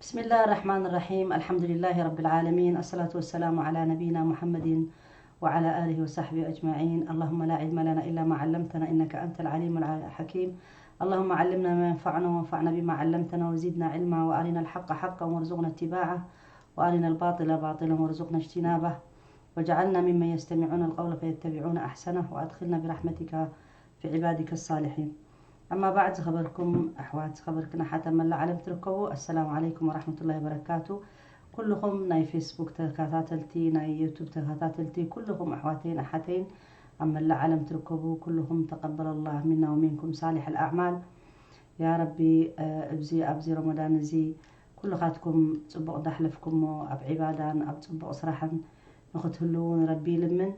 بسم الله الرحمن الرحيم. الحمد لله رب العالمين. الصلاة والسلام على نبينا محمد وعلى آله وصحبه أجمعين. اللهم لا علم لنا إلا ما علمتنا إنك أنت العليم الحكيم. اللهم علمنا ما ينفعنا وانفعنا بما علمتنا وزدنا علما وأرنا الحق حقا وارزقنا اتباعه وأرنا الباطل باطلا وارزقنا اجتنابه واجعلنا ممن يستمعون القول فيتبعون أحسنه وأدخلنا برحمتك في عبادك الصالحين. أما بعد، ዝኸበርኩም ኣሕዋት፣ ዝኸበርክን ኣሓት ኣብ መላእ ዓለም ትርከቡ፣ ኣሰላሙ ዓለይኩም ወራሕመቱላሂ ወበረካቱ። ኩልኹም ናይ ፌስቡክ ተኸታተልቲ፣ ናይ ዩቱብ ተኸታተልቲ፣ ኩልኹም ኣሕዋተይን ኣሓተይን ኣብ መላእ ዓለም ትርከቡ፣ ኩልኹም ተቀበለ ላህ ሚና ወሚንኩም ሳሊሕ ኣልኣዕማል። ያ ረቢ፣ እ፣ እብዚ፣ ኣብዚ ረመዳን እዚ ኩልኻትኩም ጽቡቕ እንዳሕለፍኩሞ፣ ኣብ ዒባዳን ኣብ ጽቡቕ ስራሕን ንኽትህልዉ ንረቢ ይልምን።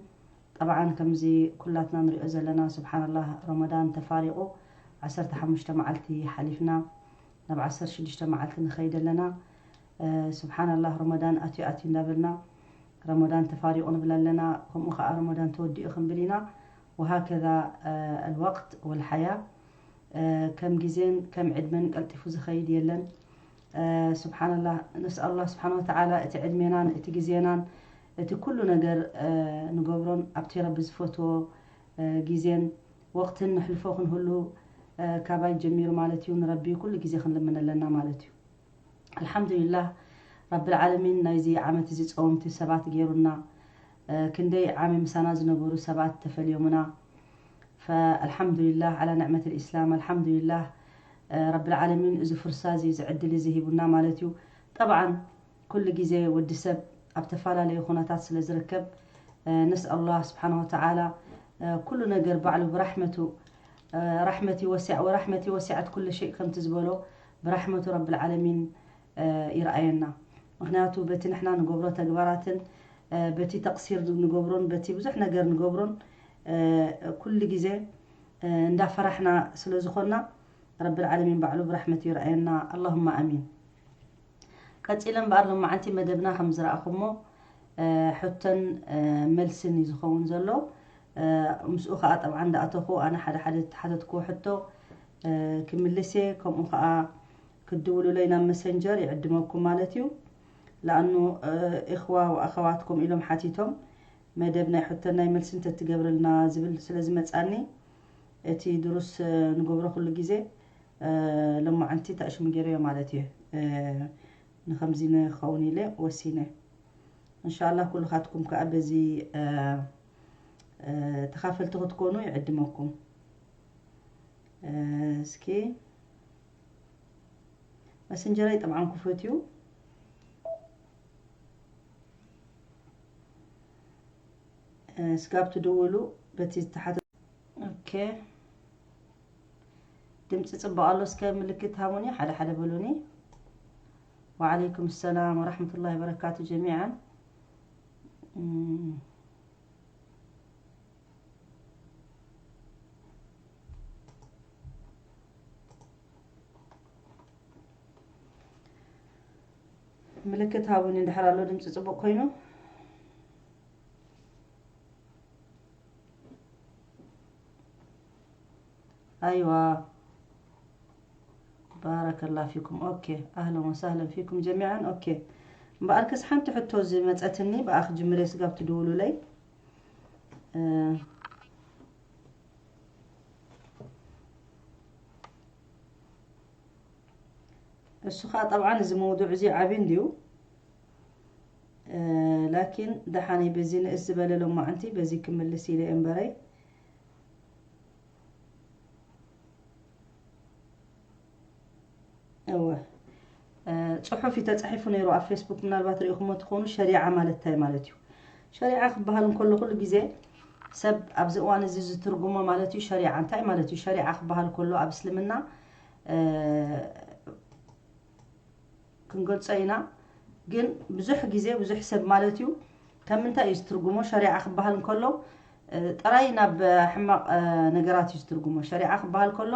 ጠብዓን ከምዚ ኩላትና ንሪኦ ዘለና፣ ስብሓንላህ፣ ረመዳን ተፋሪቑ ዓሰርተ ሓሙሽተ መዓልቲ ሓሊፍና፣ ናብ ዓሰርተ ሽዱሽተ መዓልቲ ንኸይድ ኣለና። እ፣ ስብሓንላህ፣ ረመዳን ኣትዩ ኣትዩ እንዳበልና፣ ረመዳን ተፋሪቑ ንብል ኣለና፣ ከምኡ ኸዓ ረመዳን ተወዲኡ ክንብል ኢና። ወሃከዛ፣ እ፣ ኣልወቅት ወልሓያ፣ እ፣ ከም ግዜን ከም ዕድመን ቀልጢፉ ዝኸይድ የለን። እ፣ ስብሓንላህ፣ ነስኣሉላህ ስብሓን ወተዓላ እቲ ዕድሜናን እቲ ግዜናን እቲ ኩሉ ነገር፣ እ፣ ንገብሮን ኣብቲ ረቢ ዝፈትዎ፣ እ፣ ግዜን ወቅትን ነሕልፎ ክንህሉ፣ እ፣ ካባይ ጀሚሩ ማለት እዩ። ንረቢ ኩሉ ግዜ ክንልምን ኣለና ማለት እዩ። ኣልሓምዱሊላህ ረብል ዓለሚን ናይዚ ዓመት እዚ ጸወምቲ ሰባት ገይሩና። እ፣ ክንደይ ዓሚ ምሳና ዝነበሩ ሰባት ተፈልዮምና። ፈኣልሓምዱሊላህ ዓላ ንዕመት ልኢስላም፣ ኣልሓምዱሊላህ፣ እ፣ ረብል ዓለሚን እዚ ፍርሳ እዚ፣ እዚ ዕድል እዚ ሂቡና ማለት እዩ። ጠብዓን ኩሉ ግዜ ወዲ ሰብ ኣብ ተፈላለዩ ኩነታት ስለ ዝርከብ፣ እ፣ ነስኣሉላህ ስብሓነ ወተዓላ፣ እ፣ ኩሉ ነገር ባዕሉ ብራሕመቱ፣ እ፣ ራሕመቲ ወሲዐ፣ ወራሕመቲ ወሲዐት ኩሉ ሸይእ ከምቲ ዝበሎ፣ ብራሕመቱ ረብል ዓለሚን፣ እ፣ ይርኣየና። ምኽንያቱ በቲ ንሕና ንገብሮ ተግባራትን፣ እ፣ በቲ ተቕሲር ንገብሮን በቲ ብዙሕ ነገር ንገብሮን፣ እ፣ ኩሉ ግዜ፣ እ፣ እንዳፈራሕና ስለ ዝኾንና፣ ረብል ዓለሚን ባዕሉ ብራሕመቱ ይርኣየና። ኣላሁማ ኣሚን። ቀጺለ እምበኣር ሎማዓንቲ መደብና ከም ዝረኣኹሞ፣ እ፣ ሕቶን፣ እ፣ መልስን እዩ ዝኸውን ዘሎ። እ፣ ምስኡ ኸዓ ጠብዓን እንዳኣተኹ ኣነ ሓደ ሓደ ዝተሓተትክዎ ሕቶ፣ እ፣ ክምልስ እየ። ከምኡ ኸዓ ክትድውሉለይ ናብ መሰንጀር ይዕድመኩም ማለት እዩ። ለኣኑ፣ እ፣ ኢኽዋ ወኣኸዋት ከምኡ ኢሎም ሓቲቶም፣ መደብ ናይ ሕቶን ናይ መልስን ተትገብርልና ዝብል ስለ ዝመጻኒ፣ እቲ ድሩስ፣ እ፣ ንገብሮ ኩሉ ግዜ፣ እ፣ ሎማዓንቲ ታእሽሙ ገይረዮ ማለት እዩ። እ፣ ንኸምዚ ንኸውን ኢለ ወሲነ። እንሻላ ኩልኻትኩም ከኣ በዚ፣ እ፣ እ፣ ተኻፈልቲ ክትኮኑ ይዕድመኩም። እ፣ እስኪ መሰንጀረይ ጠብዓን ክፉት እዩ። እ፣ ስጋብ ትድውሉ በቲ ዝተሓተ-፣ ኦኬ። ድምፂ ፅቡቕ ኣሎ፣ እስከ ምልክት ሃቡኒ፣ ሓደ ሓደ በሉኒ። ወዓለይኩም ሰላም ወራሕመቱላሂ ወበረካቱ ጀሚዓን። እም፣ ምልክት ሃቡኒ እንድሕር ኣሎ ድምፂ ፅቡቕ ኮይኑ። ኣይዋ፣ ባረከላ ፊኩም። ኦኬ፣ ኣህለን ወሳህለን ፊኩም ጀሚዓን። ኦኬ፣ እምበኣርከስ ሓንቲ ሕቶ ዝመፀትኒ ብኣ ክጅምር እየ፣ ስጋብ ትድውሉለይ። እ፣ እሱ ኸዓ ጠብዓን እዚ መውዱዕ እዚ ዓብዪ እንድዩ። እ፣ ላኪን ደሓነይ በዚ ንእስ ዝበለ ሎማዓንቲ በዚ ክምልስ ኢለ እየ እምበረይ። እወ፣ እ፣ ጽሑፍ እዩ ተጻሒፉ ነይሩ ኣብ ፌስቡክ፣ ምናልባት ርኢኹሞ ትኾኑ። ሸሪዓ ማለት እንታይ ማለት እዩ? ሸሪዓ ክበሃል እንከሎ ኩሉ ግዜ ሰብ ኣብዚ እዋን እዚ ዝትርጉሞ ማለት እዩ። ሸሪዓ እንታይ ማለት እዩ? ሸሪዓ ክበሃል ከሎ ኣብ እስልምና፣ እ፣ ክንገልጾ ኢና። ግን ብዙሕ ግዜ ብዙሕ ሰብ ማለት እዩ፣ ካብ ምንታይ እዩ ዝትርጉሞ? ሸሪዓ ክበሃል እንከሎ፣ እ፣ ጥራይ ናብ ሕማቕ፣ እ፣ ነገራት እዩ ዝትርጉሞ። ሸሪዓ ክበሃል ከሎ፣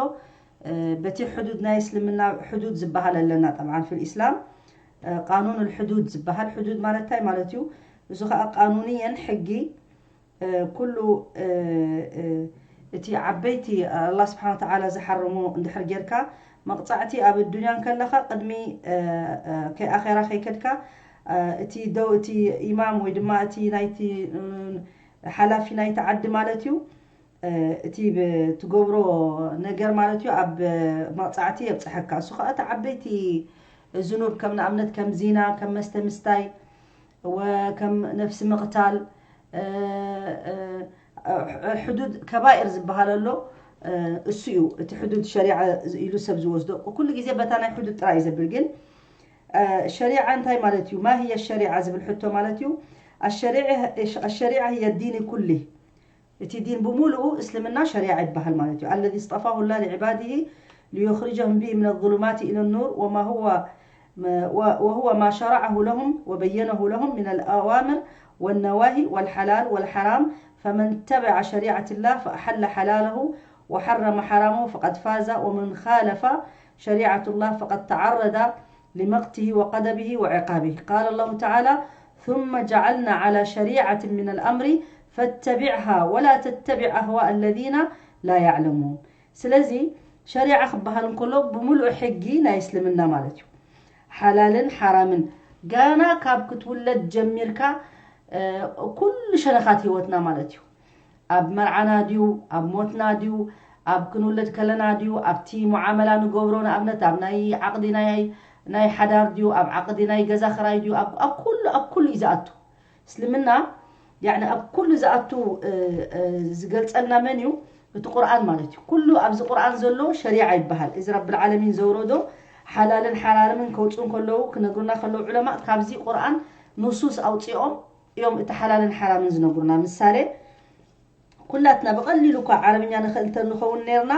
እ፣ በቲ ሕዱድ ናይ እስልምና ሕዱድ ዝበሃል ኣለና። ጠብዓን ፊል ኢስላም፣ እ፣ ቃኑን ልሕዱድ ዝበሃል፣ ሕዱድ ማለት እንታይ ማለት እዩ? እሱ ኸዓ ቃኑንየን ሕጊ፣ እ፣ ኩሉ፣ እ፣ እ፣ እቲ ዓበይቲ ኣላህ ስብሓን ወተዓላ ዝሓረሞ እንድሕር ጌርካ፣ መቕጻዕቲ ኣብ ኣዱንያ እንከለኻ ቅድሚ እ፣ እ፣ ከይ ኣኼራ ከይከድካ እ፣ እቲ ደው እቲ ኢማም ወይ ድማ እቲ ናይቲ እ፣ ሓላፊ ናይቲ ዓዲ ማለት እዩ እ፣ እቲ ብትገብሮ ነገር ማለት እዩ ኣብ መቕጻዕቲ የብጽሐካ። እሱ ከዓ እቲ ዓበይቲ ዝኑብ ከም ንኣብነት ከም ዚና፣ ከም መስተ ምስታይ ወከም ነፍሲ ምቕታል እ፣ እ፣ ሕዱድ ከባኢር ዝበሃል ኣሎ እ፣ እሱ እዩ እቲ ሕዱድ ሸሪዓ ኢሉ ሰብ ዝወስዶ። ኩሉ ግዜ በታ ናይ ሕዱድ ጥራይ እዩ ዘብል ግን ሸሪዓ እንታይ ማለት እዩ? ما هي الشريعة ዝብል ሕቶ ማለት እዩ። الشريعة الشريعة هي الدين كله እቲ ዲን ብምሉኡ እስልምና ሸሪዓ ይበሃል ማለት እዩ። الذي اصطفاه الله لعباده ليخرجهم به من الظلمات إلى النور وما هو وهو ما شرعه لهم وبينه لهم من الأوامر والنواهي والحلال والحرام فمن تبع شريعة الله فأحل حلاله وحرم حرامه فقد فاز ومن خالف شريعة الله فقد تعرض لمقته وقدبه وعقابه. قال الله تعالى: ثم جعلنا على شريعة من الأمر فاتبعها ولا تتبع أهواء الذين لا يعلمون. ስለዚ ሸሪዓ ክበሃል እንከሎ ብምሉእ ሕጊ ናይ እስልምና ማለት እዩ። ሓላልን ሓራምን ጋና ካብ ክትውለድ ጀሚርካ ኩሉ ሸነኻት ህይወትና ማለት እዩ። ኣብ መርዓና ድዩ፣ ኣብ ሞትና ድዩ፣ ኣብ ክንውለድ ከለና ድዩ፣ ኣብቲ ሙዓመላ ንገብሮ ንኣብነት ኣብ ናይ ዓቕዲ ናይ ናይ ሓዳር ድዩ፣ ኣብ ዓቕዲ ናይ ገዛ ክራይ ድዩ፣ ኣብ ኣብ ኩሉ ኣብ ኩሉ እዩ ዝኣቱ። እስልምና ያኒ ኣብ ኩሉ ዝኣቱ ዝገልጸልና መን እዩ? እቲ ቁርኣን ማለት እዩ። ኩሉ ኣብዚ ቁርኣን ዘሎ ሸሪዓ ይበሃል። እዚ ረብል ዓለሚን ዘውረዶ ሓላልን ሓራምን ከውፅኡ ከለዉ ክነግሩና ከለዉ ዑለማ ካብዚ ቁርኣን ንሱስ ኣውፂኦም እዮም እቲ ሓላልን ሓራምን ዝነግሩና። ምሳሌ ኩላትና ብቐሊሉ እኳ ዓረብኛ ንኽእል እንተንኸውን ነርና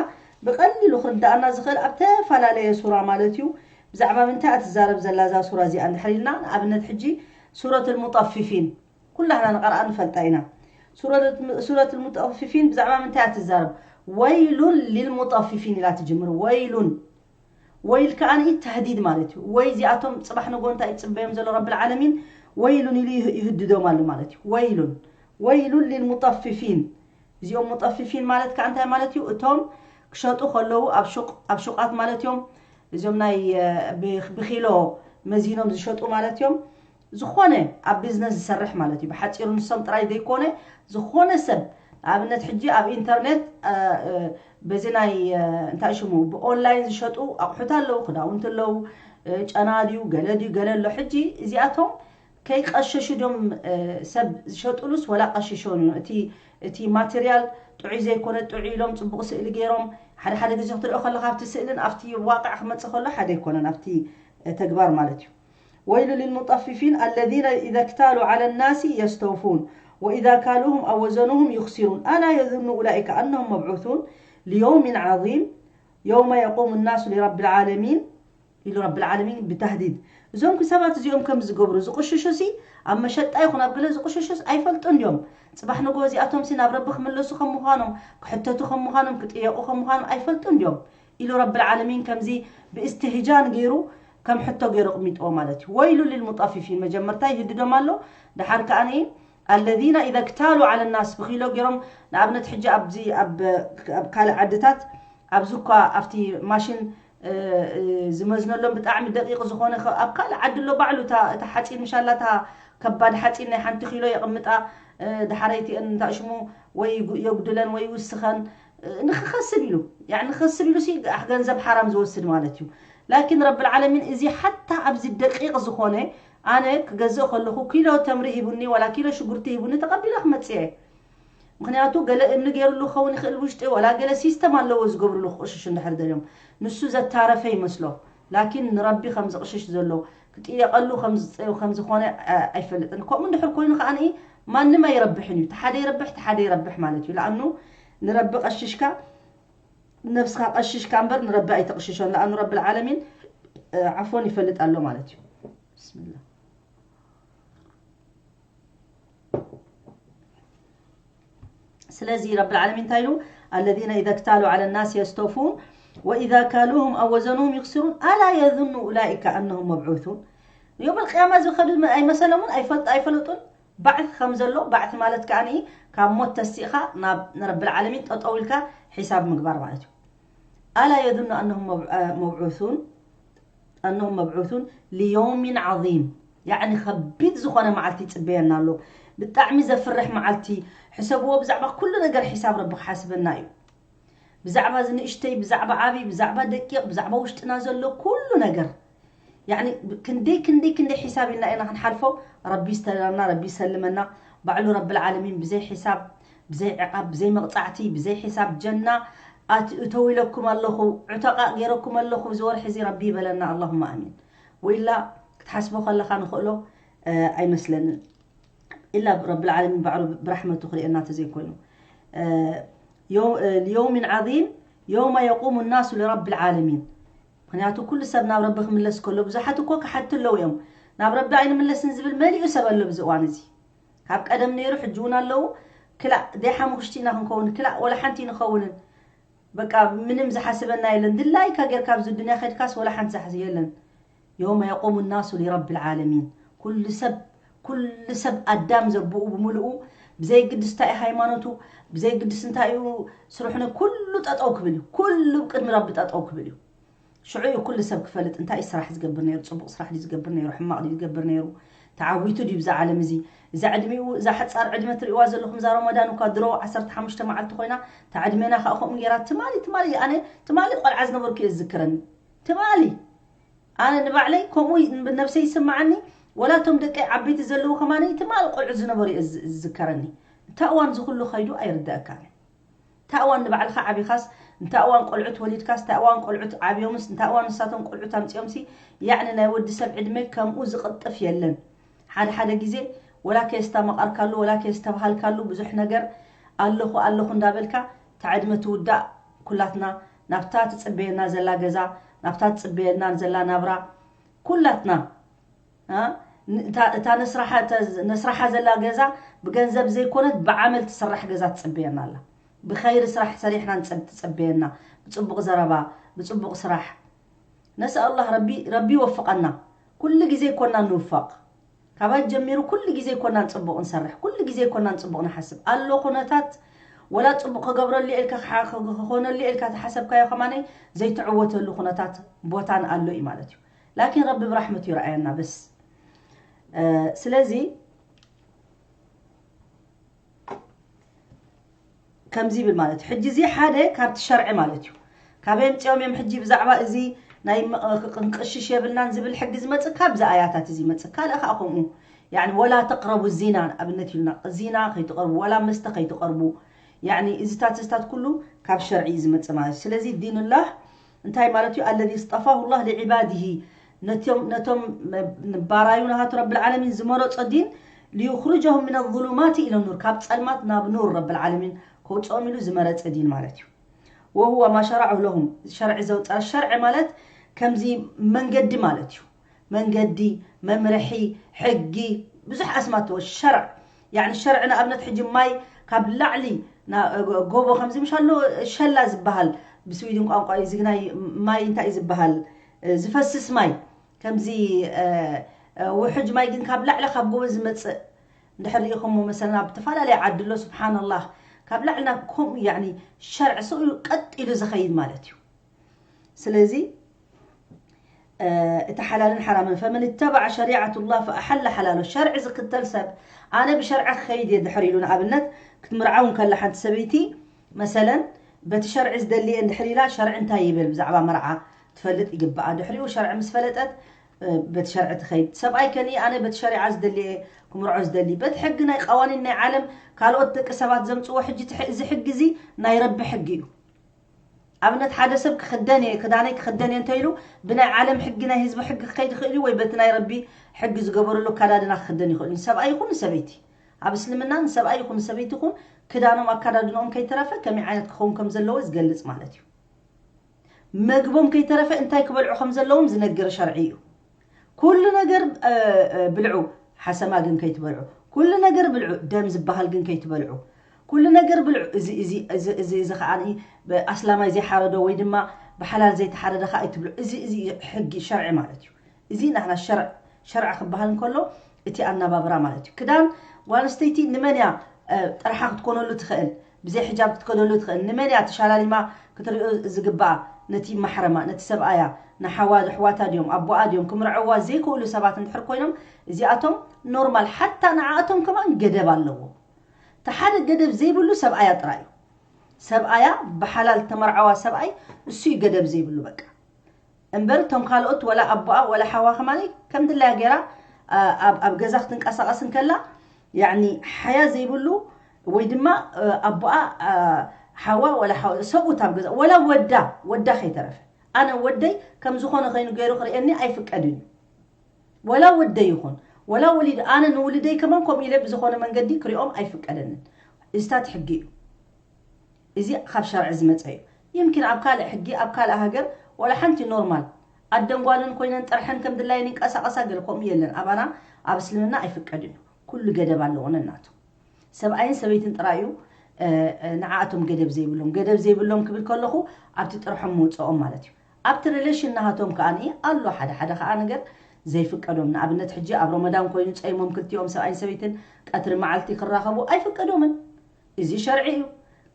ብቐሊሉ ክርዳኣና ዝኽእል ኣብ ተፈላለየ ሱራ ማለት እዩ። ብዛዕባ ምንታይ እያ ትዛረብ ዘላ እዛ ሱራ እዚኣ እንድሕር ኢልና ንኣብነት ሕጂ ሱረት ልሙጠፊፊን ኩላህና ንቐርኣ ንፈልጣ ኢና። ሱረት ልሙጠፊፊን ብዛዕባ ምንታይ እያ ትዛረብ? ወይሉን ሊልሙጠፊፊን ኢላ ትጅምር። ወይሉን ወይል ከኣ ተህዲድ ማለት እዩ። ወይ እዚኣቶም ጽባሕ ንጎ እንታይ ይጽበዮም ዘሎ ረብል ዓለሚን ወይሉን ኢሉ ይህ- ይህድዶም ኣሎ ማለት እዩ። ወይሉን ወይሉን ሊልሙጠፊፊን እዚኦም ሙጠፊፊን ማለት ከኣ እንታይ ማለት እዩ? እቶም ክሸጡ ከለዉ ኣብ ሹቅ ኣብ ሹቃት ማለት እዮም። እዚኦም ናይ እ፣ ብ- ብኪሎ መዚኖም ዝሸጡ ማለት እዮም። ዝኾነ ኣብ ቢዝነስ ዝሰርሕ ማለት እዩ። ብሓፂሩ ንሶም ጥራይ ዘይኮነ ዝኾነ ሰብ ንኣብነት ሕጂ ኣብ ኢንተርኔት እ፣ እ፣ በዚ ናይ እ፣ እንታይ ሽሙ ብኦንላይን ዝሸጡ ኣቑሑት ኣለዉ፣ ክዳውንቲ ኣለዉ፣ እ፣ ጨና ድዩ ገለ ድዩ ገለ ኣሎ። ሕጂ እዚኣቶም ከይቀሸሹ ድዮም እ፣ ሰብ ዝሸጥሉስ ወላ ቀሽሾን እዩ? እቲ እቲ ማቴርያል ጥዑይ ዘይኮነ ጥዑይ ኢሎም ፅቡቕ ስእሊ ገይሮም ሓደ ሓደ ግዜ ክትሪኦ ከለካ ኣብቲ ስእልን ኣብቲ ዋቅዕ ክመፅእ ከሎ ሓደ ኣይኮነን ኣብቲ እ፣ ተግባር ማለት እዩ። ويل للمطففين الذين إذا اكتالوا على الناس يستوفون وإذا كالوهم أو وزنوهم يخسرون ألا يظن أولئك أنهم مبعوثون ليوم عظيم يوم يقوم الناس لرب العالمين ኢሉ ረብል ዓለሚን ብተህዲድ እዞም ሰባት እዚኦም ከም ዝገብሩ ዝቕሽሹ ሲ ኣብ መሸጣ ይኹን ኣብ ገለ ዝቕሽሹስ ኣይፈልጡን ድዮም? ጽባሕ ንጎ እዚኣቶም ሲ ናብ ረቢ ክምለሱ ከም ምዃኖም ክሕተቱ ከም ምዃኖም ክጥየቑ ከም ምዃኖም ኣይፈልጡን ድዮም? ኢሉ ረብል ዓለሚን ከምዚ ብእስትህጃን ገይሩ ከም ሕቶ ገይሩ ኣቕሚጥዎ ማለት እዩ። ወይሉ ሊልሙጠፊፊን መጀመርታ ይህድዶም ኣሎ። ደሓር ከኣ الذين إذا اكتالوا على الناس ብኪሎ ገይሮም ንኣብነት ሕጂ ኣብዚ ኣብ ኣብ ካልእ ዓድታት ኣብዚ እኳ ኣብቲ ማሽን እ፣ እ፣ ዝመዝነሎም ብጣዕሚ ደቂቕ ዝኾነ ከ- ኣብ ካልእ ዓዲ ኣሎ ባዕሉ እታ እታ ሓፂን ምሻላ እታ ከባድ ሓፂን ናይ ሓንቲ ኪሎ የቕምጣ እ፣ ድሓረይቲ እንታ ሽሙ ወይ ይጉ- የጉድለን ወይ ይውስኸን እ፣ ንክኸስብ ኢሉ ያዕ ንክኸስብ ኢሉ ሲ ኣሕ ገንዘብ ሓራም ዝወስድ ማለት እዩ። ላኪን ረብል ዓለሚን እዚ ሓታ ኣብዚ ደቂቕ ዝኾነ ኣነ ክገዝእ ከለኹ ኪሎ ተምሪ ሂቡኒ ዋላ ኪሎ ሽጉርቲ ሂቡኒ ተቐቢለ ክመፅእ እየ። ምክንያቱ ገለ እምኒ ገይርሉ ክኸውን ይኽእል ውሽጢ ዋላ ገለ ሲስተም ኣለዎ ዝገብርሉ ክቕሽሹ እንድሕር ደልዮም ንሱ ዘታረፈ ይመስሎ። ላኪን ንረቢ ከም ዝቕሽሽ ዘሎ ክጥየቐሉ ከም ዝፀ- ከም ዝኾነ ኣ- ኣይፈልጥን። ከምኡ እንድሕር ኮይኑ ከዓ ማንም ኣይረብሕን እዩ። ተሓደ ይረብሕ ተሓደ ይረብሕ ማለት እዩ። ለኣኑ ንረቢ ቀሽሽካ ነብስኻ ቀሽሽካ እምበር ንረቢ ኣይተቕሽሾን። ለኣኑ ረቢ ዓለሚን ዓፎን ይፈልጥ ኣሎ ማለት እዩ። ብስምላህ ስለዚ ረብል ዓለሚን እንታይ ኢሉ الذين إذا اكتالوا على الناس يستوفون وإذا كالوهم أو وزنوهم يخسرون ألا يظن أولئك أنهم مبعوثون يوم القيامة ዝኸዱ ኣይመሰሎምን ኣይፈልጡ ኣይፈለጡን ባዕት ከም ዘሎ ባዕት ማለት ከኣ ካብ ሞት ተሲእኻ ናብ ንረብል ዓለሚን ጠጠው ኢልካ ሒሳብ ምግባር ማለት እዩ። ألا يظن أنهم مبعوثون أنهم مبعوثون ليوم عظيم. ያዕኒ ከቢድ ዝኾነ መዓልቲ ይፅበየና ኣሎ። ብጣዕሚ ዘፍርሕ መዓልቲ። ሕሰብዎ፣ ብዛዕባ ኩሉ ነገር ሒሳብ ረቢ ክሓስበና እዩ። ብዛዕባ ዝንእሽተይ፣ ብዛዕባ ዓብይ፣ ብዛዕባ ደቂቕ፣ ብዛዕባ ውሽጥና ዘሎ ኩሉ ነገር። ያዕኒ ክንደይ ክንደይ ክንደይ ሒሳብ ኢልና ኢና ክንሓልፎ። ረቢ ይስተረና፣ ረቢ ይሰልመና። ባዕሉ ረብል ዓለሚን ብዘይ ሒሳብ፣ ብዘይ ዕቓብ፣ ብዘይ መቕጻዕቲ፣ ብዘይ ሒሳብ ጀና ኣትእተው ኢለኩም ኣለኹ፣ ዕተቓ ገይረኩም ኣለኹ። እዚ ወርሒ እዚ ረቢ ይበለና፣ ኣላሁማ ኣሚን። ወኢላ ክትሓስቦ ከለኻ ንኽእሎ ኣይመስለንን። ኢላ ረብል ዓለሚን ባዕሉ ብራሕመቱ ክርእየና ተዘይኮይኑ። ሊየውምን ዓዚም የውመ የቁሙ ናሱ ሊረብል ዓለሚን። ምክንያቱ ኩሉ ሰብ ናብ ረቢ ክምለስ ከሎ፣ ብዙሓት እኮ ክሓቱ ኣለዉ እዮም። ናብ ረቢ ኣይንምለስን ዝብል መሊኡ ሰብ ኣሎ ብዚ እዋን እዚ። ካብ ቀደም ነይሩ፣ ሕጂ እውን ኣለዉ። ክላእ ደይ ሓሙኽሽቲ ኢና ክንከውን፣ ክላእ ወላ ሓንቲ ንኸውንን። በቃ ምንም ዝሓስበና የለን። ድላይካ ጌርካ ኣብዚ ዱንያ ከድካስ ወላ ሓንቲ ዝሓስ የለን። የውመ የቁሙ ናሱ ሊረብል ዓለሚን። ኩሉ ሰብ፣ ኩሉ ሰብ ኣዳም ዘብኡ ብምልኡ፣ ብዘይግድስ እንታይ እዩ ሃይማኖቱ፣ ብዘይግድስ እንታይ እዩ ስርሑን፣ ኩሉ ጠጠው ክብል እዩ። ኩሉ ቅድሚ ረቢ ጠጠው ክብል እዩ። ሽዑ እዩ ኩሉ ሰብ ክፈልጥ እንታይ እዩ ስራሕ ዝገብር ነይሩ፣ ጽቡቕ ስራሕ ድዩ ዝገብር ነይሩ፣ ሕማቕ ድዩ ዝገብር ነይሩ፣ ተዓዊቱ ድዩ ብዛ ዓለም እዚ። እዛ ዕድሚኡ፣ እዛ ሓጻር ዕድመ ትርእይዋ ዘለኹም፣ እዛ ረመዳን እኳ ድሮ ዓሰርተ ሓሙሽተ መዓልቲ ኮይና፣ እታ ዕድሜና ከዓ ከምኡ ጌራ፣ ትማሊ፣ ትማሊ፣ ኣነ ትማሊ ቆልዓ ዝነበርኩ እየ ዝዝክረኒ። ትማሊ ኣነ ንባዕለይ ከምኡ ይ-፣ ነብሰይ ይስምዓኒ፣ ወላ እቶም ደቀይ ዓበይቲ ዘለዉ ከማነይ ትማሊ ቆልዑ ዝነበሩ እየ ዝ-፣ ዝዝከረኒ። እንታይ እዋን ዝኹሉ ኸይዱ ኣይርደኣካን። እንታይ እዋን ንባዕልኻ ዓቢኻስ፣ እንታይ እዋን ቆልዑት ወሊድካስ፣ እንታይ እዋን ቆልዑት ዓብዮምስ፣ እንታይ እዋን ንሳቶም ቆልዑት ኣምጺኦምሲ፣ ያዕኒ ናይ ወዲ ሰብ ዕድመ ከምኡ ዝቕጥፍ የለን። ሓደ ሓደ ግዜ ወላ ከየስታመቐርካሉ፣ ወላ ከየስተብሃልካሉ ብዙሕ ነገር ኣለኹ ኣለኹ እንዳበልካ፣ እታ ዕድመ ትውዳእ። ኩላትና ናብታ ትጽበየና ዘላ ገዛ፣ ናብታ ትጽበየና ዘላ ናብራ፣ ኩላትና፣ እ፣ ን-፣ እታ፣ እታ ነስራሓ፣ እተ-፣ ነስራሓ ዘላ ገዛ ብገንዘብ ዘይኮነት ብዓመል ትስራሕ ገዛ ትጽበየና ኣላ። ብኸይሪ ስራሕ ሰሪሕና ንጸ-፣ ትጽበየና። ብጽቡቕ ዘረባ፣ ብጽቡቕ ስራሕ። ነስኣል ኣላህ ረቢ፣ ረቢ ይወፍቐና። ኩሉ ግዜ ይኮና ንውፈቕ። ካባይ ጀሚሩ ኩሉ ግዜ ይኮና ንጽቡቕ ንሰርሕ። ኩሉ ግዜ ይኮና ንጽቡቕ ንሓስብ። ኣሎ ኩነታት ወላ ጽቡቕ ክገብረሉ እየ ኢልካ ክሓ-፣ ክኾነሉ እየ ኢልካ ተሓሰብካዮ ከማነይ ዘይትዕወተሉ ኩነታት ቦታን ኣሎ እዩ ማለት እዩ። ላኪን ረቢ ብራሕመቱ ይርኣየና በስ። እ፣ ስለዚ ከምዚ ይብል ማለት እዩ። ሕጂ እዚ ሓደ ካብቲ ሸርዒ ማለት እዩ። ካበይ ኣምጺኦም እዮም ሕጂ ብዛዕባ እዚ ናይ ም-፣ ክንቅሽሽ የብልናን ዝብል ሕጊ ዝመጽእ? ካብዚ ኣያታት እዚ ይመጽእ። ካልእ ከኣ ከምኡ፣ ያዕኒ፣ ወላ ተቅረቡ ዚና ንኣብነት ኢሉና። ዚና ከይትቐርቡ፣ ወላ መስተ ከይትቐርቡ። ያዕኒ፣ እዚታት፣ እዚታት ኩሉ ካብ ሸርዒ እዩ ዝመጽእ ማለት እዩ። ስለዚ ዲኑላህ እንታይ ማለት እዩ? ኣለዚ እስጠፋሁ ላህ ሊዕባዲሂ፣ ነቶም፣ ነቶም ባራዩ ናሃቱ ረብል ዓለሚን ዝመረጾ ዲን፣ ሊዩኽርጀሁም ሚነ ዙሉማት ኢለ ኑር፣ ካብ ጸልማት ናብ ኑር ረብል ዓለሚን ከውጽኦም ኢሉ ዝመረጸ ዲን ማለት እዩ። ወሁወ ማ ሸረዐሁ ለሁም፣ ሸርዒ ዘውጸረ፣ ሸርዒ ማለት ከምዚ መንገዲ ማለት እዩ። መንገዲ፣ መምርሒ፣ ሕጊ፣ ብዙሕ ኣስማት ኣለዎ። ሸርዕ፣ ያዕኒ ሸርዒ ንኣብነት ሕጂ ማይ ካብ ላዕሊ ና-፣ ጎቦ ከምዚ ምሽ ኣሎ ሸላ ዝበሃል፣ ብስዊድን ቋንቋ እዩ። እዚ ግናይ ማይ እንታይ እዩ ዝበሃል? ዝፈስስ ማይ፣ ከምዚ፣ እ፣ እ፣ ውሑጅ ማይ ግን ካብ ላዕሊ ካብ ጎቦ ዝመጽእ እንድሕር ርኢኹሞ መሰለን ኣብ ዝተፈላለየ ዓዲ ኣሎ። ስብሓንላህ፣ ካብ ላዕሊ ናብ ከምኡ፣ ያዕኒ ሸርዒ ስቕ ኢሉ ቀጥ ኢሉ ዝኸይድ ማለት እዩ። ስለዚ፣ እ፣ እቲ ሓላልን ሓራምን፣ ፈመን እተበዐ ሸሪዓቱላህ ፈኣሐለ ሓላሎ፣ ሸርዒ ዝክተል ሰብ፣ ኣነ ብሸርዒ ክኸይድ እየ ድሕር ኢሉ፣ ንኣብነት ክትምርዓው እንከላ ሓንቲ ሰበይቲ መሰለን በቲ ሸርዒ ዝደሊ እየ እንድሕር ኢላ፣ ሸርዒ እንታይ ይብል ብዛዕባ መርዓ ትፈልጥ ይግብኣ። ድሕሪኡ ሸርዒ ምስ ፈለጠት፣ እ፣ በቲ ሸርዒ ትኸይድ። ሰብኣይ ከኒ ኣነ በቲ ሸሪዓ ዝደሊ እየ ክምርዖ ዝደሊ። በቲ ሕጊ ናይ ቀዋኒን ናይ ዓለም ካልኦት ደቂ ሰባት ዘምጽዎ ሕጂ እቲ ሕ-፣ እዚ ሕጊ እዚ ናይ ረቢ ሕጊ እዩ። ኣብነት ሓደ ሰብ ክኽደን እየ፣ ክዳነይ ክኽደን እየ እንተኢሉ ብናይ ዓለም ሕጊ ናይ ህዝቢ ሕጊ ክኸይድ ይኽእል እዩ ወይ በቲ ናይ ረቢ ሕጊ ዝገበረሉ ኣካዳድና ክኽደን ይኽእል እዩ። ንሰብኣይ ይኹን ንሰበይቲ። ኣብ እስልምና ንሰብኣይ ይኹን ንሰበይቲ ይኹን ክዳኖም ኣካዳድንኦም ከይተረፈ ከመይ ዓይነት ክኸውን ከም ዘለዎ ዝገልጽ ማለት እዩ። መግቦም ከይተረፈ እንታይ ክበልዑ ከም ዘለዎም ዝነግር ሸርዒ እዩ። ኩሉ ነገር፣ እ፣ እ፣ ብልዑ፣ ሓሰማ ግን ከይትበልዑ። ኩሉ ነገር ብልዑ፣ ደም ዝበሃል ግን ከይትበልዑ። ኩሉ ነገር ብልዑ። እዚ፣ እዚ፣ እዚ፣ እዚ፣ እዚ ከኣ ብ-፣ ኣስላማይ ዘይሓረዶ ወይ ድማ ብሓላል ዘይተሓረደ ከኣ ኣይትብልዑ። እዚ፣ እዚ እዩ ሕጊ ሸርዒ ማለት እዩ። እዚ ናህና ሸርዕ፣ ሸርዕ ክበሃል እንከሎ እቲ ኣነባብራ ማለት እዩ። ክዳን ጓል ኣንስተይቲ ንመን እያ፣ እ፣ ጥርሓ ክትኮነሉ ትኽእል? ብዘይ ሕጃብ ክትከደሉ ትኽእል? ንመን እያ ተሻላሊማ ክትርእዮ ዝግብኣ? ነቲ ማሕረማ፣ ነቲ ሰብኣያ፣ ንሓዋ ኣሕዋታ ድዮም ኣቦኣ ድዮም ክምርዐዋ ዘይክእሉ ሰባት እንድሕር ኮይኖም፣ እዚኣቶም ኖርማል፣ ሓታ ንዓኣቶም ከማን ገደብ ኣለዎ። እቲ ሓደ ገደብ ዘይብሉ ሰብኣያ ጥራይ እዩ። ሰብኣያ፣ ብሓላል ተመርዓዋ ሰብኣይ፣ እሱ እዩ ገደብ ዘይብሉ በቃ። እምበር እቶም ካልኦት፣ ወላ ኣቦኣ ወላ ሓዋ ከማን ከም ድላያ ገይራ ኣብ ገዛ ክትንቀሳቐስ እንከላ፣ ያኒ ሓያ ዘይብሉ፣ ወይ ድማ ኣቦኣ፣ ሓዋ ወላ ሓዋ ሰብኡት ኣብ ገዛ፣ ወላ ወዳ፣ ወዳ ከይተረፈ፣ ኣነ ወደይ ከም ዝኾነ ኮይኑ ገይሩ ክርእየኒ ኣይፍቀድን እዩ። ወላ ወደይ ይኹን፣ ወላ ወሊድ፣ ኣነ ንውልደይ ከማን ከምኡ ኢለ ብዝኾነ መንገዲ ክሪኦም ኣይፍቀደንን። እዚታት ሕጊ እዩ። እዚ ካብ ሸርዒ ዝመፀ እዩ። ይምኪን ኣብ ካልእ ሕጊ፣ ኣብ ካልእ ሃገር፣ ወላ ሓንቲ ኖርማል ኣደን ጓልን ኮይነን ጥርሐን ከም ድላየን ይንቀሳቐሳ ገለ ከምኡ የለን። ኣባና ኣብ እስልምና ኣይፍቀድን እዩ። ኩሉ ገደብ ኣለዎ ነናቱ። ሰብኣይን ሰበይትን ጥራይ እዩ ንዓኣቶም ገደብ ዘይብሎም። ገደብ ዘይብሎም ክብል ከለኹ ኣብቲ ጥርሖም ምውፅኦም ማለት እዩ። ኣብቲ ሪሌሽን ናሃቶም ከኣ ኣሎ ሓደ ሓደ ከኣ ነገር ዘይፍቀዶም። ንኣብነት ሕጂ ኣብ ረመዳን ኮይኑ ጸይሞም ክልቲኦም ሰብኣይን ሰበይትን ቀትሪ መዓልቲ ክራኸቡ ኣይፍቀዶምን። እዚ ሸርዒ እዩ።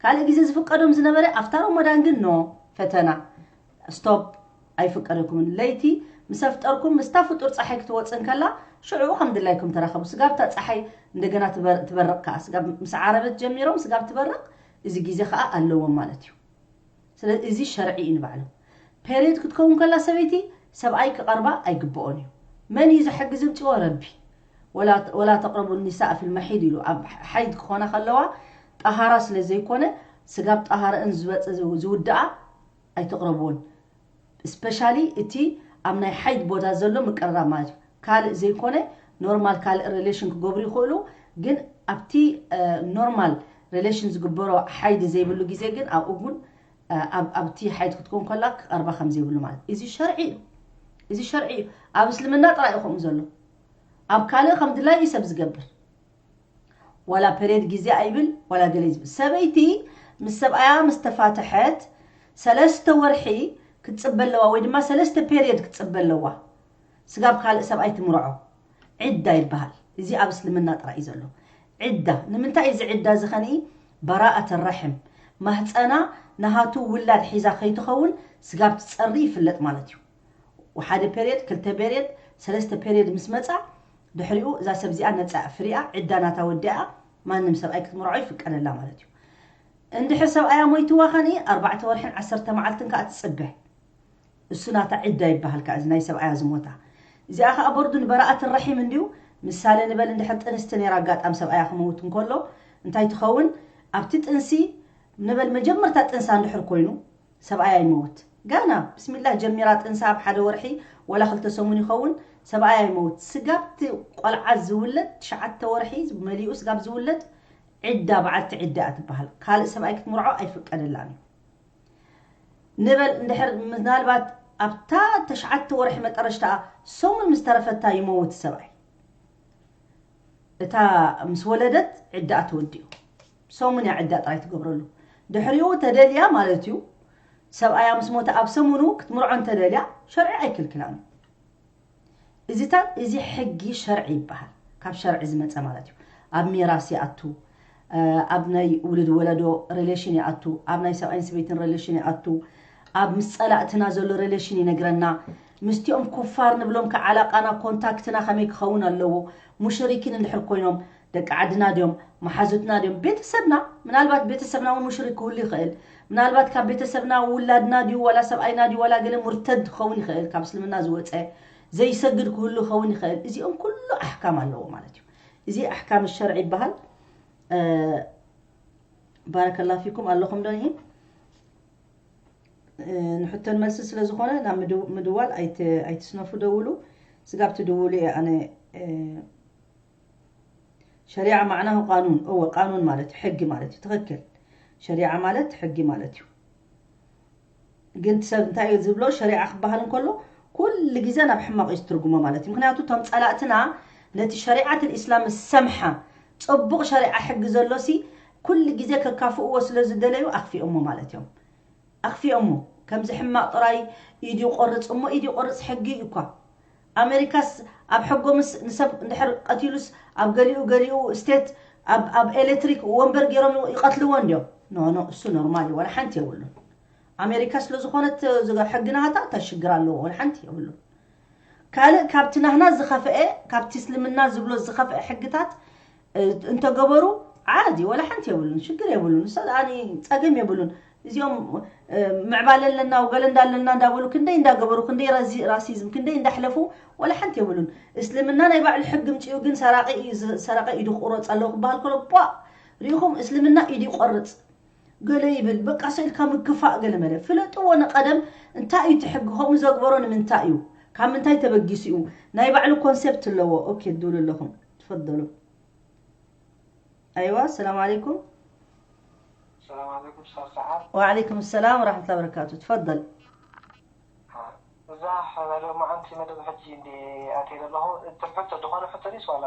ካልእ ግዜ ዝፍቀዶም ዝነበረ ኣብታ ረመዳን ግን ኖ፣ ፈተና፣ ስቶፕ፣ ኣይፍቀደኩምን። ለይቲ ምስ ኣፍጠርኩም ምስታ ፍጡር ጸሓይ ክትወጽእ እንከላ ሽዑ ከም ድላይኩም ተራኸቡ። ስጋብ እታ ጸሓይ እንደገና ትበር- ትበርቕ ከኣ ስጋብ ምስ ዓረበት ጀሚሮም ስጋብ ትበርቕ እዚ ግዜ ከኣ ኣለዎም ማለት እዩ። ስለዚ እዚ ሸርዒ እዩ ንባዕሉ። ፔሪድ ክትከውን ከላ ሰበይቲ ሰብኣይ ክቐርባ ኣይግብኦን እዩ። መን እዩ ዝሕግዝ? እምፅዎ ረቢ። ወላ ተቅረቡ ኒሳ ፊል መሒድ ኢሉ ኣብ ሓይድ ክኾና ከለዋ ጠሃራ ስለ ዘይኮነ ስጋብ ጠሃረአን ዝበፀ ዝውድኣ ኣይተቅረብዎን። ስፔሻሊ እቲ ኣብ ናይ ሓይድ ቦታ ዘሎ ምቅርራብ ማለት እዩ። ካልእ ዘይኮነ ኖርማል ካልእ ሪሌሽን ክገብሩ ይኽእሉ፣ ግን ኣብቲ ኖርማል ሪሌሽን ዝግበሮ ሓይድ ዘይብሉ ግዜ ግን ኣብኡ እውን ኣብቲ ሓይድ ክትኮን ከላ ክቐርባ ከም ዘይብሉ ማለት እዚ ሸርዒ እዩ። እዚ ሸርዒ እዩ። ኣብ እስልምና ጥራይ እዩ ከምኡ ዘሎ። ኣብ ካልእ ከም ድላይ እዩ ሰብ ዝገብር። ዋላ ፔሬድ ግዜ ኣይብል ዋላ ገለ ዝብል። ሰበይቲ ምስ ሰብኣያ ምስ ተፋተሐት ሰለስተ ወርሒ ክትፅበ ኣለዋ ወይ ድማ ሰለስተ ፔሪየድ ክትፅበ ኣለዋ። ስጋብ ካልእ ሰብኣይ ትምርዖ ዒዳ ይበሃል። እዚ ኣብ እስልምና ጥራይ እዩ ዘሎ ዒዳ። ንምንታይ እዚ ዒዳ እዚ ኸንኢ? በራኣት ረሕም፣ ማህፀና ናሃቱ ውላድ ሒዛ ከይትኸውን ስጋብ ትፀሪ ይፍለጥ ማለት እዩ። ሓደ ፔሪየድ፣ ክልተ ፔሪየድ፣ ሰለስተ ፔሪየድ ምስ መፃ ድሕሪኡ እዛ ሰብ እዚኣ ነፃ ፍሪኣ ዒዳ ናታ ወዲኣ ማንም ሰብኣይ ክትምርዖ ይፍቀደላ ማለት እዩ። እንድሕር ሰብኣያ ሞይትዋ ኸንኢ ኣርባዕተ ወርሕን ዓሰርተ መዓልትን ከዓ ትፅበ። እሱ ናታ ዒዳ ይበሃል ከዓ እዚ ናይ ሰብኣያ ዝሞታ። እዚኣ ከዓ በርዱ ንበረኣት ረሒም እንድዩ። ምሳሌ ንበል እንድሕር ጥንስቲ ነይራ ኣጋጣም ሰብኣያ ክመውት እንከሎ እንታይ ትኸውን? ኣብቲ ጥንሲ ንበል መጀመርታ ጥንሳ እንድሕር ኮይኑ ሰብኣያ ይመውት። ጋና ብስሚላህ ጀሚራ ጥንሳ ኣብ ሓደ ወርሒ ወላ ክልተ ሰሙን ይኸውን ሰብኣያ ይመውት። ስጋብቲ ቆልዓ ዝውለድ ትሽዓተ ወርሒ መሊኡ ስጋብ ዝውለድ ዒዳ በዓልቲ ዒዳ እያ ትበሃል። ካልእ ሰብኣይ ክትምርዖ ኣይፍቀደላን እዩ። ንበል እንድሕር ምናልባት ኣብታ ተሽዓተ ወርሒ መጠረሽታ ሰሙን ምስ ተረፈታ ይመውት ሰብኣይ። እታ ምስ ወለደት ዒዳኣ ትወድእ። ሰሙን እያ ዒዳ ጥራይ ትገብረሉ። ድሕሪኡ ተደልያ ማለት እዩ። ሰብኣያ ምስ ሞተ ኣብ ሰሙኑ ክትምርዖ እንተደልያ ሸርዒ ኣይክልክላን እዩ። እዚታት እዚ ሕጊ ሸርዒ ይበሃል። ካብ ሸርዒ ዝመፀ ማለት እዩ። ኣብ ሚራስ ይኣቱ፣ ኣብ ናይ ውልድ ወለዶ ሬሌሽን ይኣቱ፣ ኣብ ናይ ሰብኣይን ሰበይትን ሬሌሽን ይኣቱ፣ ኣብ ምስ ፀላእትና ዘሎ ሬሌሽን ይነግረና። ምስቲኦም ኩፋር ንብሎም ከዓላቃና ኮንታክትና ከመይ ክኸውን ኣለዎ? ሙሽሪኪን እንድሕር ኮይኖም ደቂ ዓድና ድዮም መሓዙትና ድዮም ቤተሰብና? ምናልባት ቤተሰብና እውን ሙሽሪክ ክህሉ ይኽእል። ምናልባት ካብ ቤተሰብና ውላድና ድዩ ዋላ ሰብኣይና ድዩ ዋላ ገለ ሙርተድ ክኸውን ይኽእል፣ ካብ እስልምና ዝወፀ ዘይሰግድ ክህሉ ክኸውን ይኽእል። እዚኦም ኩሉ ኣሕካም ኣለዎ ማለት እዩ። እዚ ኣሕካም ሸርዒ ይበሃል። ባረከላ ፊኩም ኣለኹም ዶ? ንሕቶን መልሲ ስለ ዝኾነ ናብ ምድዋል ኣይትስነፉ፣ ደውሉ። ስጋብ ትድውሉ እየ ኣነ። ሸሪዓ ማዕናሁ ቃኑን፣ እወ ቃኑን ማለት እዩ፣ ሕጊ ማለት እዩ። ትኽክል። ሸሪዓ ማለት ሕጊ ማለት እዩ። ግን ሰብ እንታይ እዩ ዝብሎ? ሸሪዓ ክበሃል እንከሎ ኩሉ ግዜ ናብ ሕማቕ እዩ ዝትርጉሞ ማለት እዩ። ምክንያቱ እቶም ጸላእትና ነቲ ሸሪዓት ልእስላም ዝሰምሓ ጽቡቕ ሸሪዓ ሕጊ ዘሎሲ ኩሉ ግዜ ከካፍእዎ ስለ ዝደለዩ ኣኽፊኦሞ ማለት እዮም። ኣኽፊኦሞ ከምዚ ሕማቕ ጥራይ ኢድ ይቆርጽ እሞ ኢድ ይቆርጽ ሕጊ እዩ እኳ። ኣሜሪካስ ኣብ ሕጎምስ ንሰብ እንድሕር ቀቲሉስ ኣብ ገሊኡ ገሊኡ ስቴት ኣብ ኤሌክትሪክ ወንበር ገይሮም ይቐትልዎ እንዲዮም። ኖ ኖ፣ እሱ ኖርማል እዩ፣ ዋላ ሓንቲ የብሉን። ኣሜሪካ ስለ ዝኾነት ሕግና ሃታ እንታይ ሽግር ኣለዎ? ወላ ሓንቲ የብሉን። ካልእ ካብቲ ናህና ዝኸፍአ፣ ካብቲ እስልምና ዝብሎ ዝኸፍአ ሕግታት እንተገበሩ ዓዲ ወላ ሓንቲ የብሉን፣ ሽግር የብሉን። እሳ ኣነ ጸገም የብሉን። እዚኦም ምዕባለ ኣለና ወገለ እንዳለና እንዳበሉ ክንደይ እንዳገበሩ፣ ክንደይ ራሲዝም ክንደይ እንዳሕለፉ ወላ ሓንቲ የብሉን። እስልምና ናይ ባዕሉ ሕጊ ምጽኡ ግን ሰራቂ እዩ፣ ሰራቂ ኢዱ ክቁረጽ ኣለዎ ክበሃል ከሎ ቧ ሪኢኹም እስልምና ኢዱ ይቆርጽ ገለ ይብል። በቃ ሰልካ ምክፋእ ገለ መለ ፍለጥዎ። ንቀደም እንታይ እዩ እቲ ሕጊ ከምኡ ዘግበሮ ንምንታይ እዩ? ካብ ምንታይ ተበጊሱ እዩ? ናይ ባዕሉ ኮንሰፕት ኣለዎ። ኦኬ ትብሉ ኣለኹም። ትፈደሉ። ኣይዋ ሰላም ዓለይኩም። ሰላም ዓለይኩም ሳሳሓር። ወዓለይኩም ሰላም ወራሕመቱላ በረካቱ። ትፈደል። እዛ ሕበለ መዓንቲ መደብ ሕጂ እንዲ ኣትየ ዘለኹ እቲ ሕቶ ዝኾነ ሕቶ ዲስ ዋላ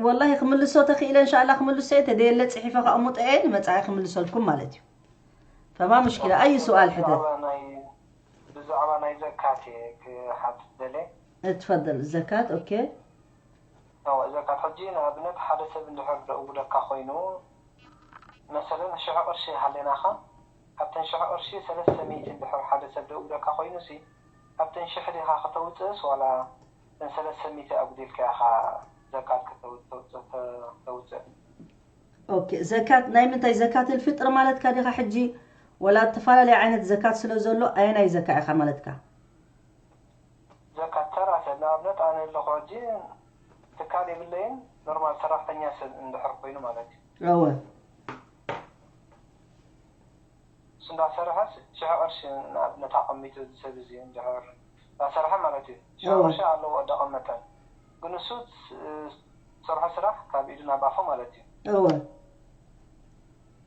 ወላሂ ክምልሶ ተኽኢለ እንሻላ ክምልሶ እየ። ተደየለ ፅሒፈ ከቕምጦ እየ ንመፃኢ ክምልሰልኩም ማለት እዩ። ፈማ ምሽኪላ ኣይ ሰዋል ሕተት። ብዛዕባ ናይ ዘካት እየ ክሓትት ደለ። እትፈደል ዘካት ኦኬ። እወ ዘካት ሕጂ ንኣብነት ሓደ ሰብ እንድሕር ደእውደካ ኮይኑ መሰለን ሽሕ ቅርሺ ሃሌናኻ ኣብተን ሽሕ ቅርሺ ሰለስተ ሚእቲ እንድሕር ሓደ ሰብ ደእውደካ ኮይኑ ሲ ኣብተን ሽሕ ዲኻ ከተውፅእስ ዋላ እተን ሰለስተ ሚእቲ ኣጉዲልካ ኢኻ ዘካት ከተውፅእ? ኦኬ ዘካት ናይ ምንታይ ዘካት ልፍጥር ማለትካ ዲኻ ሕጂ ወላ እተፈላለየ ዓይነት ዘካት ስለ ዘሎ ኣየናይ ዘካ ኢኻ ማለትካ? ዘካት ተራ ሰብ ንኣብነት ኣነ ኣለኹ ሕጂ ትካል የብለይን ኖርማል ሰራሕተኛ ሰብ እንድሕር ኮይኑ ማለት እዩ። እወ እሱ እንዳሰርሐ ሽሕ ቅርሺ ንኣብነት ኣቐሚጡ እዚ ሰብ እዚ እንድሕር እንዳሰርሐ ማለት እዩ ሽሕ ቅርሺ ኣለዎ እንዳቐመጠ ግን እሱ ዝሰርሖ ስራሕ ካብ ኢዱ ናብ ኣፉ ማለት እዩ። እወ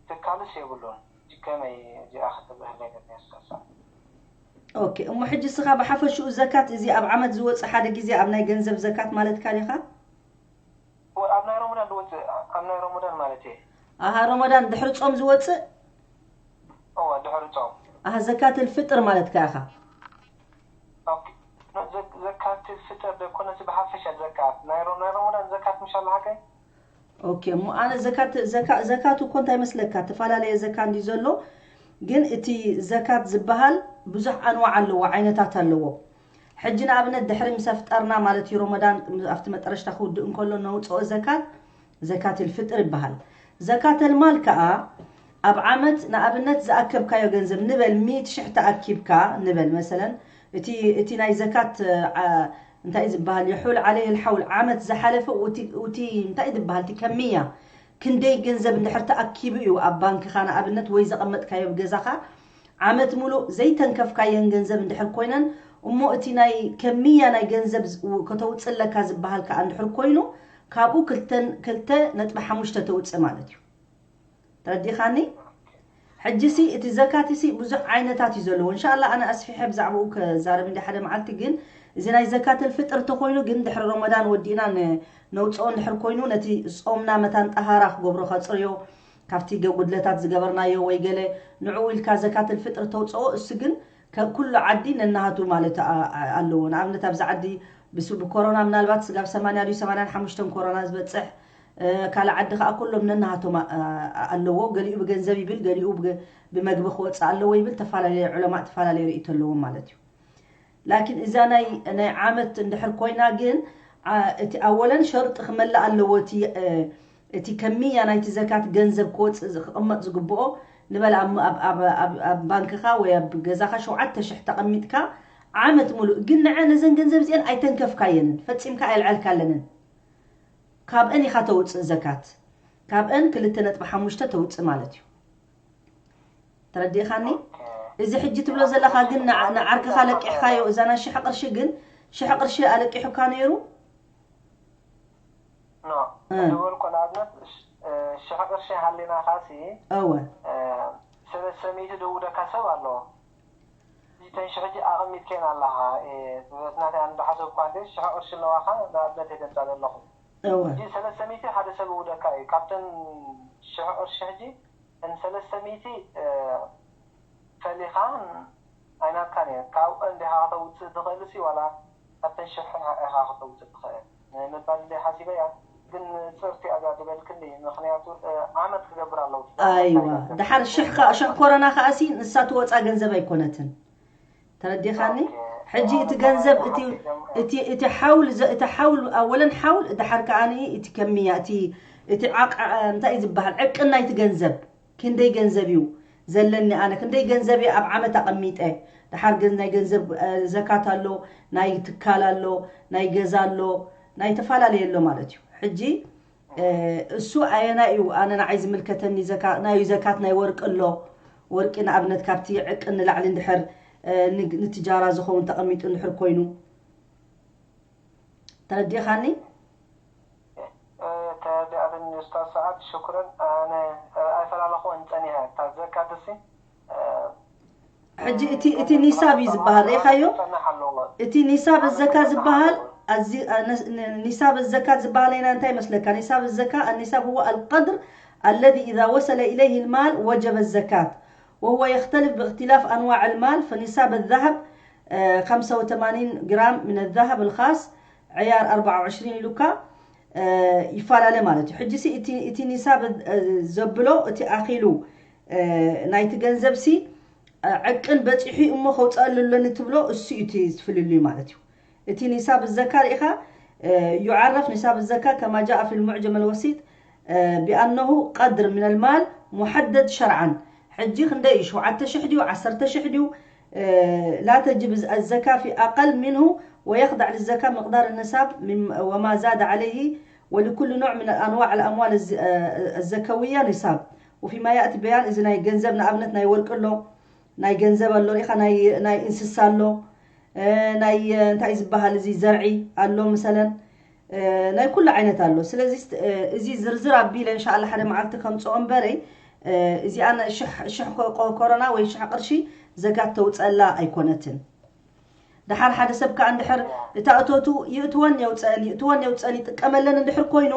ትካልስ የብሉን። ከመይ እዚኣ ከተብርህለይ ገኒያስ ካሳ። ኦኬ እሞ ሕጂ እስኻ ብሓፈሽኡ ዘካት እዚ ኣብ ዓመት ዝወፅእ ሓደ ግዜ ኣብ ናይ ገንዘብ ዘካት ማለትካ ዲኻ? ኣብ ናይ ረመዳን ዝወፅእ ኣብ ናይ ረመዳን ማለት እየ። ኣሃ ረመዳን ድሕሪ ፆም ዝወፅእ? እወ ድሕሪ ፆም። ኣሃ ዘካት ልፍጥር ማለትካ ኢኻ? ዘካት ፍጥር ደኮነሲ ብሓፈሻ ዘካት ናይ ረመዳን ዘካት ምሻ ኣለሃቀይ? ኦኬ እሞ ኣነ ዘካት ዘካ ዘካት እኮ እንታይ መስለካ ተፈላለየ ዘካ እንዲ ዘሎ ግን እቲ ዘካት ዝበሃል ብዙሕ ኣንዋዕ ኣለዎ ዓይነታት ኣለዎ። ሕጂ ንኣብነት ድሕሪ ምስ ኣፍጠርና ማለት እዩ ረመዳን ኣብቲ መጠረሽታ ክውድእ እንከሎ ነውፅኦ ዘካት ዘካት ልፍጥር ይበሃል። ዘካት ልማል ከዓ ኣብ ዓመት ንኣብነት ዝኣከብካዮ ገንዘብ ንበል ሚእቲ ሽሕ ተኣኪብካ ንበል መሰለን እቲ እቲ ናይ ዘካት እንታይ ዝበሃል የሑል ዓለይህ ልሓውል ዓመት ዝሓለፈ እቲ እንታይ ዝበሃል እቲ ከሚያ ክንደይ ገንዘብ እንድሕር ተኣኪቡ እዩ ኣብ ባንክኻ ንኣብነት ወይ ዘቐመጥካዮ ኣብ ገዛኻ ዓመት ሙሉእ ዘይተንከፍካየን ገንዘብ እንድሕር ኮይነን እሞ እቲ ናይ ከሚያ ናይ ገንዘብ ከተውፅእ ኣለካ ዝበሃል ከዓ እንድሕር ኮይኑ ካብኡ ክልተ ነጥቢ ሓሙሽተ ተውፅእ ማለት እዩ። ተረዲኻኒ? ሕጂ ሲ እቲ ዘካት ሲ ብዙሕ ዓይነታት እዩ ዘለዎ። እንሻላ ኣነ ኣስፊሐ ብዛዕባኡ ከዛረብ እንዲ ሓደ መዓልቲ ግን እዚ ናይ ዘካት ልፍጥር ተኮይኑ ግን ድሕሪ ረመዳን ወዲእና ነውፅኦ እንድሕር ኮይኑ ነቲ ፆምና መታን ጠሃራ ክገብሮ ከፅርዮ ካብቲ ጉድለታት ዝገበርናዮ ወይ ገለ ንዕኡ ኢልካ ዘካት ልፍጥር ተውፅኦ እሱ ግን ኩሉ ዓዲ ነናሃቱ ማለት ኣለዎ። ንኣብነት ኣብዚ ዓዲ ብኮሮና ምናልባት ስጋብ ሰማንያ ድዩ ሰማንያን ሓሙሽተን ኮሮና ዝበፅሕ ካልእ ዓዲ ከዓ ኩሎም ነናሃቶም ኣለዎ። ገሊኡ ብገንዘብ ይብል፣ ገሊኡ ብመግቢ ክወፅእ ኣለዎ ይብል። ተፈላለየ ዑለማእ ተፈላለየ ርእይቶ ኣለዎም ማለት እዩ። ላኪን እዛ ናይ ናይ ዓመት እንድሕር ኮይና ግን እቲ ኣወለን ሸርጢ ክመልእ ኣለዎ እቲ እቲ ከሚያ ናይቲ ዘካት ገንዘብ ክወፅእ ክቕመጥ ዝግብኦ ንበል ኣብ ባንክኻ ወይ ኣብ ገዛኻ ሸውዓተ ሽሕ ተቐሚጥካ ዓመት ሙሉእ ግን ንዐ ነዘን ገንዘብ እዚአን ኣይተንከፍካየንን ፈፂምካ ኣየልዐልካለንን ካብአን ኢኻ ተውፅእ ዘካት ካብአን ክልተ ነጥቢ ሓሙሽተ ተውፅእ ማለት እዩ። ተረዲእኻኒ? እዚ ሕጂ ትብሎ ዘለኻ ግን ንዓርክኻ ለቂሕካዮ እዛ ናይ ሽሕ ቅርሺ ግን ሽሕ ቅርሺ ኣለቂሑካ ነይሩ? ዝበልኮ ንኣብነት ሽሕ ቅርሺ ሃሊና ካሲ እወ ሰለስተ ሚእቲ ደውደካ ሰብ ኣለዎ። እተን ሽሕ ሕጂ ኣቐሚጥከን ኣለኻ ናተይ ኣነ እንዳሓሰብኳ እንደ ሽሕ ቅርሺ ኣለዋኻ ንኣብነት የደምፃ ዘለኹ። እወ እዚ ሰለስተ ሚእቲ ሓደ ሰብ ውደካ እዩ ካብተን ሽሕ ቅርሺ ሕጂ እን ሰለስተ ሚእቲ ፈሊኻ ኣይናትካን እየ ካብኡ እንዲኻ ከተውፅእ ትኽእል ሲ ዋላ ኣብተን ሽሕ ኢኻ ከተውፅእ ትኽእል ንምባል እንደ ሓሲበ እያ። ግን ጽርቲ ኣጋ ዝበልክኒ፣ ምኽንያቱ ዓመት ክገብር ኣለዉ። ኣይዋ፣ ድሓር ሽሕ ኮረና ከኣሲ ንሳ ትወፃ ገንዘብ ኣይኮነትን። ተረዲኻኒ? ሕጂ እቲ ገንዘብ እቲ እቲ እቲ ሓውል እቲ ሓውል ኣወለን ሓውል ድሓር ከኣ እቲ ከሚያ እቲ እቲ ዓቃ እንታይ ዝበሃል ዕቅን ናይቲ ገንዘብ ክንደይ ገንዘብ እዩ ዘለኒ ኣነ ክንደይ ገንዘብ ኣብ ዓመት ኣቐሚጠ ድሓር ናይ ገንዘብ ዘካት ኣሎ ናይ ትካል ኣሎ ናይ ገዛ ኣሎ ናይ ተፈላለየ ኣሎ ማለት እዩ ሕጂ እሱ ኣየናይ እዩ ኣነ ንዓይ ዝምልከተኒ ናዩ ዘካት ናይ ወርቂ ኣሎ ወርቂ ንኣብነት ካብቲ ዕቅን ንላዕሊ እንድሕር ንትጃራ ዝኸውን ተቐሚጡ እንድሕር ኮይኑ ተረዲእኻኒ ተረዲኣትኒ ኡስታዝ ሰዓድ ሽኩረን ኣነ ኣይፈላለኹወን ፀኒሐ እታ ዘካት እሲ ሕጂ እቲ እቲ ኒሳብ እዩ ዝበሃል ርኢኻዮ እቲ ኒሳብ ዘካ ዝበሃል ኒሳብ ዘካት ዝበሃል ኢና እንታይ መስለካ ኒሳብ ዘካ النصاب هو القدر الذي إذا وصل إليه المال وجب الزكاة وهو يختلف باختلاف أنواع المال فنصاب الذهب خمسة وثمانين جرام من الذهب الخاص عيار أربعة وعشرين ኢሉካ ይፈላለ ማለት እዩ ሕጂ እቲ ኒሳብ ዘብሎ እቲ ኣኺሉ ናይቲ ገንዘብ ሲ ዕቅን በፂሑ እሞ ከውፀኣሉ ኣለኒ ትብሎ እሱ እዩ እቲ ዝፍልልዩ ማለት እዩ እቲ ኒሳብ ዘካ ርኢኻ يعرف نصاب الزكاة كما جاء في المعجم الوسيط بأنه قدر من المال محدد شرعا ሕጂ ክንደይ እዩ ሸውዓተ ሽሕ ድዩ ዓሰርተ ሽሕ ድዩ لا تجب الزكاة في أقل منه ويخضع للزكاة مقدار النصاب وما زاد عليه ولكل نوع من أنواع الأموال الزكوية نصاب وفيما يأتي بيان እዚ ናይ ገንዘብ ንኣብነት ናይ ወርቂ ኣሎ ናይ ገንዘብ ኣሎ ሪኢኻ ናይ እንስሳ ኣሎ ናይ እንታይ ዝበሃል እዚ ዘርዒ ኣሎ መሰለን ናይ ኩሉ ዓይነት ኣሎ ስለዚ እዚ ዝርዝር ኣቢለ እንሻኣላ ሓደ መዓልቲ ከምፅኦ እምበረይ እዚኣ ሽሕ ኮሮና ወይ ሽሕ ቅርሺ ዘጋት ተውፀላ ኣይኮነትን ድሓር ሓደ ሰብ ከዓ እንድሕር እታ እቶቱ ይእትወን የውፀአን ይእትወን የውፀአን ይጥቀመለን እንድሕር ኮይኑ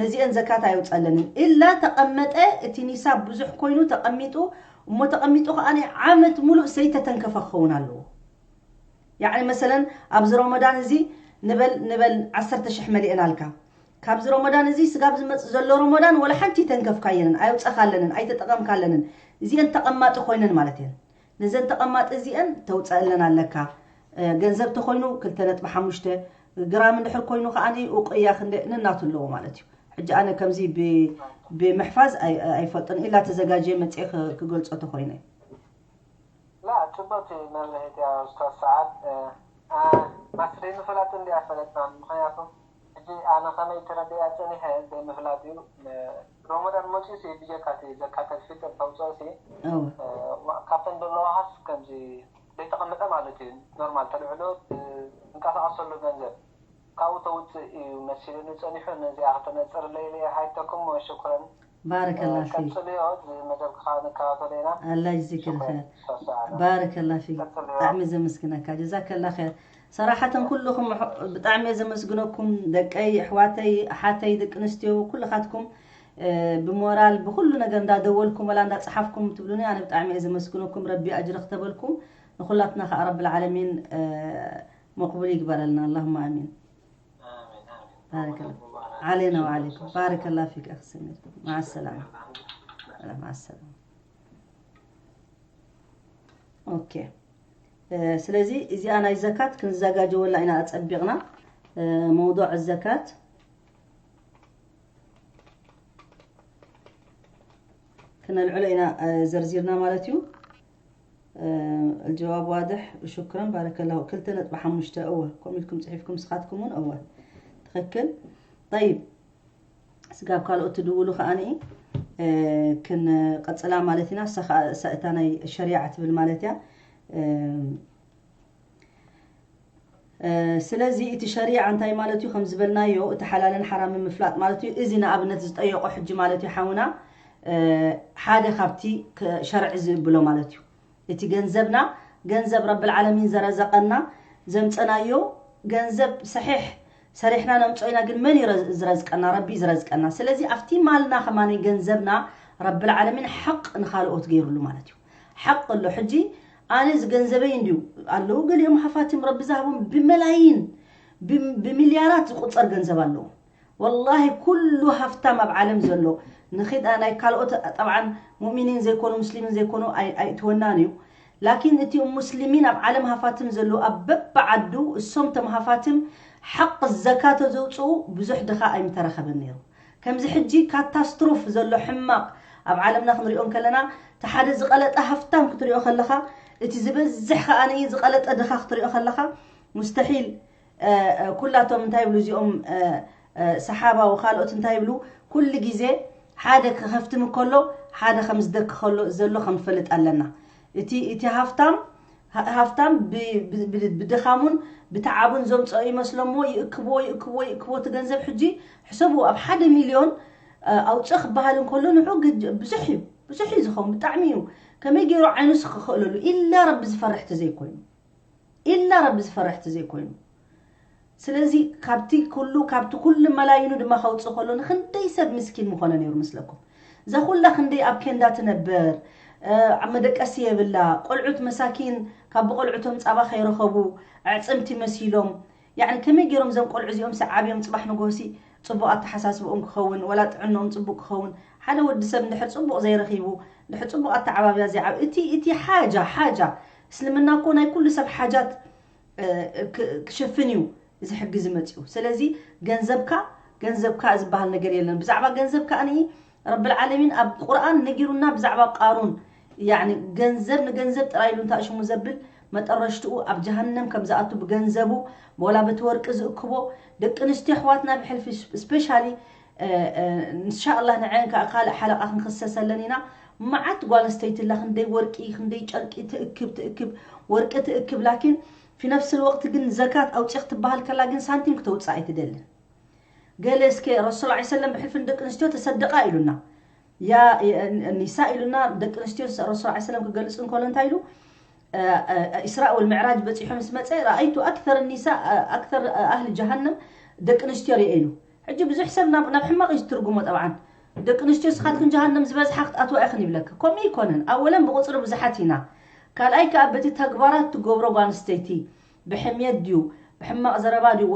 ነዚአን ዘካት ኣይውፀለንን ኢላ ተቐመጠ እቲ ኒሳብ ብዙሕ ኮይኑ ተቐሚጡ እሞ ተቐሚጡ ከዓ ዓመት ሙሉእ ሰይተተንከፈ ክኸውን ኣለዎ ያዕኒ መሰለን ኣብዚ ረመዳን እዚ ንበል ንበል ዓሰርተ ሽሕ መሊአናልካ ካብዚ ረመዳን እዚ ስጋብ ዝመፅእ ዘሎ ረመዳን ወላ ሓንቲ ተንከፍካየንን ኣየውፀኻለንን ኣይተጠቐምካለንን እዚአን ተቐማጢ ኮይነን ማለት እየን ነዘን ተቐማጢ እዚአን ተውፀአለን ኣለካ ገንዘብ ተኮይኑ ክልተ ነጥቢ ሓሙሽተ ግራም እንድሕር ኮይኑ ከዓ ኡቅያ ክንደ ንናቱ ኣለዎ ማለት እዩ ሕጂ ኣነ ከምዚ ብምሕፋዝ ኣይፈልጥን ኢላ ተዘጋጀ መፅአ ክገልፆ ተኮይነ ላ ፅቡቅ መብርሂት እያ ኡስታዝ ሰዓድ ማስሪ ንፍላጥ እንዲያ ፈለጥና ምክንያቱ ሕጂ ኣነ ከመይ ተረዲኣ ፀኒሐ ዘይምፍላጥ እዩ ሮሞዳን መፅኡ ሲ ብጀካ እቲ ዘካተል ፊጥር ተውፅኦ ሲ ካብተን ዘለዋሃስ ከምዚ ዘይተቐመጠ ማለት እዩ ኖርማል ተልዕሎ ትንቀሳቐሰሉ ገንዘብ ካብኡ ተውፅእ እዩ መሲሉኒ ፀኒሑ ነዚኣ ክተነፅርለይ ኢለ ይሓተኩም ሽኩረን ባረከላ ፊክ ቀፅልዮ እዚ መደብ ከዓ ንከታተሎ ኢና ኣላ ይዝክር ኸር ባረከላ ፊክ ብጣዕሚ ዘመስግነካ ጀዛከላ ኸር ሰራሓተን ኩልኹም ብጣዕሚ እየ ዘመስግነኩም ደቀይ ኣሕዋተይ ኣሓተይ ደቂ ኣንስትዮ ኩልኻትኩም ብሞራል ብኩሉ ነገር እንዳደወልኩም ወላ እንዳፀሓፍኩም ትብሉኒ ኣነ ብጣዕሚ እየ ዘመስግነኩም ረቢ ኣጅሪ ክተበልኩም ንኩላትና ከዓ ረቢ ዓለሚን መቅቡል ይግበረልና ኣላሁማ ኣሚን آمين آمين بارك الله علينا وعليكم بارك الله فيك أخ سمير مع السلامة مع السلامة أوكي ስለዚ እዚኣ ናይ ዘካት ክንዘጋጀወላ ኢና ኣፀቢቕና መውضዕ ዘካት ክነልዕሎ ኢና ዘርዚርና ማለት እዩ الجواب واضح شكرا بارك الله ክልተ ነጥቢ ሓሙሽተ እወ ከምኡ ኢልኩም ፅሒፍኩም ስኻትኩም እውን እወ ትኽክል طيب ስጋብ ካልኦት ትድውሉ ከዓኒ ክንቀፅላ ማለት ኢና እሳ እታ ናይ ሸሪዓ ትብል ማለት እያ ስለዚ እቲ ሸሪዓ እንታይ ማለት እዩ ከም ዝበልናዮ እቲ ሓላልን ሓራምን ምፍላጥ ማለት እዩ እዚ ንኣብነት ዝጠየቆ ሕጂ ማለት እዩ ሓውና ሓደ ካብቲ ሸርዒ ዝብሎ ማለት እዩ እቲ ገንዘብና ገንዘብ ረብል ዓለሚን ዘረዘቀና ዘምፀናዮ ገንዘብ ሰሒሕ ሰሪሕና ነምፅኦ ኢና ግን መን እዩ ዝረዝቀና ረቢ ዝረዝቀና ስለዚ ኣብቲ ማልና ከማን ገንዘብና ረብል ዓለሚን ሓቅ ንካልኦት ገይሩሉ ማለት እዩ ሓቅ ኣሎ ሕጂ ኣነ እዚ ገንዘበይ እንድዩ ኣለዉ ገሊኦም ሃፋትም ረቢ ዝሃቦም ብመላይን ብሚልያራት ዝቁፀር ገንዘብ ኣለዎም ወላሂ ኩሉ ሃፍታም ኣብ ዓለም ዘሎ ንኺድ ናይ ካልኦት ጠብዓን ሙእሚኒን ዘይኮኑ ሙስሊሚን ዘይኮኑ ኣይ- ኣይእትወናን እዩ። ላኪን እቲ ሙስሊሚን ኣብ ዓለም ሃፋትም ዘሎ ኣብ በብዓዱ እሶም ቶም ሃፋትም ሓቅ ዘካ ተዘውፅኡ ብዙሕ ድኻ ኣይምተረኸበን ነይሩ። ከምዚ ሕጂ ካታስትሮፍ ዘሎ ሕማቕ ኣብ ዓለምና ክንሪኦ ከለና እቲ ሓደ ዝቐለጠ ሃፍታም ክትሪኦ ከለኻ እቲ ዝበዝሕ ከኣ ዝቐለጠ ድኻ ክትሪኦ ከለኻ ሙስተሒል ኩላቶም እንታይ ይብሉ እዚኦም ሰሓባ ወካልኦት እንታይ ይብሉ? ኩሉ ግዜ ሓደ ክኸፍትም ከሎ ሓደ ከም ዝደክ ከሎ ዘሎ ከም ንፈልጥ ኣለና። እቲ እቲ ሃፍታም ሃፍታም ብድኻሙን ብተዓቡን ዘምፀኦ ይመስሎሞ ይእክብዎ ይእክብዎ ይእክብዎ እቲ ገንዘብ ሕጂ ሕሰቡ ኣብ ሓደ ሚልዮን ኣውፅእ ክበሃል እንከሎ ንዑ ብዙሕ እዩ ብዙሕ እዩ ዝኸውን ብጣዕሚ እዩ። ከመይ ገይሩ ዓይኑስ ክኽእለሉ ኢላ ረቢ ዝፈርሕ ተዘይኮይኑ ኢላ ረቢ ዝፈርሕ ተዘይኮይኑ ስለዚ ካብቲ ኩሉ ካብቲ ኩሉ መላይኑ ድማ ከውፅእ ከሎ ንክንደይ ሰብ ምስኪን ምኾነ ነይሩ ምስለኩም። እዛ ኩላ ክንደይ ኣብ ኬንዳ ትነብር፣ ኣብ መደቀሲ የብላ፣ ቆልዑት መሳኪን ካብ ብቆልዑቶም ፃባ ከይረኸቡ ኣዕፅምቲ መሲሎም። ያዕኒ ከመይ ገይሮም እዞም ቆልዑ እዚኦም ሲ ዓብዮም ፅባሕ ንጎሆ ሲ ፅቡቕ ኣተሓሳስብኦም ክኸውን ወላ ጥዕንኦም ፅቡቕ ክኸውን ሓደ ወዲ ሰብ እንድሕር ፅቡቕ ዘይረኺቡ እንድሕር ፅቡቕ ኣተዓባብያ ዘይዓብ እቲ እቲ ሓጃ ሓጃ እስልምና እኮ ናይ ኩሉ ሰብ ሓጃት ክሽፍን እዩ እዚ ሕጊ ዝመፅኡ። ስለዚ ገንዘብካ ገንዘብካ ዝበሃል ነገር የለን። ብዛዕባ ገንዘብ ከኣ ረብል ዓለሚን ኣብ ቁርኣን ነጊሩና ብዛዕባ ቃሩን ያኒ ገንዘብ ንገንዘብ ጥራይ ኢሉ እንታሽሙ ዘብል መጠረሽትኡ ኣብ ጀሃነም ከም ዝኣቱ ብገንዘቡ ወላ በቲ ወርቂ ዝእክቦ ደቂ ኣንስትዮ ኣሕዋትና ብሕልፊ ስፔሻሊ እንሻኣላህ ንዐን ከዓ ካልእ ሓለቃ ክንክሰሰለን ኢና። መዓት ጓል ኣንስተይቲ ኣላ ክንደይ ወርቂ ክንደይ ጨርቂ ትእክብ ትእክብ ወርቂ ትእክብ ላኪን ፊ ነፍሲ ልወቅት ግን ዘካት ኣውፂእ ክትበሃል ከላ ግን ሳንቲም ክተውፅእ ኣይትደልን። ገለ እስከ ረሱል ላ ሰለም ብሕልፊ ንደቂ ኣንስትዮ ተሰደቃ ኢሉና ያ ኒሳ ኢሉና ደቂ ኣንስትዮ ረሱል ላ ሰለም ክገልፅ እንከሎ እንታይ ኢሉ ኢስራእ ወልምዕራጅ በፂሑ ምስ መፀ ረኣይቱ ኣክተር ኒሳ ኣክተር ኣህሊ ጀሃነም ደቂ ኣንስትዮ ርየ ኢሉ። ሕጂ ብዙሕ ሰብ ናብ ናብ ሕማቕ እዩ ዝትርጉሞ። ጠብዓን ደቂ ኣንስትዮ ስኻትክን ጀሃነም ዝበዝሓ ክትኣትዋ ኢኽን ይብለካ። ከምኡ ይኮነን። ኣወለን ብቁፅሪ ብዙሓት ኢና። ካልኣይ ከዓ በቲ ተግባራት ትገብሮ ጓል ኣንስተይቲ ብሕምየት ድዩ ብሕማቕ ዘረባ ድዩ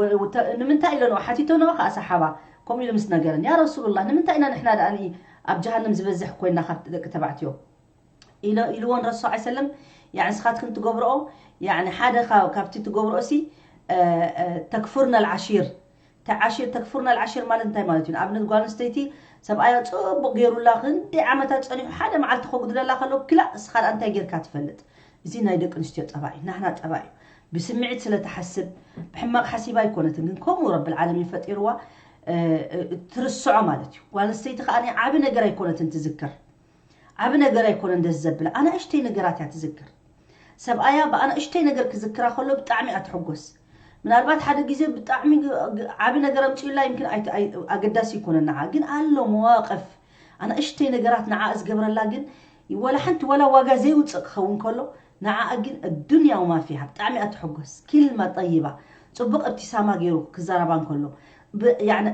ንምንታይ ኢለንኦ ሓቲተንኦ ከዓ ሰሓባ ከምኡ ኢሉ ምስ ነገረን ያ ረሱሉላህ ንምንታይ ኢና ንሕና ደኣ ኣብ ጀሃነም ዝበዝሕ ኮይና ካብ ደቂ ተባዕትዮ ኢልወን ረሱ ስ ሰለም ንስኻትክን ትገብርኦ ሓደ ካብቲ ትገብርኦ ሲ ተክፍርና ልዓሺር ተዓሺር ተክፍርና ልዓሺር ማለት እንታይ ማለት እዩ ንኣብነት ጓል ኣንስተይቲ ሰብኣያ ፅቡቅ ገይሩላ ክንደይ ዓመታት ፀኒሑ ሓደ መዓልቲ ከጉድለላ ከሎ ክላእ እስኻ እንታይ ጌርካ ትፈልጥ እዚ ናይ ደቂ ኣንስትዮ ጠባይ ናህና ጠባይ እዩ ብስምዒት ስለ ትሓስብ ብሕማቅ ሓሲባ ኣይኮነትን ግን ከምኡ ረብል ዓለሚን ፈጢርዋ ትርስዖ ማለት እዩ ጓል ኣንስተይቲ ከዓ ዓብ ነገር ኣይኮነትን ትዝክር ዓብ ነገር ኣይኮነን ደስ ዘብል ኣናእሽተይ ነገራት እያ ትዝክር ሰብኣያ ብኣናእሽተይ ነገር ክዝክራ ከሎ ብጣዕሚ እያ ትሕጎስ ምናልባት ሓደ ግዜ ብጣዕሚ ዓብ ነገር ኣምፅኡላ ይምክን ኣገዳሲ ይኮነን ንዓ ግን ኣሎ መዋቅፍ ኣናእሽተይ ነገራት ንዓ ዝገብረላ ግን ወላ ሓንቲ ወላ ዋጋ ዘይውፅእ ክኸውን ከሎ ንዓኣ ግን ኣዱንያ ወማ ፊሃ ብጣዕሚ እያ ትሕጎስ ክልማ ጠይባ ፅቡቅ እብቲሳማ ገይሩ ክዛረባ እንከሎ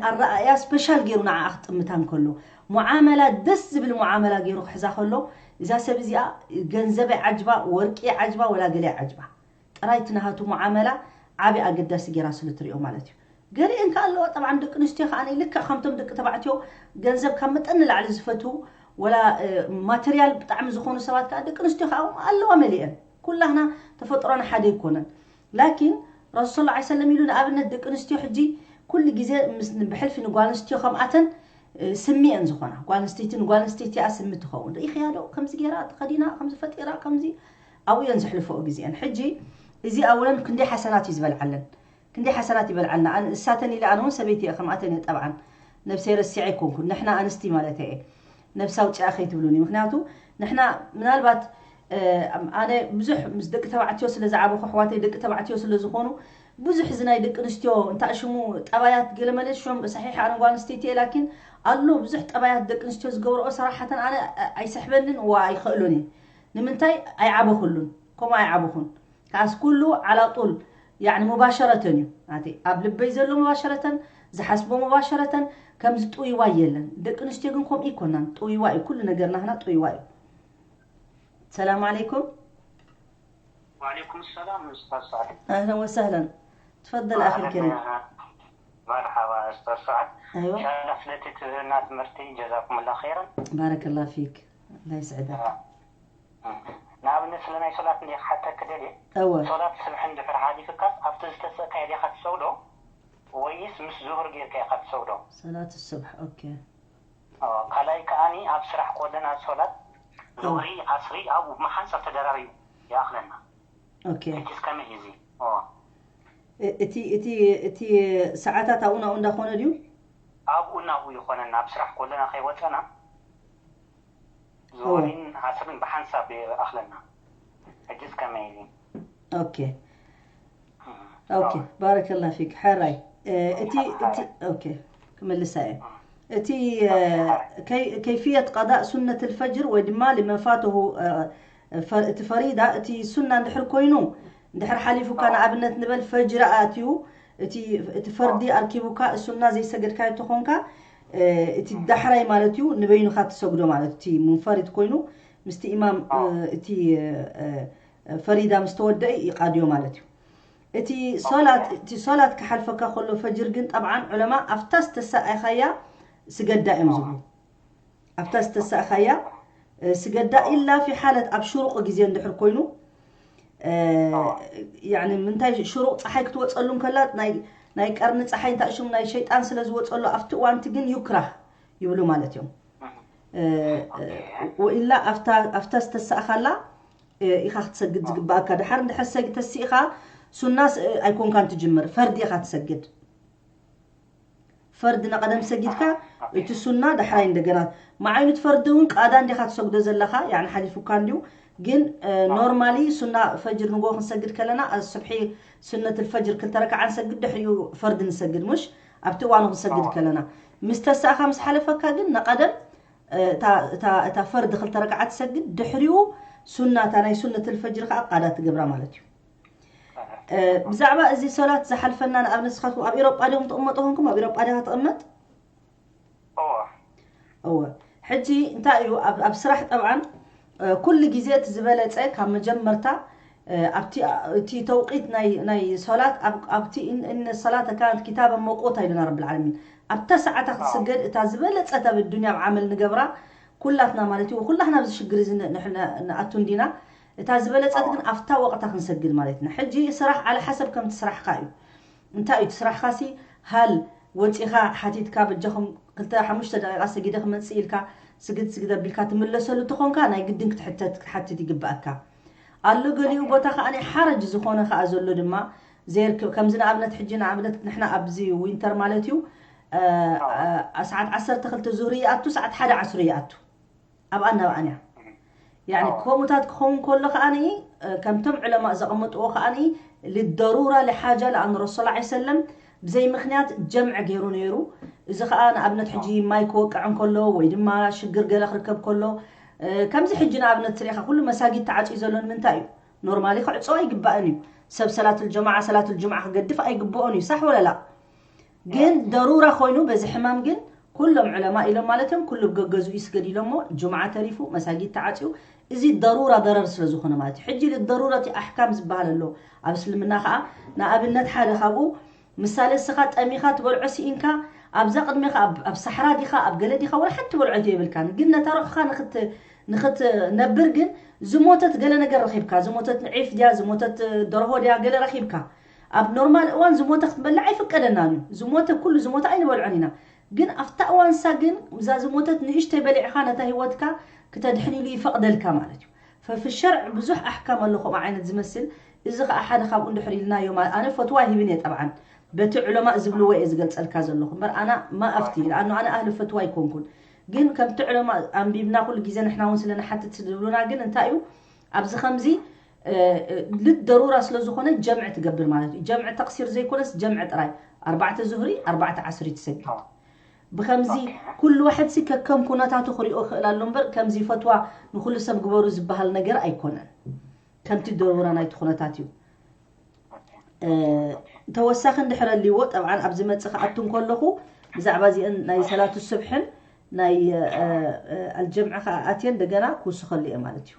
ኣረኣእያ ስፔሻል ገይሩ ንዓኣ ክጥምታ እንከሎ ሙዓመላ ደስ ዝብል ሙዓመላ ገይሩ ክሕዛ ከሎ እዛ ሰብ እዚኣ ገንዘበይ ዓጅባ ወርቂ ዓጅባ ወላ ገለ ዓጅባ ጥራይ እቲ ናሃቱ ሙዓመላ ዓቢ ኣገዳሲ ገይራ ስለ ትሪኦ ማለት እዩ ገሊአን ከኣ ኣለዋ ጠብዓን ደቂ ኣንስትዮ ከኣ ልክዕ ከምቶም ደቂ ተባዕትዮ ገንዘብ ካብ መጠን ንላዕሊ ዝፈትዉ ወላ ማተርያል ብጣዕሚ ዝኾኑ ሰባት ከኣ ደቂ ኣንስትዮ ከኣ ኣለዋ መሊአን ኩላህና ተፈጥሮና ሓደ ኣይኮነን ላኪን ረሱል ስ ሰለም ኢሉ ንኣብነት ደቂ ኣንስትዮ ሕጂ ኩሉ ግዜ ብሕልፊ ንጓል ኣንስትዮ ከምኣተን ስሚ እየን ዝኾና ጓል ኣንስተይቲ ንጓል ኣንስተይቲ እያ ስሚ ትኸውን ርኢኽያ ዶ ከምዚ ገይራ ተኸዲና ከምዚ ፈጢራ ከምዚ ኣብኡ እየን ዘሕልፈኦ ግዜአን ሕጂ እዚ ኣወለን ክንደይ ሓሰናት እዩ ዝበልዓለን ክንደይ ሓሰናት ይበልዓልና እሳተን ኢለ ኣነ እውን ሰበይቲ እየ ከምኣተን እየ ጠብዓን ነብሰይ ረሲዐ ኣይኮንኩን ንሕና ኣንስቲ ማለት እየ ነብሲ ኣውፅኣ ከይትብሉኒ ምክንያቱ ንሕና ምናልባት ኣነ ብዙሕ ምስ ደቂ ተባዕትዮ ስለ ዝዓበኹ ኣሕዋተይ ደቂ ተባዕትዮ ስለ ዝኾኑ ብዙሕ እዚ ናይ ደቂ ኣንስትዮ እንታይ ሽሙ ጠባያት ገለመለ ሽም ሰሒሕ ኣነ ጓል ኣንስተይቲ እየ ላኪን ኣሎ ብዙሕ ጠባያት ደቂ ኣንስትዮ ዝገብርኦ ሰራሓተን ኣነ ኣይስሕበንን ዋ ኣይኽእሉን እየ ንምንታይ ኣይዓበኹሉን ከምኡ ኣይዓበኹን ከኣስ ኩሉ ዓላጡል ያዕኒ ሙባሸረተን እዩ ናተይ ኣብ ልበይ ዘሎ ሙባሸረተን ዝሓስቦ ሙባሸረተን ከምዚ ጥውይዋይ የለን ደቂ ኣንስትዮ ግን ከምኡ ይኮናን ጥውይዋይ እዩ ኩሉ ነገር ናህና ጥውይዋይ እዩ ሰላም ዓለይኩም وعليكم السلام أستاذ سعد أهلا وسهلا تفضل أخي الكريم መርሓባ ኡስታዝ ሱዓድ። ኣይዋ ኢንሻላህ ስለቲ ትህብና ትምህርቲ ጀዛኩምላ ኸይረን። ባረከላ ፊክ። ኣላ ይስዕደካ። ንኣብነት ስለ ናይ ሶላት እንደ ክሓተክ ደልየ እወ ሶላት ስብሒ እንድሕር ሓሊፍካስ ኣብቲ ዝተሰእካዮ ዲኻ ትሰግዶ ወይስ ምስ ዙሁር ጌርካ ኢኻ ትሰግዶ? ሰላት ሱብሕ ኦኬ። ካልኣይ ከኣኒ ኣብ ስራሕ ኮለና ሶላት ዙህሪ ዓስሪ ኣብኡ ብመሓንሳብ ተደራሪቡ ይኣኽለና። ኦኬ ሕጂስ ከመይ እዚ? እቲ እቲ እቲ ሰዓታት ኣብኡ ናብኡ እንዳኾነ ድዩ? ኣብኡ ናብኡ ይኾነና ኣብ ስራሕ ኮለና ከይወፀና ዙህሪን ዓስርን ብሓንሳብ ይኣኽለና። ሕጂስ ከመይ እዚ? ኦኬ ኦኬ ባረከላ ፊክ። ሕራይ እቲ እቲ ኦኬ ክምልሳ እየ። እቲ ከይፍየት ቀዳእ ሱነት ልፈጅር ወይ ድማ ልመፋተሁ እቲ ፈሪዳ እቲ ሱና እንድሕር ኮይኑ እንድሕር ሓሊፉካ ንኣብነት ንበል ፈጅር ኣትዩ እቲ ፈርዲ ኣርኪቡካ ሱና ዘይሰገድካዮ ተኾንካ እቲ ዳሕራይ ማለት እዩ ንበይኑካ ትሰግዶ ማለት እቲ ሙንፈሪድ ኮይኑ ምስቲ ኢማም እቲ ፈሪዳ ምስ ተወደአ ይቃድዮ ማለት እዩ። እቲ ሶላት እቲ ሶላት ክሓልፈካ ከሎ ፈጅር ግን ጠብዓን ዑለማ ኣብታ ዝተሰኣኻያ ስገዳ እዮም ዝብሉ። ኣብታ ዝተሰኣኻያ ስገዳ ኢላ ፊ ሓለት ኣብ ሽሩቕ ግዜ እንድሕር ኮይኑ ያኒ ምንታይ ሽሩቕ ፀሓይ ክትወፀሉ እንከላ ናይ ቀርኒ ፀሓይ እንታይ ሽሙ ናይ ሸይጣን ስለ ዝወፀሉ ኣብቲ እዋንቲ ግን ዩክራህ ይብሉ ማለት እዮም። ወኢላ ኣብታ ዝተሰኣኻላ ኢኻ ክትሰግድ ዝግባኣካ። ድሓር እንድሕር ሰግ ተሲእኻ ሱናስ ኣይኮንካን ትጅምር፣ ፈርዲ ኢኻ ትሰግድ። ፈርዲ ንቐደም ሰጊድካ እቲ ሱና ዳሕራይ እንደገና መዓይኑት ፈርዲ እውን ቃዳ እንዲኻ ትሰግዶ ዘለኻ ያኒ ሓሊፉካ እንዲዩ። ግን ኖርማሊ ሱና ፈጅር ንጎ ክንሰግድ ከለና ስብሒ ሱነት ፈጅር ክልተ ረክዓ ንሰግድ ድሕሪኡ ፈርዲ ንሰግድ ሙሽ ኣብቲ እዋኑ ክንሰግድ ከለና ምስ ተሳእኻ ምስ ሓለፈካ ግን ንቐደም እታ ፈርድ ክልተ ረክዓ ትሰግድ ድሕሪኡ ሱና እታ ናይ ሱነት ልፈጅር ከዓ ቃዳ ትገብራ ማለት እዩ። ብዛዕባ እዚ ሶላት ዝሓልፈና ንኣብነት ንስኻትኩም ኣብ ኤሮጳ ዲኹም ትቕመጡ ኮንኩም ኣብ ኤሮጳ ዲኻ ትቕመጥ? እወ ሕጂ እንታይ እዩ ኣብ ስራሕ ጠብዓን ኩሉ ግዜ እቲ ዝበለፀ ካብ መጀመርታ ኣብቲ እቲ ተውቂት ናይ ናይ ሶላት ኣብቲ እነ ሶላት ካነት ኪታበ መውቁታ ኢሉና ረብል ዓለሚን ኣብታ ሰዓታ ክትስገድ እታ ዝበለፀት ኣብ ዱንያ ኣብ ዓመል ንገብራ ኩላትና ማለት እዩ። ኩላትና ኣብዚ ሽግር እዚ ንኣቱ እንዲና እታ ዝበለፀት ግን ኣብታ ወቕታ ክንሰግድ ማለት ኢና። ሕጂ ስራሕ ዓለ ሓሰብ ከምቲ ስራሕካ እዩ። እንታይ እዩ እቲ ስራሕካ ሲ ሃል ወፂኻ ሓቲትካ በጃኹም ክልተ ሓሙሽተ ደቂቃ ሰጊደ ክመፅእ ኢልካ ስግድ ስግድ ኣቢልካ ትምለሰሉ ተኾንካ ናይ ግድን ክትሕተት ክትሓትት ይግበኣካ ኣሎ። ገሊኡ ቦታ ከዓ ናይ ሓረጅ ዝኾነ ከዓ ዘሎ ድማ ዘይርክብ ከምዚ ንኣብነት ሕጂ ንኣብነት ንሕና ኣብዚ ዊንተር ማለት እዩ ሰዓት ዓሰርተ ክልተ ዙህሪ ይኣቱ ሰዓት ሓደ ዓስሪ ይኣቱ ኣብኣን ናብኣን እያ። ያኒ ከምኡታት ክኸውን ከሎ ከዓኒ ከምቶም ዕለማእ ዘቐመጥዎ ከዓኒ ልደሩራ ልሓጃ ልኣን ረሱል ላ ሰለም ብዘይ ምክንያት ጀምዕ ገይሩ ነይሩ። እዚ ከዓ ንኣብነት ሕጂ ማይ ክወቅዕ እንከሎ ወይ ድማ ሽግር ገለ ክርከብ ከሎ ከምዚ ሕጂ ንኣብነት ትሪኢኻ ኩሉ መሳጊድ ተዓፅዩ ዘሎ ንምንታይ እዩ? ኖርማሊ ክዕፀው ኣይግባእን እዩ። ሰብ ሰላት ልጀማዓ ሰላት ልጅምዓ ክገድፍ ኣይግብኦን እዩ። ሳሕ ወለላ? ግን ደሩራ ኮይኑ በዚ ሕማም ግን ኩሎም ዕለማ ኢሎም ማለት እዮም ኩሉ ገገዙ ይስገድ ኢሎሞ ጁምዓ ተሪፉ መሳጊድ ተዓፅዩ እዚ ደሩራ ደረር ስለ ዝኾነ ማለት እዩ። ሕጂ ልደሩራ እቲ ኣሕካም ዝበሃል ኣሎ ኣብ እስልምና ከዓ ንኣብነት ሓደ ካብኡ ምሳሌ እስኻ ጠሚኻ ትበልዖ ስኢንካ ኣብዛ ቅድሜኻ ኣብ ሰሕራ ዲኻ ኣብ ገለ ዲኻ ወላ ሓንቲ በልዖ የብልካን ግን ነታ ሩሕኻ ንክትነብር ግን ዝሞተት ገለ ነገር ረኺብካ ዝሞተት ዒፍ ድያ ዝሞተት ደርሆ ድያ ገለ ረኺብካ ኣብ ኖርማል እዋን ዝሞተ ክትበልዕ ኣይፍቀደናን እዩ። ዝሞተ ኩሉ ዝሞተ ኣይንበልዖን ኢና። ግን ኣብታ እዋን ንሳ ግን እዛ ዝሞተት ንእሽተይ በሊዕኻ ነታ ህይወትካ ክተድሕን ኢሉ ይፈቕደልካ ማለት እዩ። ፈፊ ሸርዕ ብዙሕ ኣሕካም ኣሎ ከምኡ ዓይነት ዝመስል። እዚ ከዓ ሓደ ካብኡ እንድሕር ኢልናዮ ማለት ኣነ ፈትዋ ሂብን እየ ጠብዓን በቲ ዑለማእ ዝብልዎ እየ ዝገልፀልካ ዘለኹ እምበር ኣና ማ ኣፍቲ ለኣኑ ኣነ ኣህሊ ፈትዋ ኣይኮንኩን። ግን ከምቲ ዑለማእ ኣንቢብና ኩሉ ግዜ ንሕና እውን ስለ ንሓትት ዝብሉና ግን እንታይ እዩ ኣብዚ ከምዚ ልደሩራ ስለ ዝኾነ ጀምዕ ትገብር ማለት እዩ። ጀምዕ ተቕሲር ዘይኮነስ ጀምዕ ጥራይ ኣርባዕተ ዙህሪ ኣርባዕተ ዓስሪ ትሰግድ። ብከምዚ ኩሉ ዋሕድ ሲ ከከም ኩነታቱ ክሪኦ ይኽእል ኣሎ እምበር ከምዚ ፈትዋ ንኩሉ ሰብ ግበሩ ዝበሃል ነገር ኣይኮነን። ከምቲ ደሩራ ናይቲ ኩነታት እዩ። ተወሳኺ እንድሕር ኣልዎ ጠብዓን ኣብ ዝመፅእ ክኣቱ እንከለኹ ብዛዕባ እዚአን ናይ ሰላቱ ስብሕን ናይ ኣልጀምዐ ከዓ ኣትየ እንደገና ክውስኸሉ እየ ማለት እዩ።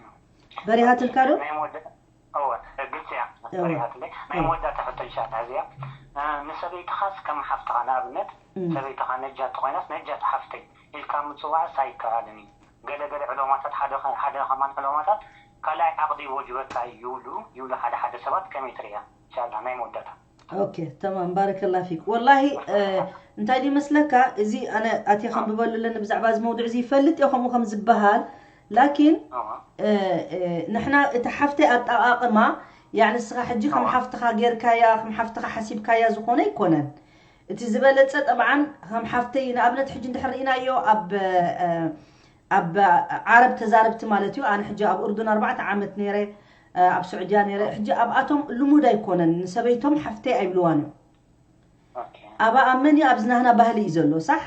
በሪሃትልካ ዶ? ግልፂ እያ። በሪሃትለይ ናይ መወዳእታ ሕቶ እንሻላ እዚያ ንሰበይትኻስ ከም ሓፍትኻ፣ ንኣብነት ሰበይትኻ ነጃት ተኾይናስ ነጃት ሓፍተይ ኢልካ ምፅዋዕስ ኣይከኣልን እዩ። ገለገለ ዕሎማታት ሓደ ከ- ሓደ ከማን ዕሎማታት ካልኣይ ዓቕዲ ይወጅበካ እዩ ይብሉ ይብሉ ሓደ ሓደ ሰባት። ከመይ ትርእያ? ኢንሻላ ናይ መወዳእታ። ኦኬ፣ ተማም፣ ባረከላ ፊክ። ወላሂ እንታይ ይመስለካ፣ እዚ ኣነ ኣትየ ከንብበሉ ኣለኒ ብዛዕባ እዚ መውዱዕ እዚ ይፈልጥ እየ ከምኡ ከም ዝበሃል። ላኪን ንሕና እቲ ሓፍተይ ኣጠቓቕማ፣ ያኒ ንስኻ ሕጂ ከም ሓፍትኻ ጌርካያ፣ ከም ሓፍትኻ ሓሲብካያ ዝኾነ ኣይኮነን። እቲ ዝበለፀ ጠብዓን ከም ሓፍተይ ንኣብነት ሕጂ እንድሕር ርኢናዮ ኣብ ኣብ ዓረብ ተዛረብቲ ማለት እዩ። ኣነ ሕጂ ኣብ ኡርዱን ኣርባዕተ ዓመት ነይረ፣ ኣብ ስዑድያ ነይረ። ሕጂ ኣብኣቶም ልሙድ ኣይኮነን፣ ንሰበይቶም ሓፍተይ ኣይብልዋን እዮም። ኣባ ኣመን እዩ ኣብዚ ናህና ባህሊ እዩ ዘሎ ሳሕ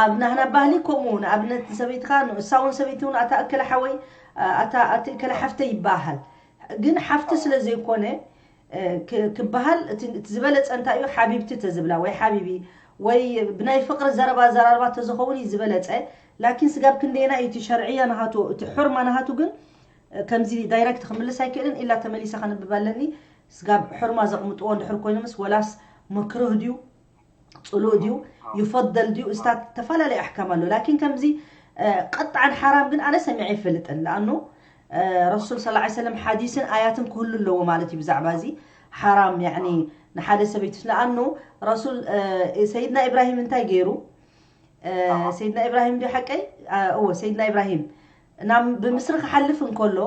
ኣብ ናህና ባህሊ ከምኡ ንኣብነት ንሰበይትኻ ንእሳ እውን ሰበይቲ እውን ኣታ እከለ ሓወይ ኣታ ኣቲ እከለ ሓፍተይ ይበሃል። ግን ሓፍቲ ስለ ዘይኮነ ክበሃል እቲ ዝበለፀ እንታይ እዩ ሓቢብቲ ተዝብላ ወይ ሓቢቢ ወይ ብናይ ፍቅሪ ዘረባ ኣዘራርባ ተዝኸውን እዩ ዝበለፀ። ላኪን ስጋብ ክንደየና እዩ እቲ ሸርዕያ ናሃቱ እቲ ሑርማ ናሃቱ ግን ከምዚ ዳይረክት ክምልስ ኣይክእልን ኢላ ተመሊሰ ከንብብ ኣለኒ። ስጋብ ሑርማ ዘቕምጥዎ እንድሕር ኮይኑ ምስ ወላስ መክሩህ ድዩ ፅሉእ ድዩ ይፈደል ድዩ እስታት ተፈላለየ ኣሕካም ኣሎ። ላኪን ከምዚ ቀጥዓን ሓራም ግን ኣነ ሰሚዐ ይፈልጥን ለኣኑ ረሱል ስ ሰለም ሓዲስን ኣያትን ክህሉ ኣለዎ ማለት እዩ ብዛዕባ እዚ ሓራም ያኒ ንሓደ ሰበይቱ ለኣኑ ረሱል ሰይድና ኢብራሂም እንታይ ገይሩ ሰይድና ኢብራሂም ዲ ሓቀይ እዎ ሰይድና ኢብራሂም ናብ ብምስሪ ክሓልፍ እንከሎ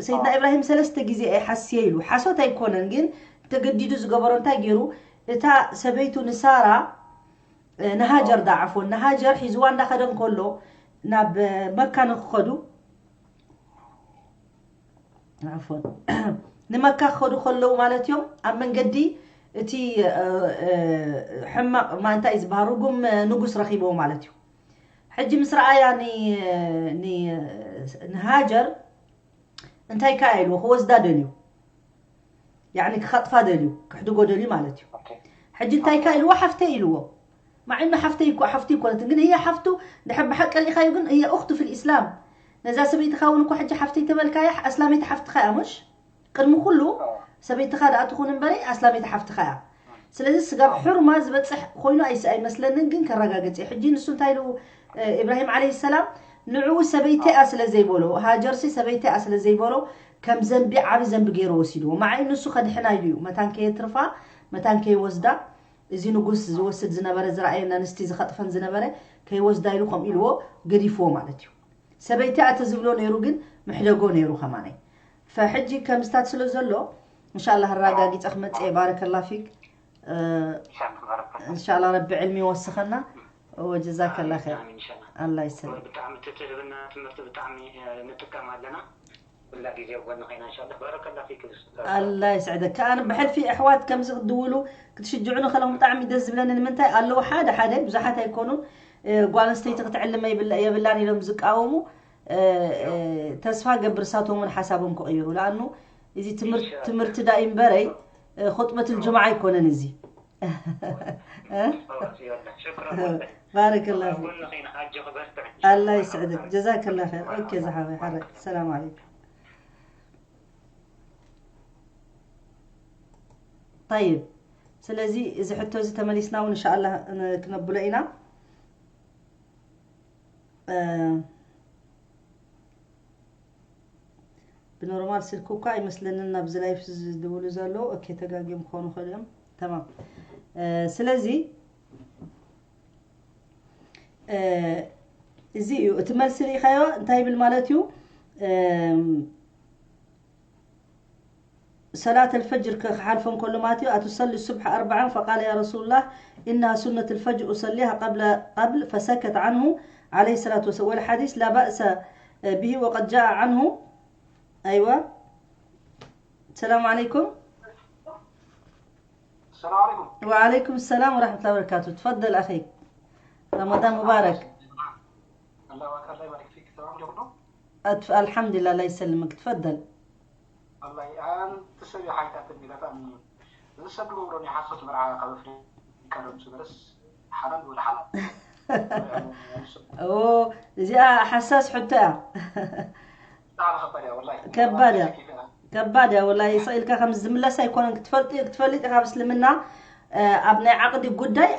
ሰይድና ኢብራሂም ሰለስተ ግዜ እየ ሓስየ ኢሉ ሓሶት ኣይኮነን ግን ተገዲዱ ዝገበሮ እንታይ ገይሩ እታ ሰበይቱ ንሳራ ንሃጀር ዳ ዓፎን ንሃጀር ሒዝዋ እንዳኸደ እንከሎ ናብ መካ ንክኸዱ ዓፎን ንመካ ክኸዱ ከለዉ ማለት እዮም ኣብ መንገዲ እቲ ሕማቕ ማ እንታይ ዝበሃል ርጉም ንጉስ ረኺብዎ ማለት እዩ ሕጂ ምስ ረኣያ ንሃጀር እንታይ ከኣ ኢልዎ ክወስዳ ደልዩ ያኒ ክኸጥፋ ደልዩ ክሕድጎ ደልዩ ማለት እዩ ሕጂ እንታይ ከ ኢልዎ ሓፍተይ ኢልዎ ማዒኖ ሓፍተይ እኮ ሓፍቲ ይኮነትን ግን ህየ ሓፍቱ ድሕር ብሓቂ ሪኢኻዮ ግን ህየ እኽቱ ፊል ኢስላም ነዛ ሰበይትኻ እውን እኮ ሕጂ ሓፍተይ ተበልካያ ኣስላመይቲ ሓፍትኻ እያ ምሽ ቅድሚ ኩሉ ሰበይትኻ ደኣ ትኹን እምበረይ ኣስላመይቲ ሓፍትኻ እያ ስለዚ ስጋብ ሕርማ ዝበፅሕ ኮይኑ ኣይስ ኣይመስለንን ግን ከረጋገፅ እዩ ሕጂ ንሱ እንታይ ኢሉ ኢብራሂም ዓለይሂ ሰላም ንዕኡ ሰበይተይ እያ ስለ ዘይበሎ ሃጀርሲ ሰበይተይ እያ ስለ ዘይበሎ ከም ዘንቢ ዓቢ ዘንቢ ገይሩ ወሲድዎ ማዓይ ንሱ ከድሕና ኢሉ እዩ መታን ከየትርፋ መታን ከይወስዳ እዚ ንጉስ ዝወስድ ዝነበረ ዝረኣየን ኣንስቲ ዝኸጥፈን ዝነበረ ከይወስዳ ኢሉ ከምኡ ኢልዎ ገዲፍዎ ማለት እዩ ሰበይቲ ኣተ ዝብሎ ነይሩ ግን ምሕደጎ ነይሩ ከማነይ ፈሕጂ ከምስታት ስለ ዘሎ እንሻላ ኣረጋጊፀ ክመፅእ ባረከላ ፊክ እንሻላ ረቢ ዕልሚ ይወስኸና ወጀዛከላ ኸይር ኣላ ይሰለም ብጣዕሚ ትትህብና ትምህርቲ ብጣዕሚ ንጥቀም ኣለና ኩላ ግዜ ጎኒ ኮይና እንሻላ ባረከላ ፊክ ኣላ ይስዕደካ ኣነ ብሕልፊ ኣሕዋት ከምዚ ክትድውሉ ክትሽጅዑ ንኸሎም ብጣዕሚ ደስ ዝብለኒ ንምንታይ ኣለዉ ሓደ ሓደ ብዙሓት ኣይኮኑን ጓል ኣንስተይቲ ክትዕልመ የብላን ኢሎም ዝቃወሙ ተስፋ ገብር እሳቶም እውን ሓሳቦም ክቕይሩ ለኣኑ እዚ ትምህርቲ ዳ እምበረይ خطبة الجمعة ኣይኮነን እዚ ባረከላ ፊክ ኣላ ይስዕድክ ጀዛከላ ኸይር ኦኬ ዝሓወይ ሓረ ሰላም ዓለይኩም طيب ስለዚ እዚ ሕቶ እዚ ተመሊስና እውን እንሻኣላ ክነብሎ ኢና ብኖርማል ስልኪ እኳ ኣይመስለንን ናብዚ ላይፍ ዝድውሉ ዘለዉ ኦኬ ተጋጊዮም ክኾኑ ይኽእሉ እዮም ተማም ስለዚ እዚ እዩ እቲ መልሲ ርኢኻዮ እንታይ ይብል ማለት እዩ ሰላት الفجر ክሓልፎም ከሎ ማለት እዩ أتصلي الصبح أربعا فقال يا رسول الله إنها سنة الفجر أصليها قبل قبل فسكت عنه عليه الصلاة والسلام والحديث لا بأس به وقد جاء عنه أيوة السلام عليكم السلام عليكم وعليكم السلام ورحمة الله وبركاته تفضل أخي رمضان مبارك الله أكبر الله يبارك فيك تمام يا الحمد لله الله يسلمك تفضل والله أنت سوي حاجة تبي لا تأمين السبب هو روني حصلت مرعى قبل في كلام سدرس حلال ولا حلال እዚኣ ሓሳስ ሕቶ እያ تعال خبر يا والله ከባድ እያ ከባድ እያ ወላሂ። ስቕ ኢልካ ከም ዝምለስ ኣይኮነን። ክትፈልጥ ክትፈልጥ ኢኻ ኣብ እስልምና ኣብ ናይ ዓቕዲ ጉዳይ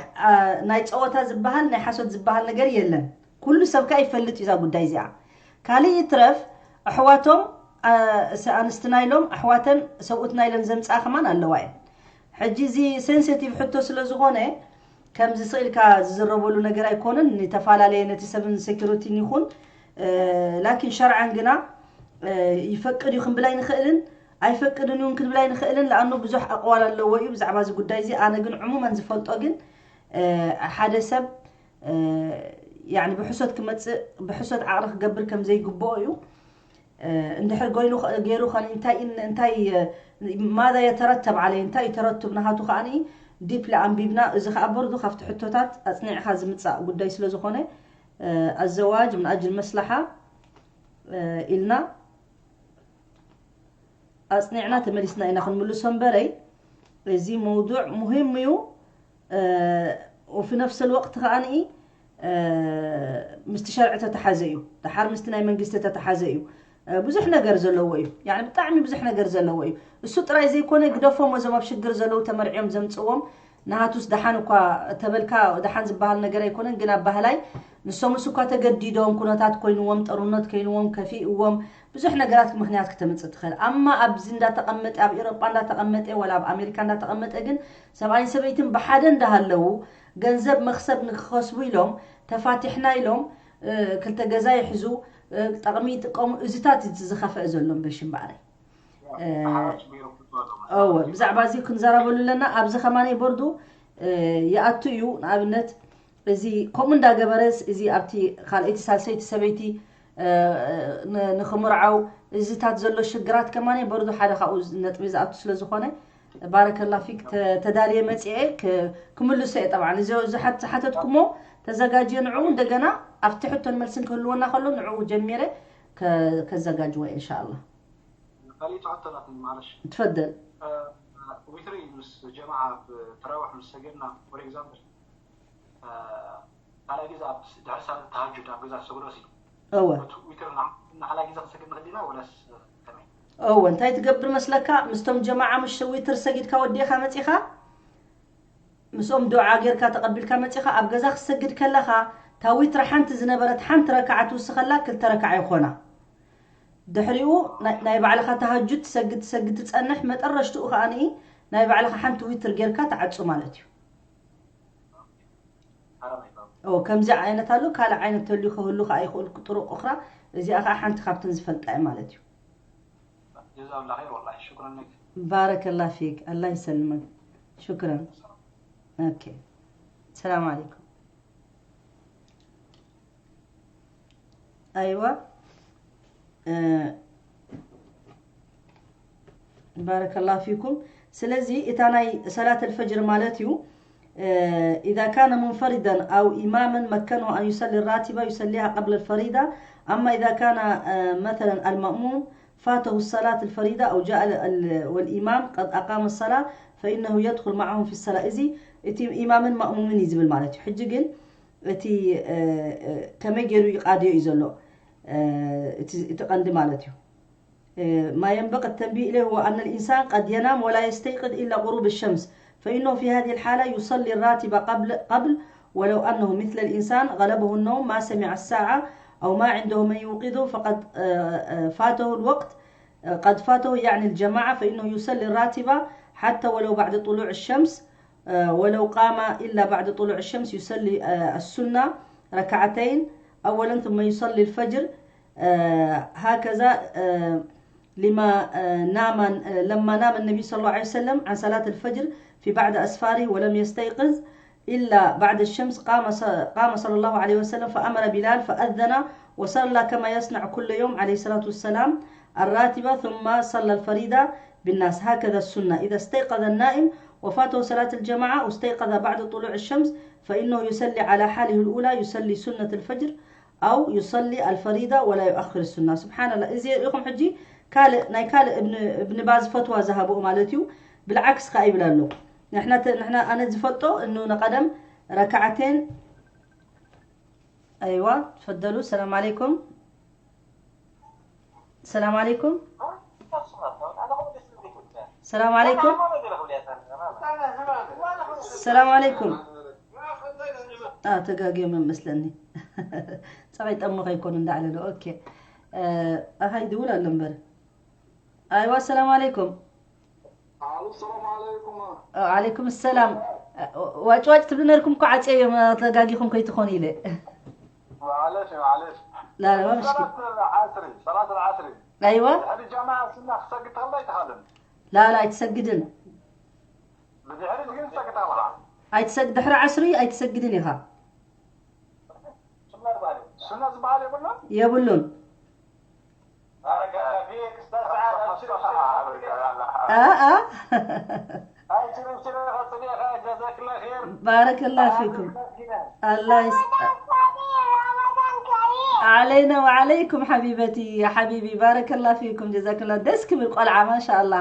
ናይ ፀወታ ዝበሃል ናይ ሓሶት ዝበሃል ነገር የለን። ኩሉ ሰብ ከኣ ይፈልጥ እዩ እዛ ጉዳይ እዚኣ። ካልእ ይትረፍ ኣሕዋቶም ኣንስትና ኢሎም ኣሕዋተን ሰብኡትና ኢለን ዘምፅኣ ከማን ኣለዋ እየን። ሕጂ እዚ ሴንሲቲቭ ሕቶ ስለ ዝኾነ ከምዚ ስቕ ኢልካ ዝዝረበሉ ነገር ኣይኮነን። ንተፈላለየ ነቲ ሰብን ሴኩሪቲን ይኹን ላኪን ሸርዓን ግና ይፈቅድ እዩ ክንብል ኣይንኽእልን ኣይፈቅድን እውን ክንብል ኣይንኽእልን። ለኣኑ ብዙሕ ኣቕዋል ኣለዎ እዩ ብዛዕባ እዚ ጉዳይ እዚ። ኣነ ግን ዕሙመን ዝፈልጦ ግን ሓደ ሰብ ያኒ ብሕሶት ክመፅእ ብሕሶት ዓቕሊ ክገብር ከም ዘይግብኦ እዩ። እንድሕር ጎይኑ ገይሩ ኸ እንታይ እንታይ ማዛ የተረተብ ዓለይ እንታይ ተረቱብ ናሃቱ ከዓኒ ዲፕሊ ኣንቢብና። እዚ ከዓ በርዱ ካብቲ ሕቶታት ኣፅኒዕካ ዝምፃእ ጉዳይ ስለ ዝኾነ ኣዘዋጅ ምን ኣጅል መስላሓ ኢልና ኣፅኒዕና ተመሊስና ኢና ክንምልሶ እምበረይ እዚ መውዱዕ ሙሂም እዩ። ወፊ ነፍሰ ልወቅት ከዓኒ ምስቲ ሸርዒ ተተሓዘ እዩ። ደሓር ምስቲ ናይ መንግስቲ ተተሓዘ እዩ። ብዙሕ ነገር ዘለዎ እዩ። ያኒ ብጣዕሚ ብዙሕ ነገር ዘለዎ እዩ። እሱ ጥራይ ዘይኮነ ግደፎም እዞም ኣብ ሽግር ዘለዉ ተመርዕዮም ዘምፅዎም ናሃቱስ ደሓን እኳ ተበልካ ደሓን ዝበሃል ነገር ኣይኮነን። ግን ኣብ ባህላይ ንሶምስ እኳ ተገዲዶም ኩነታት ኮይንዎም ጠሩነት ኮይንዎም ከፊእዎም ብዙሕ ነገራት ምክንያት ክተምፅእ ትኽእል። ኣማ ኣብዚ እንዳተቐመጠ ኣብ ኤሮጳ እንዳተቐመጠ ወላ ኣብ ኣሜሪካ እንዳተቐመጠ ግን ሰብኣይን ሰበይትን ብሓደ እንዳሃለዉ ገንዘብ መክሰብ ንክኸስቡ ኢሎም ተፋቲሕና ኢሎም ክልተ ገዛ ይሕዙ ጠቕሚ ይጥቀሙ። እዚታት ዝኸፍአ ዘሎ በሽ እምበኣረይ እወ ብዛዕባ እዚ ክንዘረበሉ ኣለና። ኣብዚ ከማነይ ቦርዱ ይኣቱ እዩ። ንኣብነት እዚ ከምኡ እንዳገበረስ እዚ ኣብቲ ካልኣይቲ ሳልሰይቲ ሰበይቲ ንክምርዓው እዚታት ዘሎ ሽግራት ከማነይ ቦርዱ ሓደ ካብኡ ነጥቢ ዝኣቱ ስለ ዝኾነ ባረከላ ፊክ ተዳልየ መፅአ ክምልሶ እየ። ጠብዓን እዚ ዝሓተትኩሞ ተዘጋጅየ ንዕኡ እንደገና ኣብቲ ሕቶን መልስን ክህልወና ከሎ ንዕኡ ጀሚረ ከዘጋጅዎ እየ እንሻላ። ካልኣይቲ ሕቶ ናትኒ ማለሽ ትፈደል ዊትሪ ምስ ጀማዓ ተራዊሕ ምስ ሰገድና for example ካልኣይ ግዜ ኣብ ድሕሪ ሰላት ተሃጁድ ኣብ ገዛ ዝሰግዶ ሲ እወ ዊትር ንሓላይ ግዜ ክሰግድ ንኽእል ዲና ወላስ ከመይ? እወ እንታይ ትገብር መስለካ ምስቶም ጀማዓ ምሽ ዊትር ሰጊድካ ወዲእኻ መፂኻ ምስኦም ዱዓ ጌርካ ተቐቢልካ መፂኻ ኣብ ገዛ ክትሰግድ ከለኻ እታ ዊትር ሓንቲ ዝነበረት ሓንቲ ረክዓ ትውስኸላ ክልተ ረክዓ ይኾና። ድሕሪኡ ናይ ባዕልኻ ተሃጁድ ትሰግድ ትሰግድ ትፀንሕ መጠረሽትኡ ከዓኒ ናይ ባዕልኻ ሓንቲ ዊትር ጌርካ ትዓፁ ማለት እዩ። ከምዚ ዓይነት ኣሎ ካልእ ዓይነት ተልዩ ክህሉ ከዓ ይኽእል ጥሩቅ እኽራ እዚኣ ከዓ ሓንቲ ካብተን ዝፈልጣ እየ ማለት እዩ። جزاه الله خير والله شكرا لك. بارك الله فيك الله يسلمك. شكرا. اوكي. السلام عليكم. ايوه. آه. بارك الله فيكم. ስለዚ እታ ናይ ሰላት الفجر ማለት እዩ إذا كان منفردا أو إماما مكنه أن يصلي الراتبة يصليها قبل الفريضة. أما إذا كان مثلا المأموم فاته الصلاة الفريضة أو جاء والإمام قد أقام الصلاة فإنه يدخل معهم في الصلاة. እዚ እቲ ኢማምን ማእሙምን እዩ ዝብል ማለት እዩ። ሕጂ ግን እቲ ከመይ ገይሩ ይቃድዮ እዩ ዘሎ እቲ ቀንዲ ማለት እዩ። ما ينبغي التنبيه إليه هو أن الإنسان قد ينام ولا يستيقظ إلا غروب الشمس فإنه في هذه الحالة يصلي الراتبة قبل قبل ولو أنه مثل الإنسان غلبه النوم ما سمع الساعة أو ما عنده من يوقظه فقد فاته الوقت قد فاته يعني الجماعة فإنه يصلي الراتبة حتى ولو بعد طلوع الشمس ولو قام إلا بعد طلوع الشمس يصلي السنة ركعتين أولا ثم يصلي الفجر هكذا لما نام لما نام النبي صلى الله عليه وسلم عن صلاة الفجر في بعض أسفاره ولم يستيقظ إلا بعد الشمس قام قام صلى الله عليه وسلم فأمر بلال فأذن وصلى كما يصنع كل يوم عليه الصلاة والسلام الراتبة ثم صلى الفريضة بالناس هكذا السنة إذا استيقظ النائم وفاته صلاة الجماعة واستيقظ بعد طلوع الشمس فإنه يصلي على حاله الأولى يصلي سنة الفجر أو يصلي الفريضة ولا يؤخر السنة. سبحان الله. እዚ ሪኢኹም ሕጂ ካልእ ናይ ካልእ እብን እብን ባዝ ፈትዋ ዝሃብኡ ማለት እዩ። ብልዓክስ ከኣ ይብል ኣሎ። ንሕና ተ- ንሕና ኣነ ዝፈልጦ እኑ ንቀደም ረካዓቴን ኣይዋ ትፈደሉ። ሰላም ዓለይኩም። ሰላም ዓለይኩም። ሰላም ዓለይኩም። ሰላም ዓለይኩም። ኣ ተጋግዮም መስለኒ። ጸቒጠሞ ከይኮኑ እንዳዕለ ነው። ኦኬ። ኣሃይ ድውል ኣሎ እምበር። ኣይዋ ሰላም ዓለይኩም። ኣሉ ሰላም ዓለይኩም። ዓለይኩም ሰላም። ዋጭ ዋጭ ትብሉ ነርኩም እኮ ዓጽዮም ተጋጊኹም ከይትኾኑ ኢለ። معلش معلش لا لا ما مشكلة. صلاة العصر صلاة العصر ኣይዋ هذه الجماعة سنة خصك تخلي تخلم ላላ ኣይትሰግድን። بدي هذه تقول سكت الله ኣይትሰግ ድሕሪ ዓስሪ ኣይትሰግድን ኢኻ። سنة زبالة ولا የብሉን። بارك الله فيك استاذ سعد ابشر ኣ ኣ ابشر ابشر خلصني يا اخي جزاك الله خير بارك الله فيكم. الله يس... علينا وعليكم حبيبتي يا حبيبي، بارك الله فيكم، جزاك الله. ደስ ክብል ቆልዓ ማሻኣላ።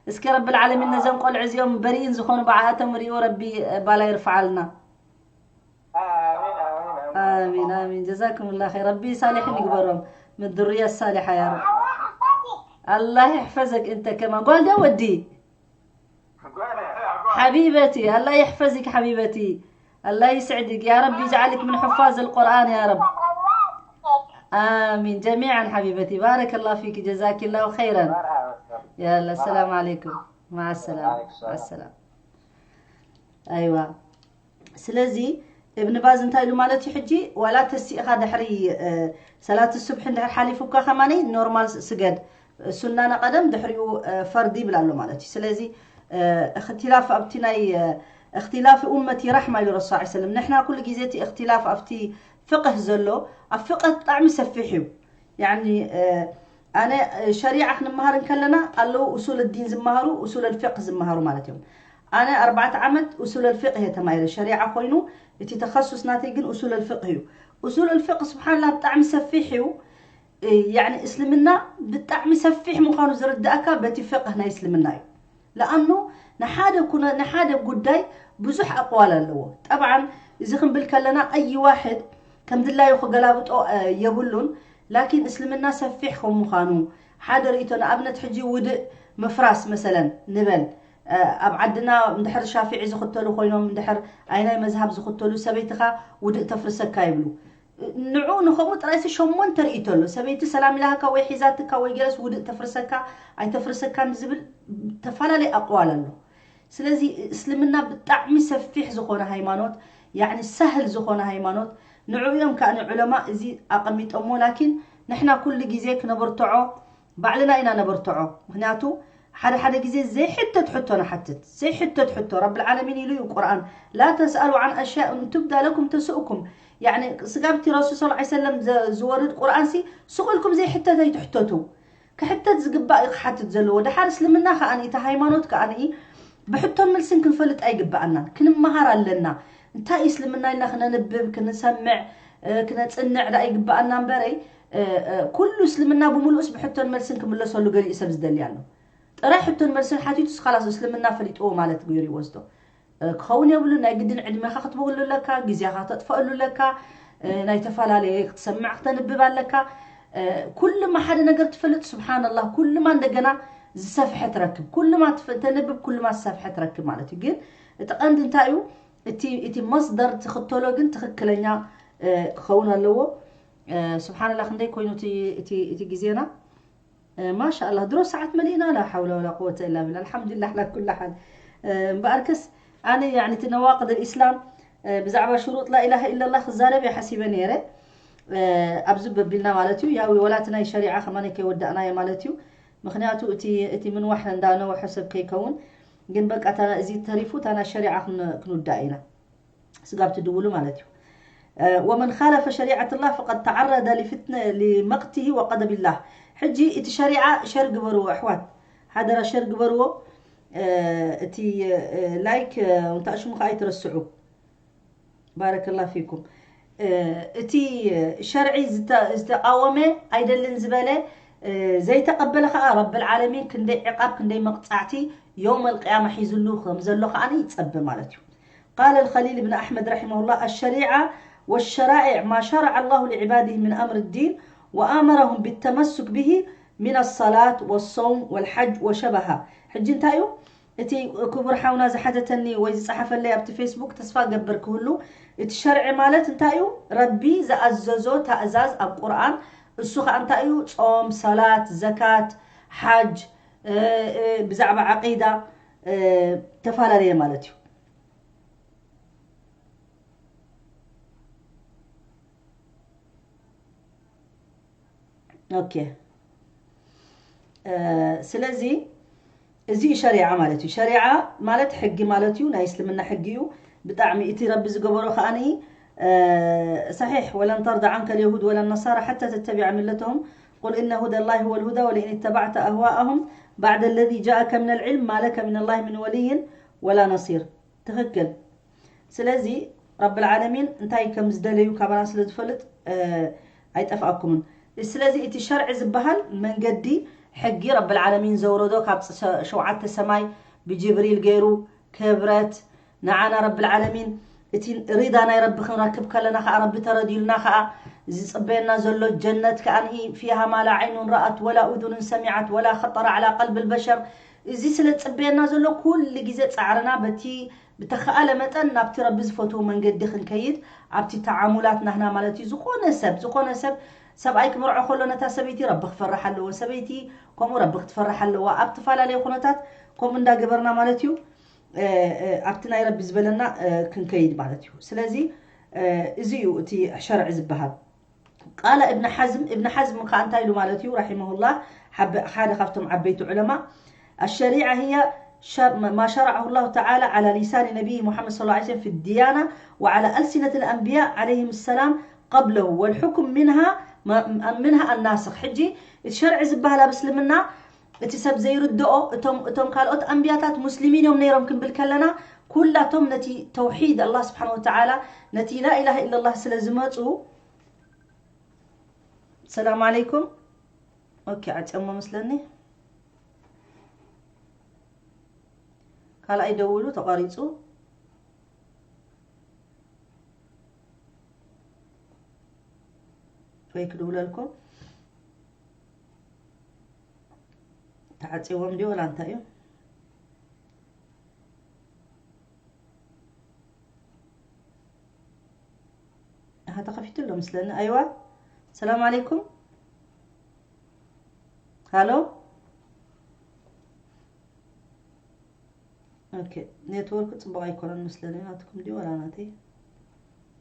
እስኪ ረብል ዓለሚን ነዞም ቆልዑ እዚኦም በሪእን ዝኾኑ ብዓኣቶም ሪኡ ረቢ ባላ ይርፍዓልና። امين امين ኣሚን ኣሚን ጀዛኩም ላ ኸይር። ረቢ ሳሊሒን ይግበሮም። من ذرية صالحة يا رب. الله يحفظك انت كمان. ጓል ዶ ወዲ? حبيبتي الله يحفظك حبيبتي. الله يسعدك يا رب، يجعلك من حفاظ القرآن يا رب. آمين جميعا حبيبتي، بارك الله فيك، جزاك الله خيرا. يلا السلام عليكم، مع السلامة، مع السلامة. ኣይዋ ስለዚ እብን ባዝ እንታይ ኢሉ ማለት እዩ ሕጂ ዋላ ተሲእኻ ድሕሪ ሰላት ሱብሒ እንድሕር ሓሊፉካ ከማኒ ኖርማል ስገድ ሱናና ቀደም ድሕሪኡ ፈርዲ ይብል ኣሎ ማለት እዩ። ስለዚ እክትላፍ ኣብቲ ናይ እክትላፍ ኡመቲ ራሕማ ኢሉ ረሱ ላ ሰለም። ንሕና ኩሉ ግዜ እቲ እክትላፍ ኣብቲ ፍቅህ ዘሎ ኣብ ፍቅህ ብጣዕሚ ሰፊሕ እዩ። ያኒ ኣነ ሸሪዓ ክንመሃር እንከለና ኣለዉ ኡሱል ዲን ዝመሃሩ ኡሱል ልፍቅህ ዝመሃሩ ማለት እዮም። ኣነ ኣርባዕተ ዓመት ኡሱል ልፍቅህ እየ ተማሂረ። ሸሪዓ ኮይኑ እቲ ተኸሱስ ናተይ ግን ኡሱል ልፍቅህ እዩ። ኡሱል ልፍቅህ ስብሓንላ ብጣዕሚ ሰፊሕ እዩ። ያኒ እስልምና ብጣዕሚ ሰፊሕ ምዃኑ ዝርዳእካ በቲ ፍቅህ ናይ እስልምና እዩ። ለኣኑ ንሓደ ኩነ ንሓደ ጉዳይ ብዙሕ ኣቅዋል ኣለዎ። ጠብዓን እዚ ክንብል ከለና ኣይ ዋሕድ ከም ድላዩ ክገላብጦ የብሉን። ላኪን እስልምና ሰፊሕ ከም ምዃኑ ሓደ ርእቶ ንኣብነት ሕጂ ውድእ ምፍራስ መሰለን ንበል ኣብ ዓድና እንድሕር ሻፊዒ ዝኽተሉ ኮይኖም እንድሕር ኣይናይ መዝሃብ ዝኽተሉ ሰበይትኻ ውድእ ተፍርሰካ ይብሉ። ንዑ ንኸምኡ ጥራይሲ ሸሞንተ ርእቶ ኣሎ። ሰበይቲ ሰላም ኢላሃካ ወይ ሒዛትካ ወይ ገለስ ውድእ ተፍርሰካ ኣይተፍርሰካን ዝብል ተፈላለየ ኣቅዋል ኣሎ። ስለዚ እስልምና ብጣዕሚ ሰፊሕ ዝኾነ ሃይማኖት ያኒ ሳህል ዝኾነ ሃይማኖት ንዑ እዮም ከዓ ንዑለማ እዚ ኣቐሚጦሞ። ላኪን ንሕና ኩሉ ግዜ ክነበርትዖ ባዕልና ኢና ነበርትዖ። ምክንያቱ ሓደ ሓደ ግዜ ዘይሕተት ሕቶ ንሓትት ዘይሕተት ሕቶ ረብል ዓለሚን ኢሉ እዩ ቁርኣን ላ ተስኣሉ ዓን ኣሽያ እንቱብዳ ለኩም ተስእኩም። ያኒ ስጋብቲ ረሱል ስ ሰለም ዝወርድ ቁርኣን ሲ ስቁልኩም ዘይሕተት ኣይትሕተቱ። ክሕተት ዝግባእ እዩ ክሓትት ዘለዎ። ደሓር እስልምና ከኣ እቲ ሃይማኖት ከኣ ብሕቶን መልስን ክንፈልጥ ኣይግባኣናን። ክንመሃር ኣለና። እንታይ እዩ እስልምና ኢልና ክነንብብ፣ ክንሰምዕ፣ ክነጽንዕ ደኣ ይግባኣና እምበረይ ኩሉ እስልምና ብምሉእስ ብሕቶን መልስን ክምለሰሉ ገሊኡ ሰብ ዝደሊ ኣሎ። ጥራይ ሕቶን መልስን ሓቲቱ ስኻላስ እስልምና ፈሊጥዎ ማለት ገይሩ ይወስዶ። ክኸውን የብሉ። ናይ ግድን ዕድሜኻ ክትበክሉ ኣለካ፣ ግዜኻ ክተጥፈኣሉ ኣለካ፣ ናይ ተፈላለየ ክትሰምዕ ክተንብብ ኣለካ። ኩልማ ሓደ ነገር ትፈልጥ ስብሓንላህ ኩልማ እንደገና ዝሰፍሐ ትረክብ። ኩልማ ተንብብ ኩልማ ዝሰፍሐ ትረክብ ማለት እዩ። ግን እቲ ቀንዲ እንታይ እዩ? እቲ እቲ መስደር ትኽተሎ ግን ትኽክለኛ ክኸውን ኣለዎ። ስብሓንላህ ክንደይ ኮይኑ እቲ ግዜና ማሻ ኣላህ ድሮ ሰዓት መሊእና ላ ሓውላ ወላ ቁወተ ኢላ ብላ ኣልሓምዱሊላህ ላ ኩላ ሓል። እምበኣርከስ ኣነ ያኒ እቲ ነዋቅድ ልእስላም ብዛዕባ ሽሩጥ ላኢላሃ ኢለላ ክዛረብ እየ ሓሲበ ነይረ። ኣብዚ በቢልና ማለት እዩ ያው ወላ እቲ ናይ ሸሪዓ ከማነ ከይወዳእናዮ ማለት እዩ። ምክንያቱ እቲ እቲ ምንዋሕ እንዳነወሐ ሰብ ከይከውን ግን በቃ እዚ ተሪፉ እታ ናይ ሸሪዓ ክንውዳእ ኢና። ስጋብ ትድውሉ ማለት እዩ። ومن خالف شريعة الله فقد تعرض لفتنة لمقته وغضب الله. ሕጂ እቲ ሸሪዓ ሸር ግበርዎ ኣሕዋት፣ ሓደራ ሸር ግበርዎ። እቲ ላይክ እንታ ሽሙ ከዓ ኣይትረስዑ። ባረከላ ፊኩም። እቲ ሸርዒ ዝተቃወመ ኣይደልን ዝበለ ዘይተቀበለ ከዓ ረብል ዓለሚን ክንደይ ዕቃብ ክንደይ መቅፃዕቲ የውመል ቅያማ ሒዝሉ ከም ዘሎ ከዓ ይፀበ ማለት እዩ። قال الخليل بن أحمد رحمه الله: الشريعة والشرائع ما شرع الله لعباده من أمر الدين وآمرهم بالتمسك به من الصلاة والصوم والحج وشبهه. ሕጂ እንታይ እዩ እቲ ክቡር ሓውና ዝሓተተኒ ወይ ዝጸሓፈለይ ኣብቲ ፌስቡክ? ተስፋ ገብር ክህሉ፣ እቲ ሸርዒ ማለት እንታይ እዩ? ረቢ ዝኣዘዞ ታእዛዝ ኣብ ቁርኣን፣ እሱ ኸኣ እንታይ እዩ? ጾም፣ ሰላት፣ ዘካት፣ ሓጅ፣ እ፣ እ፣ ብዛዕባ ዓቂዳ፣ እ፣ ተፈላለየ ማለት እዩ። ኦኬ። እ፣ ስለዚ እዚ እዩ ሸሪዓ ማለት እዩ። ሸሪዓ ማለት ሕጊ ማለት እዩ፣ ናይ እስልምና ሕጊ እዩ። ብጣዕሚ እቲ ረቢ ዝገበሮ ከኣኒ፣ እ፣ ሰሒሕ፣ "ወለን ተርዳ ዓንከ ልየሁድ ወለን ነሳራ ሓታ ተተቢዐ ሚለተሁም፣ ቁል ኢነ ሁደ ላሂ ሁወል ሁዳ ወለኢን ኢተባዕተ ኣህዋኣሁም ባዕደ ለዚ ጃእከ ሚነል ዒልም ማ ለከ ሚነላሂ ሚን ወልይን ወላ ነሲር።" ትኽክል። ስለዚ ረብል ዓለሚን እንታይ ከም ዝደለዩ ካባና ስለ ዝፈልጥ፣ እ፣ ኣይጠፍኣኩምን። ስለዚ እቲ ሸርዒ ዝበሃል መንገዲ፣ ሕጊ ረብል ዓለሚን ዘውረዶ ካብ ሸ-፣ ሸውዓተ ሰማይ ብጅብሪል ገይሩ ክብረት ንዓና ረብል ዓለሚን፣ እቲ ሪዳ ናይ ረቢ ክንረክብ ከለና ኸኣ፣ ረቢ ተረዲዩልና ኸኣ፣ ዝጽበየና ዘሎ ጀነት ከኣ፣ ፊሃ ማ ላ ዓይኑን ረኣት ወላ ኡዙኑን ሰሚዓት ወላ ኸጠረ ዓላ ቀልቢ ልበሸር፣ እዚ ስለ ዝጽበየና ዘሎ፣ ኩሉ ግዜ ጻዕርና በቲ ብተኻእለ መጠን ናብቲ ረቢ ዝፈትዎ መንገዲ ክንከይድ፣ ኣብቲ ተዓሙላት ናህና ማለት እዩ። ዝኾነ ሰብ፣ ዝኾነ ሰብ፣ ሰብኣይ ክምርዖ ከሎ ነታ ሰበይቲ ረቢ ክፈርሕ ኣለዎ፣ ሰበይቲ ከምኡ ረቢ ክትፈርሕ ኣለዋ። ኣብ ተፈላለየ ኩነታት ከምኡ እንዳገበርና ማለት እዩ፣ እ፣ እ፣ ኣብቲ ናይ ረቢ ዝበለና፣ እ፣ ክንከይድ ማለት እዩ። ስለዚ፣ እ፣ እዚ እዩ እቲ ሸርዒ ዝበሃል። ቃለ እብን ሓዝም፣ እብን ሓዝም ከኣ እንታይ ኢሉ ማለት እዩ፣ ረሒመሁላህ፣ ሓበ-፣ ሓደ ካብቶም ዓበይቲ ዑለማ፣ الشريعة هي ش-، ما شرعه الله تعالى على لسان نبيه محمد صلى الله عليه وسلم في الديانة وعلى ألسنة الأنبياء عليهم السلام قبله، والحكم منها ما-، منها الناسخ። ሕጂ እቲ ሸርዒ ዝበሃል ኣብ እስልምና እቲ ሰብ ዘይርድኦ፣ እቶም፣ እቶም ካልኦት ኣንብያታት ሙስሊሚን እዮም ነይሮም ክንብል ከለና፣ ኩላቶም ነቲ ተውሒድ ኣላህ ስብሓን ወተዓላ፣ ነቲ ላኢላሃ ኢለላህ ስለ ዝመፁ፣ ሰላም ዓለይኩም። ኦኬ፣ ዓጽዮሞ መስለኒ። ካልኣይ ደውሉ ተቋሪጹ። ወይ ክድውለልኩም። ተዓጽዎም ድዩ ወላ እንታይ እዩ? ኣሃ፣ ተኸፊቱ ኣሎ መስለኒ። ኣይዋ፣ ሰላም ዓለይኩም። ሃሎ። ኦኬ፣ ኔትወርክ ጽቡቕ ኣይኮነን መስለኒ፣ ናትኩም ድዩ ወላ ናተይ?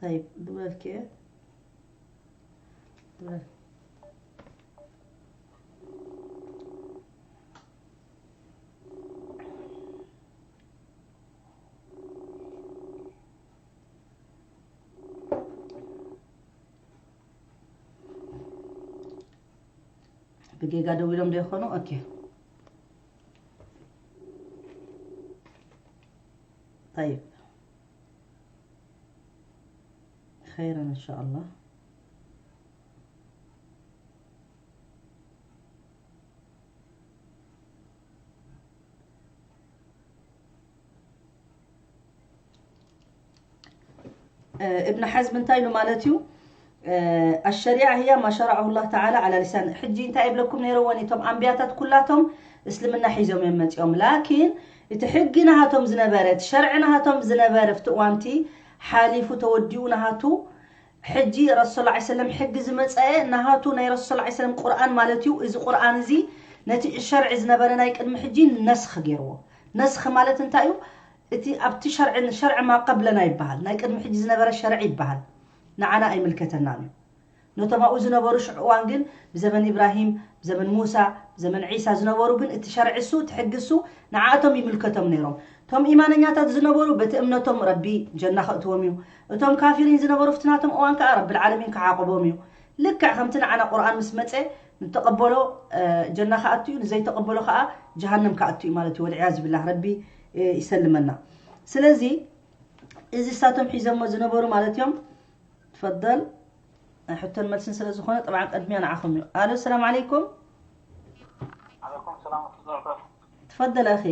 ታይብ፣ ድውለልኪ እየ። ድውለል። ብጌጋ ደው ኢሎም ዶ ይኾኑ? ኦኬ። طيب. خيرا إن شاء الله. እብን ሓዝም እንታይ ኢሉ ማለት እዩ? الشريعة هي ما شرعه الله تعالى على لسان. ሕጂ እንታይ ይብለኩም ነይረ? ወን እቶም ኣንብያታት ኩላቶም እስልምና ሒዞም እዮም መፂኦም። ላኪን እቲ ሕጊ ናሃቶም ዝነበረ፣ እቲ ሸርዒ ናሃቶም ዝነበረ፣ ኣብቲ እዋንቲ ሓሊፉ ተወዲኡ ናሃቱ ሕጂ ረሱል ሰለላሁ ዐለይሂ ወሰለም ሕጊ ዝመፀአ ናሃቱ ናይ ረሱል ሰለላሁ ዐለይሂ ወሰለም ቁርኣን ማለት እዩ። እዚ ቁርኣን እዚ ነቲ ሸርዒ ዝነበረ ናይ ቅድሚ ሕጂ ነስኽ ገይርዎ። ነስኽ ማለት እንታይ እዩ? እቲ ኣብቲ ሸርዒ፣ ሸርዒ ማ ቀብለና ይበሃል። ናይ ቅድሚ ሕጂ ዝነበረ ሸርዒ ይበሃል። ንዓና ኣይምልከተናን እዩ። ነቶም ኣብኡ ዝነበሩ ሽዑ እዋን ግን ብዘመን ኢብራሂም፣ ብዘመን ሙሳ፣ ብዘመን ዒሳ ዝነበሩ ግን እቲ ሸርዒ እሱ፣ እቲ ሕጊ እሱ ንዓኣቶም ይምልከቶም ነይሮም። እቶም ኢማነኛታት ዝነበሩ በቲ እምነቶም ረቢ ጀና ከእትዎም እዩ። እቶም ካፊሪን ዝነበሩ ኣብቲ ናቶም እዋን ከኣ ረብል ዓለሚን ክዓቕቦም እዩ። ልክዕ ከምቲ ንዓና ቁርኣን ምስ መጸ ንተቐበሎ፣ እ፣ ጀና ክኣቱ እዩ፣ ንዘይተቐበሎ ከኣ ጀሃነም ክኣቱ እዩ ማለት እዩ። ወልዕያዝ ቢላህ፣ ረቢ፣ እ፣ ይሰልመና። ስለዚ እዚ እሳቶም ሒዞሞ ዝነበሩ ማለት እዮም። ትፈደል። ናይ ሕቶን መልስን ስለ ዝኾነ ጠብዓን ቅድሚያ ንዓኹም እዩ። ኣሎ፣ ሰላም ዓለይኩም። ዓለይኩም ሰላም ወረሕመቱላሂ ወበረካቱ። ትፈደል ኣኺ።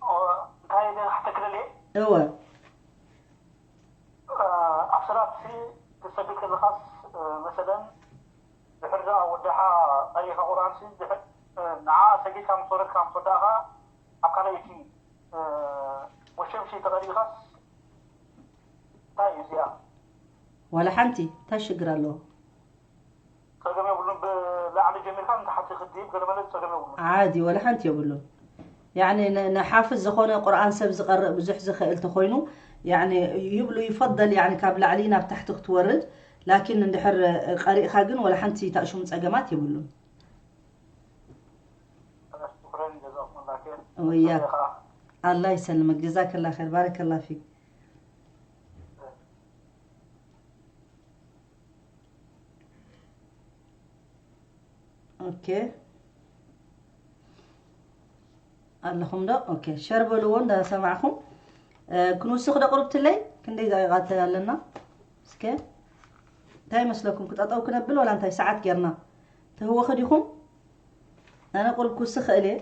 ኦ፣ እንታይ ኢለ ክሓተክለለየ? እወ። እ፣ ኣብ ሰላት ሲ ትሰግድ ከለኻስ፣ እ፣ መሰለን ድሕሪ ደኣ ወዳሓ ቀሪእኻ ቁርኣን ሲ ድሕሪ ንዓ ሰጊድካ ምስ ወረድካ ምስ ወዳእኻ ኣብ ካልኣይቲ ወሸምሺ ተቐዲኻስ እንታይ እዩ እዚኣ? ዋላ ሓንቲ እንታይ ሽግር ኣለዎ? ጸገም የብሉን። ብላዕሊ ጀሚርካ ንታሕቲ ክትድይብ ገለ መለ ጸገም የብሉን። ዓዲ ዋላ ሓንቲ የብሉን። ያኒ ንሓፍዝ ዝኾነ ቁርኣን ሰብ ዝቐርእ ብዙሕ ዝኽእል ተኾይኑ ያኒ ይብሉ ይፈደል ያኒ ካብ ላዕሊ ናብ ታሕቲ ክትወርድ ላኪን እንድሕር ቀሪእኻ ግን ዋላ ሓንቲ ታእሹም ጸገማት የብሉን። ወያ ኣላ ይሰልመክ ጀዛከላ ር ባረከላ ፊክ። ኦኬ ኣለኹም ዶ? ኦኬ ሸር በልዎ እንዳሰማዕኹም ክንውስኽ ዶ ቁርብትለይ ክንደይ ደቂቓ ኣለና? እስከ እንታይ ይመስለኩም? ክጠጠው ክነብል ወላ እንታይ ሰዓት ጌርና? ተህወኸ ዲኹም? ኣነ ቁሩብ ክውስኽ ክእል እየ።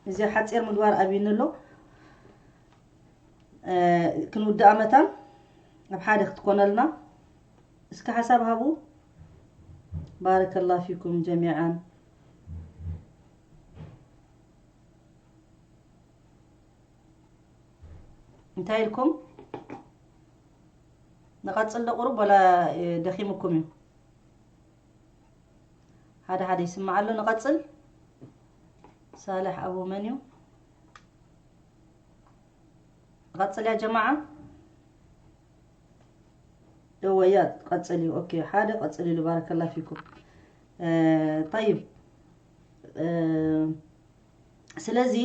እዚ ሓፂር ምግባር ኣብዩኒ ኣሎ። ክንውድኣ መታን ኣብ ሓደ ክትኮነልና እስከ ሓሳብ ሃቡ። ባረከላ ፊኩም ጀሚዓን። እንታይ ኢልኩም? ንቐፅል ዶ ቁሩብ ወላ ደኺምኩም እዩ? ሓደ ሓደ ይስማዕ ኣሎ። ንቐፅል። ሳልሕ ኣቡ መን እዩ? ንቐፅል ያ ጀማዓ። እወ ያ ቀፅል እዩ። ኦኬ ሓደ ቀፅል ኢሉ ባረከላ ፊኩም። ጠይብ ስለዚ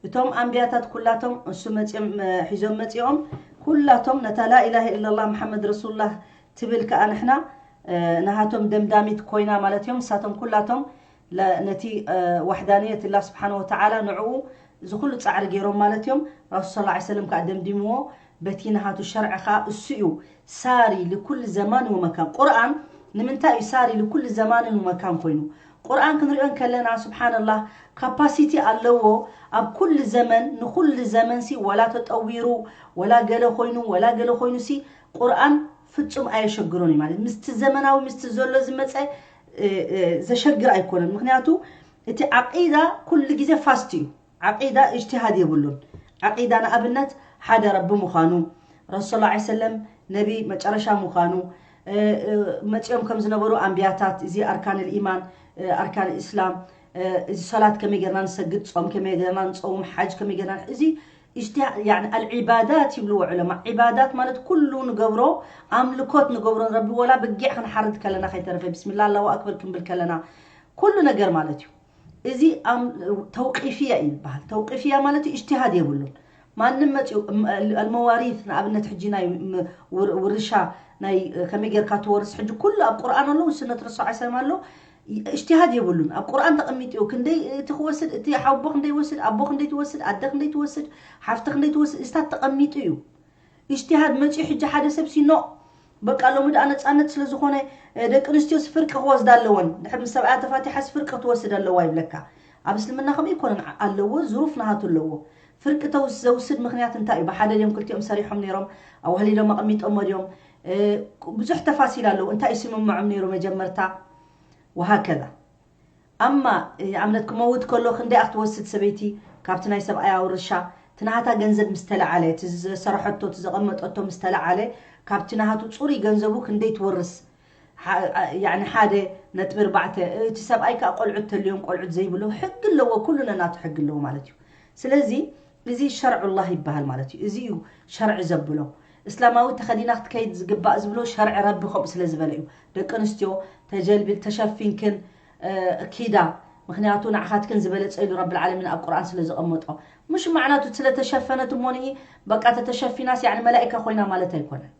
እቶም ኣንብያታት ኩላቶም እሱ መፅኦም ሒዞም መፅኦም ኩላቶም ነታ ላኢላሃ ኢላላህ መሓመድ ረሱሉላህ ትብል ከዓ ንሕና ናሃቶም ደምዳሚት ኮይና ማለት እዮም። ንሳቶም ኩላቶም ነቲ ዋሕዳንየት ላ ስብሓን ወተዓላ ንዕኡ እዚ ኩሉ ፃዕሪ ገይሮም ማለት እዮም። ራሱል ስ ሰለም ከዓ ደምዲምዎ በቲ ናሃቱ ሸርዒ ከዓ እሱ እዩ ሳሪ ልኩል ዘማን ወመካን። ቁርኣን ንምንታይ እዩ ሳሪ ልኩል ዘማንን ወመካን ኮይኑ? ቁርኣን ክንሪኦ እንከለና ስብሓንላህ ካፓሲቲ ኣለዎ ኣብ ኩሉ ዘመን ንኩሉ ዘመንሲ ወላ ተጠዊሩ ወላ ገለ ኮይኑ ወላ ገለ ኮይኑሲ ቁርኣን ፍጹም ኣየሸግሮን እዩ ማለት ምስቲ ዘመናዊ ምስቲ ዘሎ ዝመፀ ዘሸግር ኣይኮነን። ምክንያቱ እቲ ዓቂዳ ኩሉ ግዜ ፋስት እዩ። ዓቂዳ እጅትሃድ የብሉን። ዓቂዳ ንኣብነት ሓደ ረቢ ምዃኑ ረሱል ላ ሰለም ነቢ መጨረሻ ምዃኑ መፂኦም ከም ዝነበሩ ኣንብያታት እዚ ኣርካን ልኢማን ኣርካን እስላም እዚ ሰላት ከመይ ጌርና ንሰግድ ፆም ከመይ ጌርና ንፀውም ሓጅ ከመይ ጌርና እዚ ኣልዒባዳት ይብልዎ ዑለማ። ዒባዳት ማለት ኩሉ ንገብሮ ኣምልኮት ንገብሮ ንረቢ ወላ በጊዕ ክንሓርድ ከለና ከይተረፈ ብስሚላ ኣላሁ ኣክበር ክንብል ከለና ኩሉ ነገር ማለት እዩ። እዚ ተውቂፍያ እዩ ዝበሃል። ተውቂፍያ ማለት እዩ እጅትሃድ የብሉን። ማንም መፅኡ ኣልመዋሪት ንኣብነት ሕጂ ናይ ውርሻ ናይ ከመይ ጌርካ ትወርስ ሕጂ ኩሉ ኣብ ቁርኣን ኣሎ ስነት ረሱ ሰለም ኣሎ። እጅትሃድ የብሉን ኣብ ቁርኣን ተቐሚጡ እዩ ክንደይ እቲ ክወስድ እቲ ሓቦ ክንደይ ይወስድ ኣቦ ክንደይ ትወስድ ኣደ ክንደይ ትወስድ ሓፍቲ ክንደይ ትወስድ እስታት ተቐሚጡ እዩ። እጅትሃድ መፂኡ ሕጂ ሓደ ሰብ ሲኖ በቃ ሎሚ ደኣ ነፃነት ስለ ዝኾነ ደቂ ኣንስትዮ ስፍርቂ ክወስዳ ኣለወን ድሕር ምስ ሰብኣያ ተፋቲሓ ስፍርቂ ክትወስድ ኣለዋ ይብለካ። ኣብ እስልምና ከምኡ ይኮነን ኣለዎ ዝሩፍ ናሃቱ ኣለዎ። ፍርቂ ተውስ ዘውስድ ምክንያት እንታይ እዩ? ብሓደ ድዮም ክልቲኦም ሰሪሖም ነይሮም ኣዋህሊዶም ኣቐሚጦሞ ድዮም? ብዙሕ ተፋሲል ኣለዎ። እንታይ እዩ ስምምዖም ነይሩ መጀመርታ? ወሃከዛ ኣማ ንኣብነት ክመውት ከሎ ክንደይ ክትወስድ ሰበይቲ ካብቲ ናይ ሰብኣያ ውርሻ እቲ ናሃታ ገንዘብ ምስ ተለዓለ እቲ ዝሰረሐቶ እቲ ዘቐመጠቶ ምስ ተለዓለ ካብቲ ናሃቱ ፅሩይ ገንዘቡ ክንደይ ትወርስ ሓደ ነጥቢ ኣርባዕተ እቲ ሰብኣይ ከዓ ቆልዑት ተልዮም ቆልዑት ዘይብሎ ሕጊ ኣለዎ ኩሉ ነናቱ ሕጊ ኣለዎ ማለት እዩ። ስለዚ እዚ ሸርዑላህ ይበሃል ማለት እዩ። እዚ እዩ ሸርዒ ዘብሎ። እስላማዊ ተኸዲና ክትከይድ ዝግባእ ዝብሎ ሸርዒ ረቢ ከምኡ ስለ ዝበለ እዩ። ደቂ ኣንስትዮ ተጀልቢል ተሸፊንክን ኪዳ ምክንያቱ ንዓኻትክን ዝበለፀ ኢሉ ረብል ዓለሚን ኣብ ቁርኣን ስለ ዘቐመጦ። ምሽ ማዕናቱ ስለተሸፈነት እሞ ንኢ በቃ ተተሸፊናስ ያኒ መላኢካ ኮይና ማለት ኣይኮነን።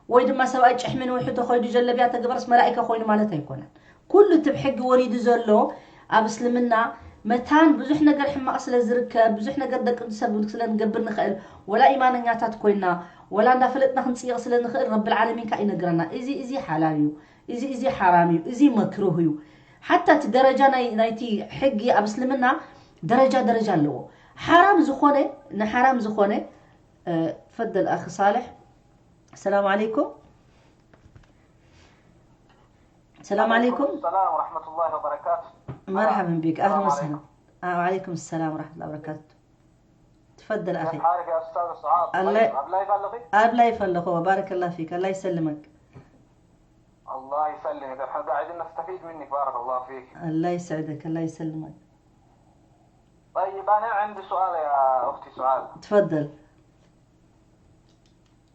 ወይ ድማ ሰብኣይ ጭሕሚ ንውሑ ተኸይዱ ጀለብያ ተገበረስ መላኢካ ኮይኑ ማለት ኣይኮነን። ኩሉ እቲ ብሕጊ ወሪዱ ዘሎ ኣብ እስልምና መታን ብዙሕ ነገር ሕማቕ ስለ ዝርከብ ብዙሕ ነገር ደቂ ሰብ ስለ ንገብር ንኽእል ወላ ኢማነኛታት ኮይና ወላ እንዳፈለጥና ክንፅይቕ ስለ ንኽእል ረብል ዓለሚን ከዓ ይነግረና እዚ እዚ ሓላል እዩ እዚ እዚ ሓራም እዩ እዚ መክሩህ እዩ። ሓታ እቲ ደረጃ ናይ ናይቲ ሕጊ ኣብ እስልምና ደረጃ ደረጃ ኣለዎ። ሓራም ዝኾነ ንሓራም ዝኾነ ፈደል ኣኺ ሳልሕ ሰላም ዓለይኩም ሰላም ዓለይኩም ሰላም ወራህመቱላሂ ወበረካቱ። መርሓበን ቢክ ኣህለን ወሰህለን። وعليكم السلام ورحمة الله وبركاته. تفضل أخي. كيف حالك يا أستاذ سعاد؟ الله- طيب، أبلاي فلخي؟ أبلاي فلخو، بارك الله فيك، الله يسلمك. الله يسلمك، احنا قاعدين نستفيد منك، بارك الله فيك. الله يسعدك، الله يسلمك. طيب، أنا عندي سؤال يا أختي سعاد. تفضل.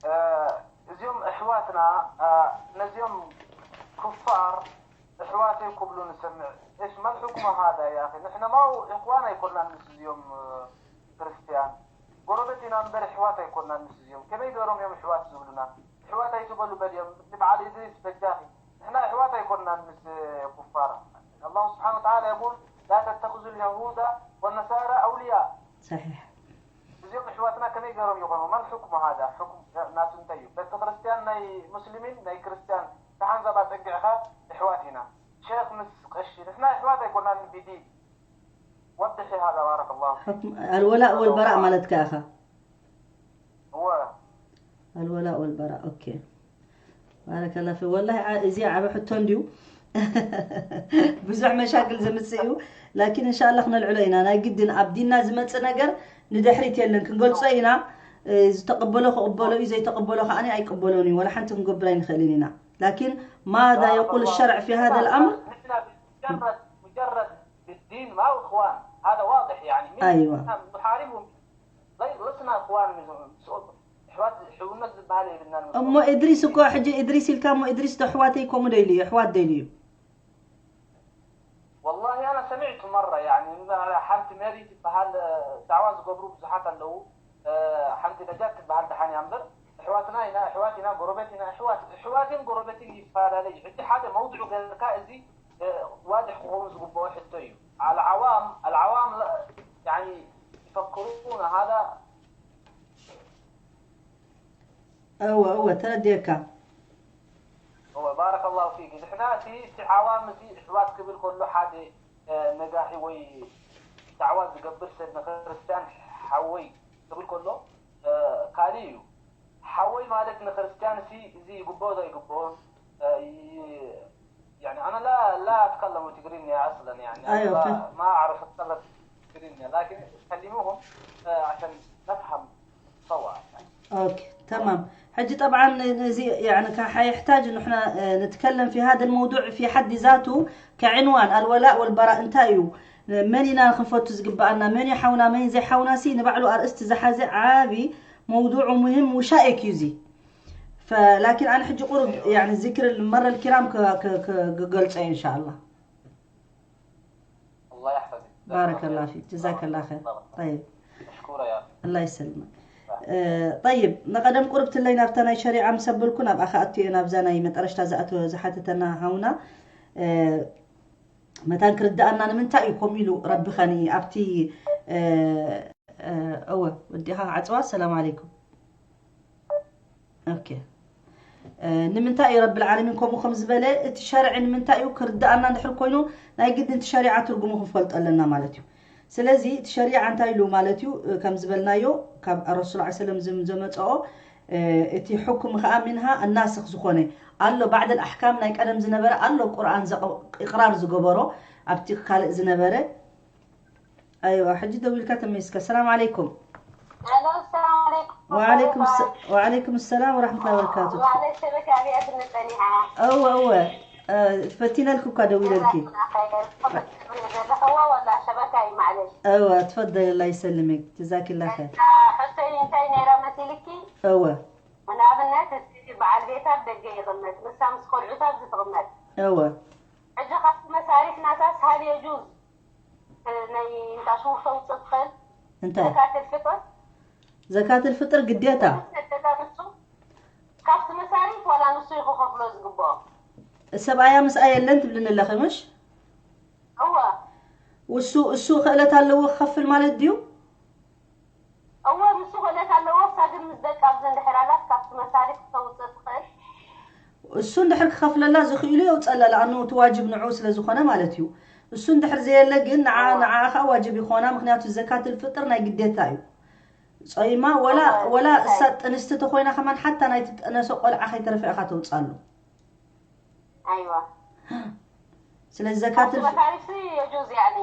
آه، እዚኦም ኣሕዋትና، آه، ነዚኦም ኩፋር ኣሕዋተይ ክብሉ ንሰምዕ። إيش، ما الحكم هذا يا أخي؟ نحن ما هو إخوان ኣይኮናን ምስ እዚኦም፣ آه، ክርስትያን። ጎረቤት ኢና እምበር ኣሕዋት ኣይኮናን ምስ እዚኦም። ከመይ ገይሮም እዮም ኣሕዋት ዝብሉና? ኣሕዋት ኣይትበሉ በልዮም። እቲ በዓል እድሪስ በጃኺ። ንሕና ኣሕዋት ኣይኮናን ምስ ኩፋር። الله سبحانه وتعالى يقول: لا تتخذوا اليهود والنصارى أولياء. صحيح. እዚኦም ኣሕዋትና ከመይ ገይሮም ይኾኑ? ما الحكم هذا؟ ሕኩም ናቱ እንታይ እዩ? በቲ ክርስትያን ናይ ሙስሊሚን ናይ ክርስትያን ተሓንዛብ ኣጸጊዕኻ ኣሕዋት ኢና። ሸኽ ምስ ቀሺ ንሕና ኣሕዋት ኣይኮናን ብዲን። وضحي هذا، بارك الله فيك. حكم الولاء والبراء ማለት ከ ኢኻ? እወ። الولاء والبراء، ኦኬ። ባረከላ ፊ ወላሂ፣ ዓ- እዚ ዓበ ሕቶ እንድዩ። ብዙሕ መሻክል ዘምጽእ እዩ። ላኪን እንሻላ ክነልዕሎ ኢና። ናይ ግድን ኣብ ዲንና ዝመጽእ ነገር ንድሕሪት የለን፣ ክንገልጾ ኢና። እ፣ ዝተቀበሎ ክቅበሎ እዩ፣ ዘይተቀበሎ ከዓኒ ኣይቅበሎን እዩ። ወላ ሓንቲ ክንገብር ኣይንኽእልን ኢና። ላኪን ማዛ የቁል ሸርዕ ፊ ሃዛ ልኣምር? نحن مجرد، مجرد بالدين ما هو إخوان، هذا واضح يعني. من أيوة. نحن نحاربهم، لسنا إخوان منهم. أحوات حونا الزبالة بدنا እሞ እድሪስ እኮ ሕጂ እድሪስ ኢልካ እሞ እድሪስ ዶ ኣሕዋተይ ከምኡ ዶ ኢሉ እዩ? ኣሕዋት ዶ ኢሉ እዩ? والله أنا سمعت مرة يعني إن حالة ميري تبهال دعوة زقبرو بزحات اللو، حمد نجاة تبهال دحاني أمبر. أحواتنا هنا، أحواتنا قربتنا، أحوات أحواتين قربتين يفعل علي. حتى حاجة موضوع غير كائزي، واضح قوم زقبو حتى يو. العوام، العوام لا، يعني يفكرون هذا. እወ እወ፣ ተረዲኤካ። هو بارك الله فيك. ንሕና እቲ እቲ ዓዋም እዚ ኣሕዋት ክብል ከሎ ሓደ፣ እ፣ ነጋሒ ወይ ዳዕዋ ዝገብር ሰብ ንክርስትያን ሓወይ ክብል ከሎ፣ እ፣ ካልእ እዩ። ሓወይ ማለት ንክርስትያን እዚ፣ እዚ ይግብኦ ዘይግብኦ፣ እ፣ ይ-፣ يعني أنا لا، لا أتكلم تجرينيا أصلًا، يعني أنا أيوة، لا، فهم. ما أعرف أتكلم تجرينيا، لكن كلموهم، آه، عشان نفهم سوا يعني. ኦኬ፣ ተማም። ሕጂ ጠብዓን እዚ፣ ያዕኒ፣ ከ-፣ ሓይሕታጅ ንሕና፣ እ፣ ንትከለም ፊ ሃደ ልመውዱዕ ፊ ሓዲ ዛቱ ከዕንዋን ኣልወላእ ወልበራእ እንታይ እዩ? መን ኢና ክንፈቱ ዝግብኣና? መን እዩ ሓውና? መን እዩ ዘይሓውና? ሲ ንባዕሉ ኣርእስቲ ዝሓዘ ዓቢ መውዱዑ ሙሂም ውሻኤክ እዩ እዚ። ፈ-፣ ላኪን ኣነ ሕጂ ቁሩብ፣ ያዕኒ፣ ዚክር መረ ልኪራም ከ-፣ ከ-፣ ከ-፣ ክገልጾ እየ፣ እንሻኣላህ። الله يحفظك. ባረከላ ፊክ፣ ጀዛከላ ኸይር። ጠይብ። مشكورة يا أخي. ኣላህ ይሰልመክ። እ፣ ጠይብ፣ ንቐደም ቁርብትለይ ናብታ ናይ ሸሪዓ ምስ ኣበልኩ ናብኣ ከኣቱ እየ፣ ናብዛ ናይ መጠረሽታ ዝኣተወ ዝሓተተና ሃውና፣ እ፣ መታን ክርድኣና ንምንታይ እዩ ከምኡ ኢሉ ረቢ ኸኒ ኣብቲ፣ እ፣ እ፣ እወ፣ ወዲኻ ዓጽዋ። ሰላም ዓለይኩም። ኦኬ። እ፣ ንምንታይ እዩ ረብል ዓለሚን ከምኡ ከም ዝበለ? እቲ ሸርዒ ንምንታይ እዩ ክርድኣና እንድሕር ኮይኑ፣ ናይ ግድን እቲ ሸሪዓ ትርጉሙ ክንፈልጦ ኣለና ማለት እዩ። ስለዚ እቲ ሸሪዓ እንታይ ኢሉ ማለት እዩ? እ፣ ከም ዝበልናዮ ካብ ረሱል ዐለይሂ ሰለም ዝም-፣ ዘመፀኦ፣ እ፣ እቲ ሕኩም ከዓ ሚንሃ ኣናስኽ ዝኾነ ኣሎ። ባዕድ ኣልኣሕካም ናይ ቀደም ዝነበረ ኣሎ፣ ቁርኣን ዘቕ-፣ ኢቕራር ዝገበሮ ኣብቲ ካልእ ዝነበረ። ኣይዋ፣ ሕጂ ደዊልካ ተመይስካ። ሰላም ዓለይኩም። ሄሎ፣ ሰላም ዓለይኩም። ወዓለይኩም ሰ-፣ ወዓለይኩም ሰላም ወራሕመቱላሂ ወበረካቱ። ማለት ሸበካ ኣብያ ትንጸኒሓ። እወ፣ እወ። እ፣ ፈቲነልኪ እኳ ደዊለልኪ። ዘለኸዋ ወላ ሸበካ እዩ ማዕለሽ። እወ፣ ትፈደል፣ ኣላህ ይሰልምክ። ጀዛኪላ ኸይር። ሕቶይ እንታይ ነይራ መሲልኪ? እወ። ንኣብነት እቲ በዓል ቤታ ኣብ ደገ ይቕመጥ፣ ንሳ ምስ ቆልዑታ ኣብዚ ትቕመጥ። እወ። ሕጂ ካብቲ መሳሪፍ ናታስ ሃል የጁዝ ናይ እንዳ ሽውፈ ውፅእ ትኽእል? እንታይ? ዘካትል ፍጥር? ዘካትል ፍጥር ግዴታ። ሰደዳ ንሱ ካብቲ መሳሪፍ ዋላ ንሱ እዩ ክኸፍሎ ዝግብኦ? ሰብኣያ ምስኣ የለን ትብልኒ ኣለኺ ምሽ? እወ። እሱ፣ እሱ ክእለት ኣለዎ ክኸፍል ማለት ድዩ? እወ፣ ንሱ ክእለት ኣለዎ። እሳ ግን ምስ ደቃ ኣብዚ እንድሕር ኣላት ካብቲ መሳሪፍ ክተውፅእ ትኽእል? እሱ እንድሕር ክኸፍለላ ዝኽእሉ የውፀለላ፣ ኣኑ እቲ ዋጅብ ንዑ ስለ ዝኾነ ማለት እዩ። እሱ እንድሕር ዘየለ ግን ንዓ-፣ ንዓኣ ከዓ ዋጅብ ይኾና፣ ምኽንያቱ ዘካትል ፍጥር ናይ ግዴታ እዩ። ጾይማ ወላ፣ እወ፣ ወላ ግዴታ እሳ እዩ። ጥንስቲ ተኾይና ከማን ሓታ ናይቲ ጠነሶ ቆልዓ ከይተረፈ ኢኻ ተውፃሉ። ኣይዋ። ስለዚ ዘካትል መሳሪፍ ሲ የጁዝ ያኒ።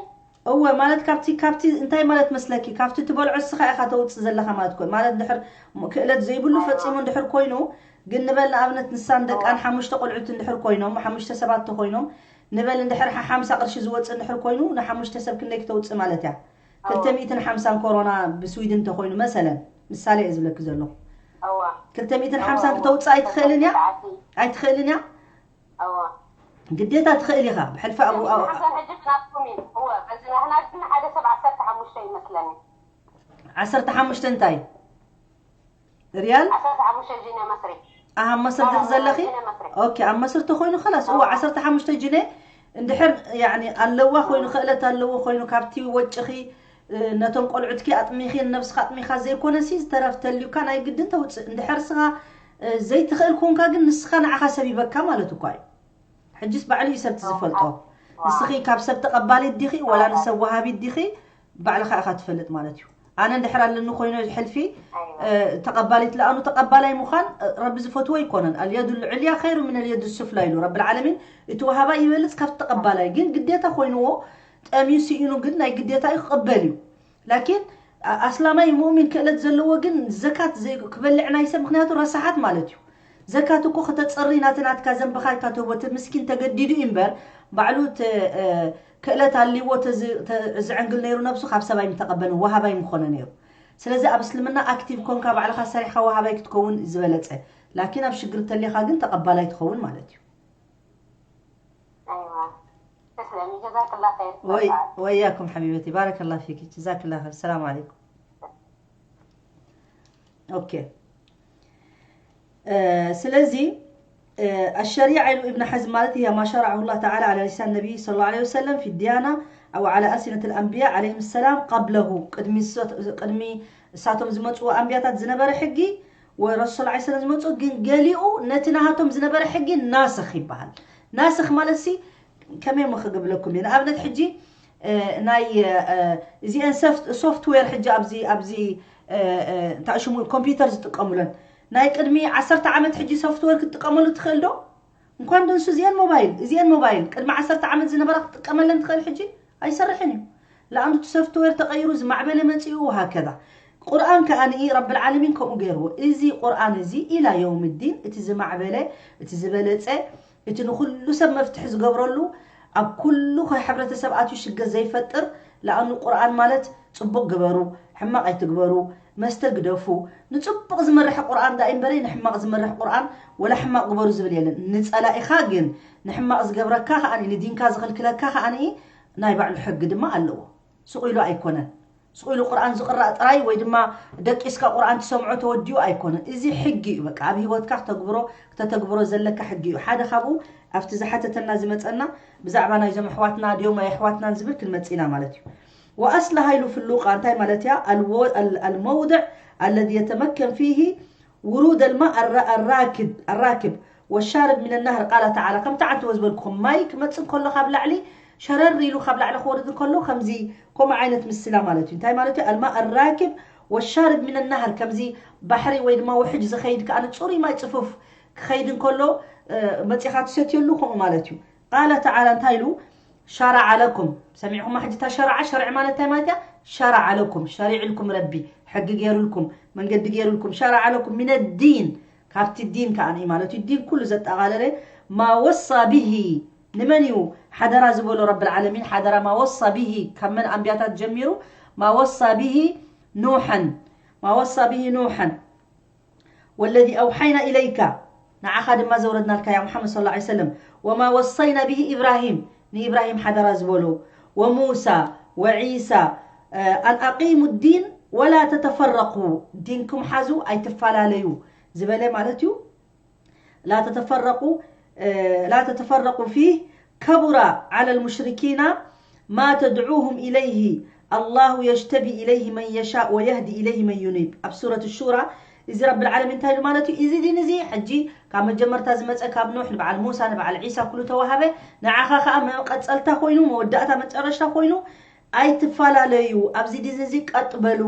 እወ፣ ማለት ካብቲ፣ ካብቲ እንታይ ማለት መስለኪ? ካብቲ ትበልዖ እስኻ ኢኻ ተውጽእ ዘለኻ ማለት እኮ። ማለት ድሕር ም-፣ ክእለት ዘይብሉ ፈጺሙ እንድሕር ኮይኑ፣ ግን ንበል ንኣብነት ንሳን ደቃን ሓሙሽተ ቆልዑት እንድሕር ኮይኖም፣ ሓሙሽተ ሰባት ተኾይኖም፣ ንበል እንድሕር ሓ-፣ ሓምሳ ቅርሺ ዝወጽእ እንድሕር ኮይኑ፣ ንሓሙሽተ ሰብ ክንደይ ክተውጽእ ማለት እያ? ክልተ ሚእትን ሓምሳን ኮሮና ብስዊድን ተኾይኑ መሰለን፣ ምሳሌ እየ ዝብለኪ ዘለኹ። እዋ። ክልተ ሚእትን ሓምሳን እዋ፣ እዋ። ክተውጽእ ኣይትኽእልን እያ? ብጣዕሚ። ኣይትኽእልን እያ? እዋ። ግዴታ ትኽእል ኢኻ። ብሕልፊ ኣብኡ፣ ኣብኡ ሓምሳን ሕጂ ናትኩም እዩ። እወ፣ በዚ ናህና ግን ሓደ ሰብ ዓሰርተ ሓሙሽተ ይመስለኒ። ዓሰርተ ሓሙሽተ እንታይ? ሪያል? ዓሰርተ ሓሙሽተ ጂነ መስሪ። ኣሃ፣ ኣብ መስር ዲኺ ዘለኺ? ጂነ መስሪ። ኦኬ፣ ኣብ መስር ተኾይኑ ኸላስ፣ እወ፣ እወ። ዓሰርተ ሓሙሽተ ጂነ እንድሕር፣ ያዕኒ፣ ኣለዋ ኮይኑ፣ እወ። ክእለት ኣለዎ ኮይኑ፣ ካብቲ ወጭኺ፣ እ፣ ነቶም ቆልዑትኪ ኣጥሚኺ፣ ነብስኻ ኣጥሚኻ ዘይኮነሲ፣ ዝተረፍ ተልዩካ ናይ ግድን ተውጽእ። እንድሕር ስኻ፣ እ፣ ዘይትኽእል ኮንካ ግን ንስኻ ንዓኻ ሰብ ሂበካ ማለት እኳ እዩ። ሕጅስ ባዕሉ እዩ ሰብ ዝፈልጦ። ዋው። ንስኺ ካብ ሰብ ተቐባሊት ዲኺ ወላ ዋው። ንሰብ ወሃቢት ዲኺ ባዕልኻ ኢኻ ትፈልጥ ማለት እዩ። ኣነ እንድሕር ኣለኒ ኮይኖ ሕልፊ፣ ኣይዋ። እ፣ ተቐባሊት ለኣኑ ተቐባላይ ምዃን፣ እ፣ ረቢ ዝፈትዎ ኣይኮነን። اليد العليا خير من اليد السفلى ኢሉ ረብል ዓለሚን። እቲ ወሃባይ ይበልጽ ካብቲ ተቐባላይ። ግን ግዴታ ኮይንዎ ጠምዩ ስኢኑ ግን ናይ ግዴታ እዩ ክቕበል እዩ። ላኪን ኣ-፣ ኣስላማይ ሙእሚን ክእለት ዘለዎ ግን ዘካት ዘይ-፣ ክበልዕ ናይ ሰብ፣ ምኽንያቱ ረሳሓት ማለት እዩ። ዘካት እኮ ከተጸሪ ናቲ ናትካ ዘንብኻ ኢልካ ትህቦ፣ እቲ ምስኪን ተገዲዱ እዩ እምበር፣ ባዕሉ ተ-፣ እ፣ ክእለት ኣልዎ ተዝ-፣ ተ-፣ ዝዕንግል ነይሩ ነብሱ ካብ ሰብ ኣይምተቐበልን፣ ወሃባይ ምኾነ ነይሩ። ስለዚ ኣብ እስልምና ኣክቲቭ ኮንካ ባዕልኻ ሰሪሕኻ ወሃባይ ክትከውን ዝበለጸ። ላኪን ኣብ ሽግር ተሊኻ ግን ተቐባላይ ትኸውን ማለት እዩ። ኣይዋ። ተስለሚ፣ ጀዛክላ ኸይር። ወይ-፣ ወያኩም ሓቢበቲ፣ ባረከላ ፊኪ፣ ጀዛክላ ኸይር። ሰላም ዓለይኩም። ኦኬ። እ፣ ስለዚ፣ እ፣ الشريعة ኢሉ ኢብን ሓዝም ማለት هي ما شرعه الله تعالى على لسان النبي صلى الله عليه وسلم في الديانة أو على ألسنة الأنبياء عليهم السلام قبله፣ ቅድሚ ሶ-፣ ቅድሚ እሳቶም ዝመጽኡ ኣንብያታት ዝነበረ ሕጊ፣ ወረሱል ሰለላሁ ዐለይሂ ወሰለም ዝመጽኡ፣ ግን ገሊኡ ነቲ ናሃቶም ዝነበረ ሕጊ ናስኽ ይበሃል። ናስኽ ማለት ሲ ከመይ እሞ ክገብለኩም እየ? ንኣብነት ሕጂ፣ እ፣ ናይ፣ እ፣ እዚአን ሰፍት-፣ ሶፍትዌር ሕጂ ኣብዚ፣ ኣብዚ፣ እ፣ እ፣ እንታይ ሽሙ ኮምፒውተር ዝጥቀሙለን ናይ ቅድሚ ዓሰርተ ዓመት ሕጂ ሶፍትዌር ክትጥቀመሉ ትኽእል ዶ? እንኳን ደንሱ እዚአን ሞባይል፣ እዚአን ሞባይል ቅድሚ ዓሰርተ ዓመት ዝነበራ ክትጥቀመለን ትኽእል ሕጂ? ኣይሰርሕን እዩ። ለኣንዱ እቲ ሶፍትዌር ተቐይሩ ዝማዕበለ መጺኡ ወሃከዛ። ቁርኣን ከኣ ንኢ ረብል ዓለሚን ከምኡ ገይርዎ። እዚ ቁርኣን እዚ ኢላ የውም ዲን እቲ ዝማዕበለ፣ እቲ ዝበለጸ፣ እቲ ንኹሉ ሰብ መፍትሒ ዝገብረሉ፣ ኣብ ኩሉ ከ-፣ ሕብረተሰብ ኣትዩ ሽግር ዘይፈጥር፣ ለኣኑ ቁርኣን ማለት ጽቡቕ ግበሩ፣ ሕማቕ ኣይትግበሩ፣ መስተ ግደፉ፣ ንጽቡቕ ዝመርሕ ቁርኣን ዳኣ እምበረይ ንሕማቕ ዝመርሕ ቁርኣን ወላ ሕማቕ ግበሩ ዝብል የለን። ንጸላኢኻ ግን ንሕማቕ ዝገብረካ ከኣ ንዲንካ ዝኽልክለካ ከኣ ናይ ባዕሉ ሕጊ ድማ ኣለዎ። ስቕ ኢሉ ኣይኮነን። ስቕ ኢሉ ቁርኣን ዝቕራእ ጥራይ ወይ ድማ ደቂስካ ቁርኣን ትሰምዖ ተወዲኡ ኣይኮነን። እዚ ሕጊ እዩ። በቃ ኣብ ህይወትካ ክተግብሮ፣ ክተተግብሮ ዘለካ ሕጊ እዩ። ሓደ ካብኡ ኣብቲ ዝሓተተና ዝመጸና ብዛዕባ ናይዞም ኣሕዋትና ድዮም ኣይ ኣሕዋትናን ዝብል ክንመጽእ ኢና ማለት እዩ። وأصلها ኢሉ ፍሉቃ እንታይ ማለት እያ? الو-، ال-، الموضع الذي يتمكن فيه ورود الماء الر-، الراكد، الراكب والشارب من النهر. قال تعالى، ከምቲ ዓንተ ዝበልኩኹም ማይ ክመጽእ እንከሎ ካብ ላዕሊ ሸረር ኢሉ ካብ ላዕሊ ክወርድ እንከሎ ከምዚ ከምኡ ዓይነት ምስላ ማለት እዩ። እንታይ ማለት እዩ? الماء الراكد والشارب من النهر፣ ከምዚ ባሕሪ ወይ ድማ ውሕጅ ዝኸይድ ከኣ ንጽሩይ ማይ ጽፉፍ ክኸይድ እንከሎ፣ እ፣ መጺኻ ትሰትየሉ ከምኡ ማለት እዩ። ቃለ ተዓላ እንታይ ኢሉ? ሸረዐ ለኩም። ሰሚዕኹማ ሕጂ እታ ሸረዐ፣ ሸርዒ ማለት እንታይ ማለት እያ? ሸረዐ ለኩም፣ ሸሪዕልኩም ረቢ፣ ሕጊ ገይሩልኩም፣ መንገዲ ገይሩልኩም። ሸረዐ ለኩም ሚነ ዲን፣ ካብቲ ዲን ከኣ ማለት እዩ። ዲን ኩሉ ዘጠቓለለ። ማ ወሳ ብሂ፣ ንመን እዩ ሓደራ ዝበሎ ረብል ዓለሚን? ሓደራ ማ ወሳ ብሂ፣ ካብ መን ኣንብያታት ጀሚሩ? ማ ወሳ ብሂ ኑሐን፣ ማ ወሳ ብሂ ኑሐን ወለዚ ኣውሓይና ኢለይካ፣ ንዓኻ ድማ ዘውረድናልካ ያ ሙሓመድ ሰለላሁ ዐለይሂ ወሰለም፣ ወማ ወሰይና ብሂ ኢብራሂም፣ ንኢብራሂም ሓደራ ዝበሎ፣ ወሙሳ፣ ወዒሳ፣ እ፣ ኣን ኣቂሙ ዲን ወላ ተተፈረቁ፣ ዲንኩም ሓዙ ኣይትፈላለዩ ዝበለ ማለት እዩ። ላ ተተፈረቁ፣ እ፣ ላ ተተፈረቁ ፊህ ከቡረ ዐለል ሙሽሪኪና ማ ተድዑሁም ኢለይሂ፣ ኣላሁ የጅተቢ ኢለይሂ መን የሻእ ወየህዲ ኢለይሂ መን ዩኒብ። ኣብ ሱረት ሹራ፣ እዚ ረብል ዓለሚን እንታይ ኢሉ ማለት እዩ? እዚ ዲን እዚ ሕጂ ካብ መጀመርታ ዝመጸ፣ ካብ ኑሕ ንበዓል ሙሳ ንበዓል ዒሳ ኩሉ ተዋሃበ። ንዓኻ ከኣ መቐጸልታ ኮይኑ፣ መወዳእታ መጨረሽታ ኮይኑ፣ ኣይትፈላለዩ፣ ኣብዚ ዲን እዚ ቀጥ በሉ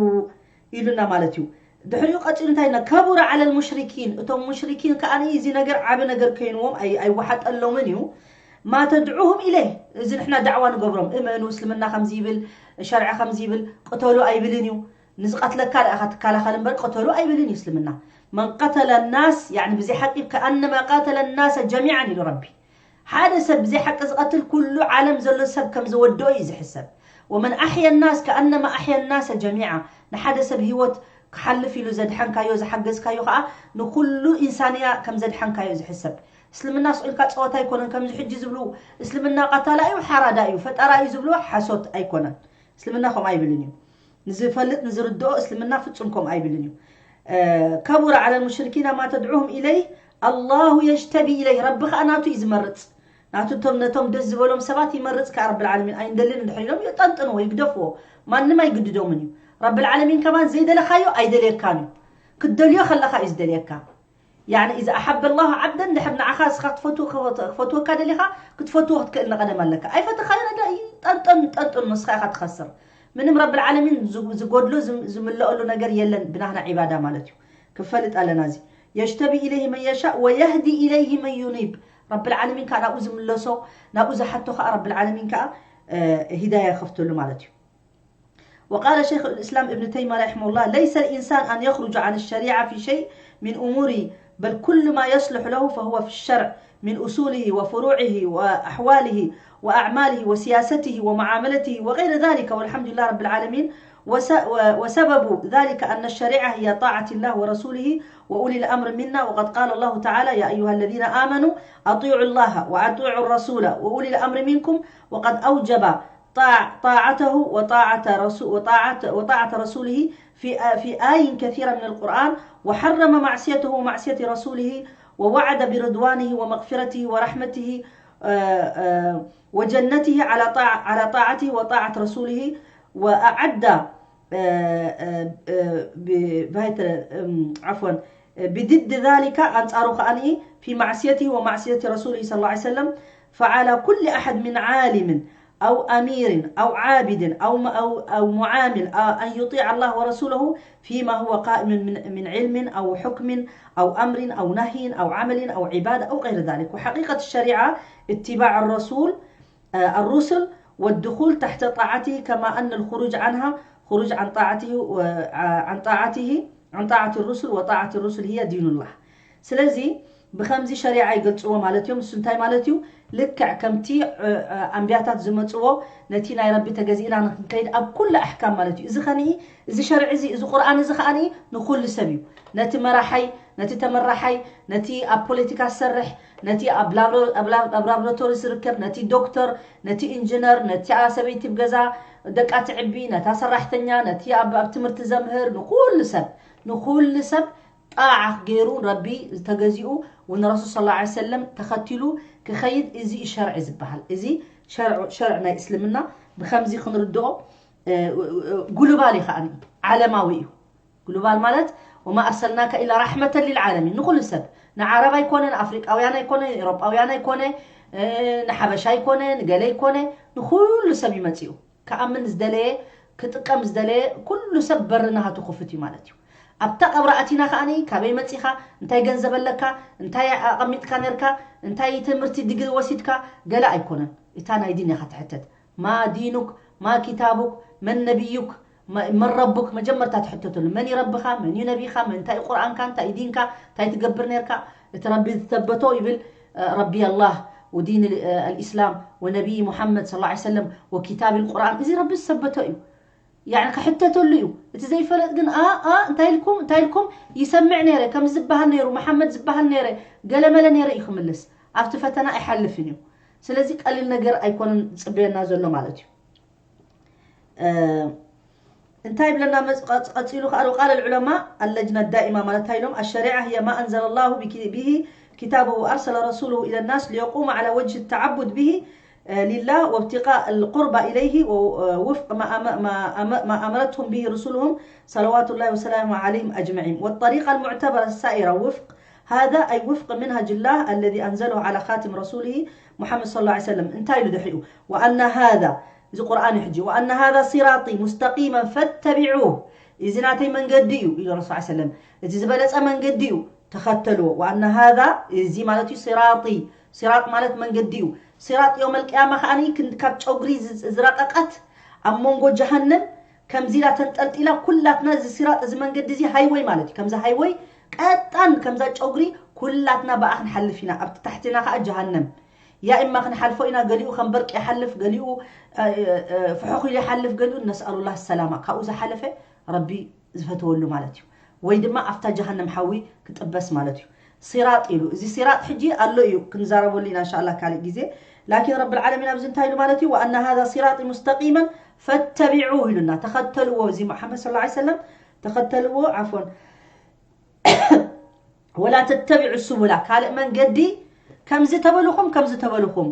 ኢሉና ማለት እዩ። ድሕሪኡ ቀጺሉ እንታይ ኢልና? ከቡረ ዐለል ሙሽሪኪን፣ እቶም ሙሽሪኪን ከኣ እዚ ነገር ዓቢ ነገር ኮይንዎም ኣይ-፣ ኣይወሓጠሎምን እዩ። ما تدعوهم إليه، እዚ ንሕና ዳዕዋ ንገብሮም፣ እመኑ፣ እስልምና ከምዚ ይብል፣ ሸርዒ ከምዚ ይብል፣ ቅተሉ ኣይብልን እዩ። ንዝቐትለካ ደኣ ኢኻ ትከላኸል እምበር ቅተሉ ኣይብልን እዩ እስልምና። من قتل الناس، يعني ብዘይ ሓቂ، كأنما قاتل الناس جميعا ኢሉ ረቢ። ሓደ ሰብ ብዘይ ሓቂ ዝቐትል ኩሉ ዓለም ዘሎ ሰብ ከም ዝወድኦ እዩ ዝሕሰብ። ومن أحيا الناس كأنما أحيا الناس جميعا። ንሓደ ሰብ ህይወት ክሓልፍ ኢሉ ዘድሓንካዮ፣ ዝሓገዝካዮ ከዓ ንኩሉ ኢንሳንያ ከም ዘድሓንካዮ ዝሕሰብ። እስልምና ስቕ ኢልካ ፀወታ ኣይኮነን። ከምዚ ሕጂ ዝብሉ እስልምና ቀታላ እዩ፣ ሓራዳ እዩ፣ ፈጠራ እዩ ዝብሉ ሓሶት ኣይኮነን። እስልምና ከምኡ ኣይብልን እዩ። ንዝፈልጥ ንዝርድኦ እስልምና ፍጹም ከምኡ ኣይብልን እዩ። كبر على المشركين ما تدعوهم إليه الله يجتبي إليه، ረቢ ከዓ ናቱ እዩ ዝመርፅ። ናቱ እቶም ነቶም ደስ ዝበሎም ሰባት ይመርፅ ከዓ ረብል ዓለሚን። ኣይንደልን እንድሕር ኢሎም ይጠንጥንዎ፣ ይግደፍዎ። ማንም ኣይግድዶምን እዩ። ረብል ዓለሚን ከማን ዘይደለኻዮ ኣይደልየካን እዩ። ክትደልዮ ከለኻ እዩ ዝደልየካ። يعني إذا أحب الله عبدا، እንድሕር ንዓኻ እስኻ ትፈትዎ፣ ክፈትወካ ደሊኻ ክትፈትዎ ክትክእል ንቐደም ኣለካ። ኣይፈተኻዮ ነዳ ጠንጠን ጠንጠን ንስኻ ኢኻ ትኸስር። ምንም ረብል ዓለሚን ዝጎድሎ ዝምለኣሉ ነገር የለን ብናህና ዒባዳ ማለት እዩ። ክፈልጥ ኣለና እዚ። يجتبي إليه من يشاء ويهدي إليه من ينيب። ረብል ዓለሚን ከዓ ናብኡ ዝምለሶ ናብኡ ዝሓቶ ከዓ ረብል ዓለሚን ከዓ ሂዳያ ይኸፍተሉ ማለት እዩ። وقال شيخ الإسلام ابن تيمية رحمه الله: ليس الإنسان أن يخرج عن الشريعة في شيء من أموره، بل كل ما يصلح له فهو في الشرع من أصوله وفروعه وأحواله وأعماله وسياسته ومعاملته وغير ذلك، والحمد لله رب العالمين. وس-، و-، وسبب ذلك أن الشريعة هي طاعة الله ورسوله وأولي الأمر منا، وقد قال الله تعالى: يا أيها الذين آمنوا أطيعوا الله وأطيعوا الرسول وأولي الأمر منكم، وقد أوجب طاع-، طاعته وطاعة رسو-، وطاعة، وطاعة رسوله في، في آي كثيرة من القرآن، وحرم معصيته ومعصية رسوله، ووعد برضوانه ومغفرته ورحمته، آه، آه، وجنته على طاع-، على طاعته وطاعة رسوله، وأعد، آه، آه، آه، ب-، بهاية، آم، عفوًا، بضد ذلك، أنصاره خاني في معصيته ومعصية رسوله صلى الله عليه وسلم، فعلى كل أحد من عالم أو أمير أو عابد أو م-، أو، أو معامل، آه، أن يطيع الله ورسوله فيما هو قائم من، من علم أو حكم أو أمر أو نهي أو عمل أو عبادة أو غير ذلك. وحقيقة الشريعة اتباع الرسول، آه، الرسل والدخول تحت طاعته، كما أن الخروج عنها خروج عن طاعته و-، آه، عن طاعته، عن طاعة الرسل، وطاعة الرسل هي دين الله. ስለዚ ብኸምዚ ሸሪዓ ይገልፅዎ ማለት እዮም። እሱ እንታይ ማለት እዩ? ልክዕ ከምቲ፣ እ፣ እ፣ ኣንቢያታት ዝመፅዎ ነቲ ናይ ረቢ ተገዚእና ንክንከይድ ኣብ ኩሉ ኣሕካም ማለት እዩ። እዚ ኸንኢ፣ እዚ ሸርዒ እዚ፣ እዚ ቁርኣን እዚ ኸኣኒ ንኩሉ ሰብ እዩ። ነቲ መራሓይ፣ ነቲ ተመራሓይ፣ ነቲ ኣብ ፖለቲካ ዝሰርሕ፣ ነቲ ኣብ ላብሮ-፣ ኣብ ላ-፣ ኣብ ላብራቶሪ ዝርከብ፣ ነቲ ዶክተር፣ ነቲ ኢንጂነር፣ ነቲ ሰበይቲ ኣብ ገዛ ደቃ ትዕቢ፣ ነታ ሰራሕተኛ፣ ነቲ ኣብ፣ ኣብ ትምህርቲ ዘምህር፣ ንኩሉ ሰብ፣ ንኩሉ ሰብ ጣዓ ገይሩ ረቢ ተገዚኡ፣ ውን ረሱል ሰለላሁ ዐለይሂ ወሰለም ተኸቲሉ ክኸይድ፣ እዚ እዩ ሸርዒ ዝበሃል። እዚ ሸርዕ፣ ሸርዕ ናይ እስልምና ብኸምዚ ክንርድኦ፣ እ፣ እ፣ ግሉባል እዩ ከኣ፣ ዓለማዊ እዩ። ግሉባል ማለት ወማ ኣርሰልናካ ኢላ ራሕመተን ሊልዓለሚን፣ ንኹሉ ሰብ፣ ንዓረብ ኣይኮነ፣ ንኣፍሪቃውያን ኣይኮነ፣ ንኤውሮጳውያን ኣይኮነ፣ እ፣ ንሓበሻ ኣይኮነ፣ ንገለ ኣይኮነ፣ ንኹሉ ሰብ እዩ መጺኡ። ክኣምን ዝደለየ፣ ክጥቀም ዝደለየ ኩሉ ሰብ በሪ ናሃቱ ክፉት እዩ ማለት እዩ። ኣብታ ቀብሪ ኣቲና ከኣኒ ካበይ መጺኻ፣ እንታይ ገንዘብ ኣለካ፣ እንታይ ኣቐሚጥካ ነርካ፣ እንታይ ትምህርቲ ዲግሪ ወሲድካ፣ ገለ ኣይኮነን። እታ ናይ ዲን ኢኻ ትሕተት። ማ ዲኑክ፣ ማ ኪታቡክ፣ መን ነቢዩክ፣ መ-፣ መን ረቡክ፣ መጀመርታ ትሕተተሉ። መን እዩ ረብኻ፣ መን እዩ ነቢኻ፣ መን፣ እንታይ እዩ ቁርኣንካ፣ እንታይ እዩ ዲንካ፣ እንታይ ትገብር ነርካ። እቲ ረቢ ዝሰበቶ ይብል፣ እ፣ ረቢ ኣላህ ودين ال-፣ እ፣ الإسلام ونبي محمد صلى الله عليه وسلم وكتاب القرآن። እዚ ረቢ ዝሰበቶ እዩ። ያኒ ክሕተተሉ እዩ። እቲ ዘይፈለጥ ግን ኣ፣ ኣ፣ እንታይ ኢልኩም፣ እንታይ ኢልኩም፣ ይሰምዕ ነይረ፣ ከምዚ ዝበሃል ነይሩ፣ መሓመድ ዝበሃል ነይረ፣ ገለመለ ነይረ እዩ ክምልስ። ኣብቲ ፈተና ኣይሓልፍን እዩ። ስለዚ ቀሊል ነገር ኣይኮነን ዝጽበየና ዘሎ ማለት እዩ። እ፣ እንታይ ይብለና መጽ-፣ ቀጽ-፣ ቀጺሉ ከኣ፣ وقال العلماء اللجنة الدائمة ማለት እንታይ ኢሎም፣ الشريعة هي ما أنزل الله بك-، به كتابه وأرسل رسوله إلى الناس ليقوم على وجه التعبد به، እ፣ لله وابتغاء القربى إليه و-، እ፣ وفق ما أم-، ما أم-، ما أمرتهم به رسلهم صلوات الله وسلامه عليهم أجمعين. والطريقة المعتبرة السائرة وفق هذا، أي وفق منهج الله الذي أنزله على خاتم رسوله محمد صلى الله عليه وسلم. እንታይ ኢሉ ድሕሪኡ? وأن هذا እዚ ቁርኣን እዩ ሕጂ። وأن هذا صراطي مستقيما فاتبعوه، እዚ ናተይ መንገዲ እዩ ኢሉ ረሱል ሰለላሁ ዐለይሂ ወሰለም። እቲ ዝበለጸ መንገዲ እዩ፣ ተኸተልዎ። وأن هذا እዚ ማለት እዩ صراطي፣ ሲራጥ ማለት መንገዲ እዩ። ሲራጥ የውመል ቅያማ ከዓኒ ክንዲ ካብ ጨጉሪ ዝ- ዝረቐቐት ኣብ መንጎ ጀሃነም ከምዚ ኢላ ተንጠልጢላ፣ ኩላትና እዚ ሲራጥ፣ እዚ መንገዲ እዚ ሃይወይ ማለት እዩ። ከምዚ ሃይወይ ቀጣን ከምዛ ጨጉሪ ኩላትና ብኣ ክንሓልፍ ኢና። ኣብቲ ታሕትና ከዓ ጀሃነም። ያ እማ ክንሓልፎ ኢና፣ ገሊኡ ከም በርቂ ይሓልፍ፣ ገሊኡ ፍሑኽ ኢሉ ይሓልፍ፣ ገሊኡ ነስኣሉላ ሰላማ፣ ካብኡ ዝሓለፈ ረቢ ዝፈተወሉ ማለት እዩ። ወይ ድማ ኣብታ ጀሃነም ሓዊ ክጥበስ ማለት እዩ። ሲራጥ ኢሉ፣ እዚ ሲራጥ ሕጂ ኣሎ እዩ፣ ክንዛረበሉ ኢና እንሻላ ካልእ ግዜ። ላኪን ረብል ዓለሚን ኣብዚ እንታይ ኢሉ ማለት እዩ? ወኣና ሃዛ ሲራጢ ሙስተቂመን ፈተቢዑ ኢሉና፣ ተኸተልዎ። እዚ መሓመድ ሰለላሁ ዐለይሂ ወሰለም ተኸተልዎ፣ ዓፎን ወላ ተተቢዑ ሱቡላ፣ ካልእ መንገዲ ከምዚ ተበልኹም ከምዚ ተበልኹም።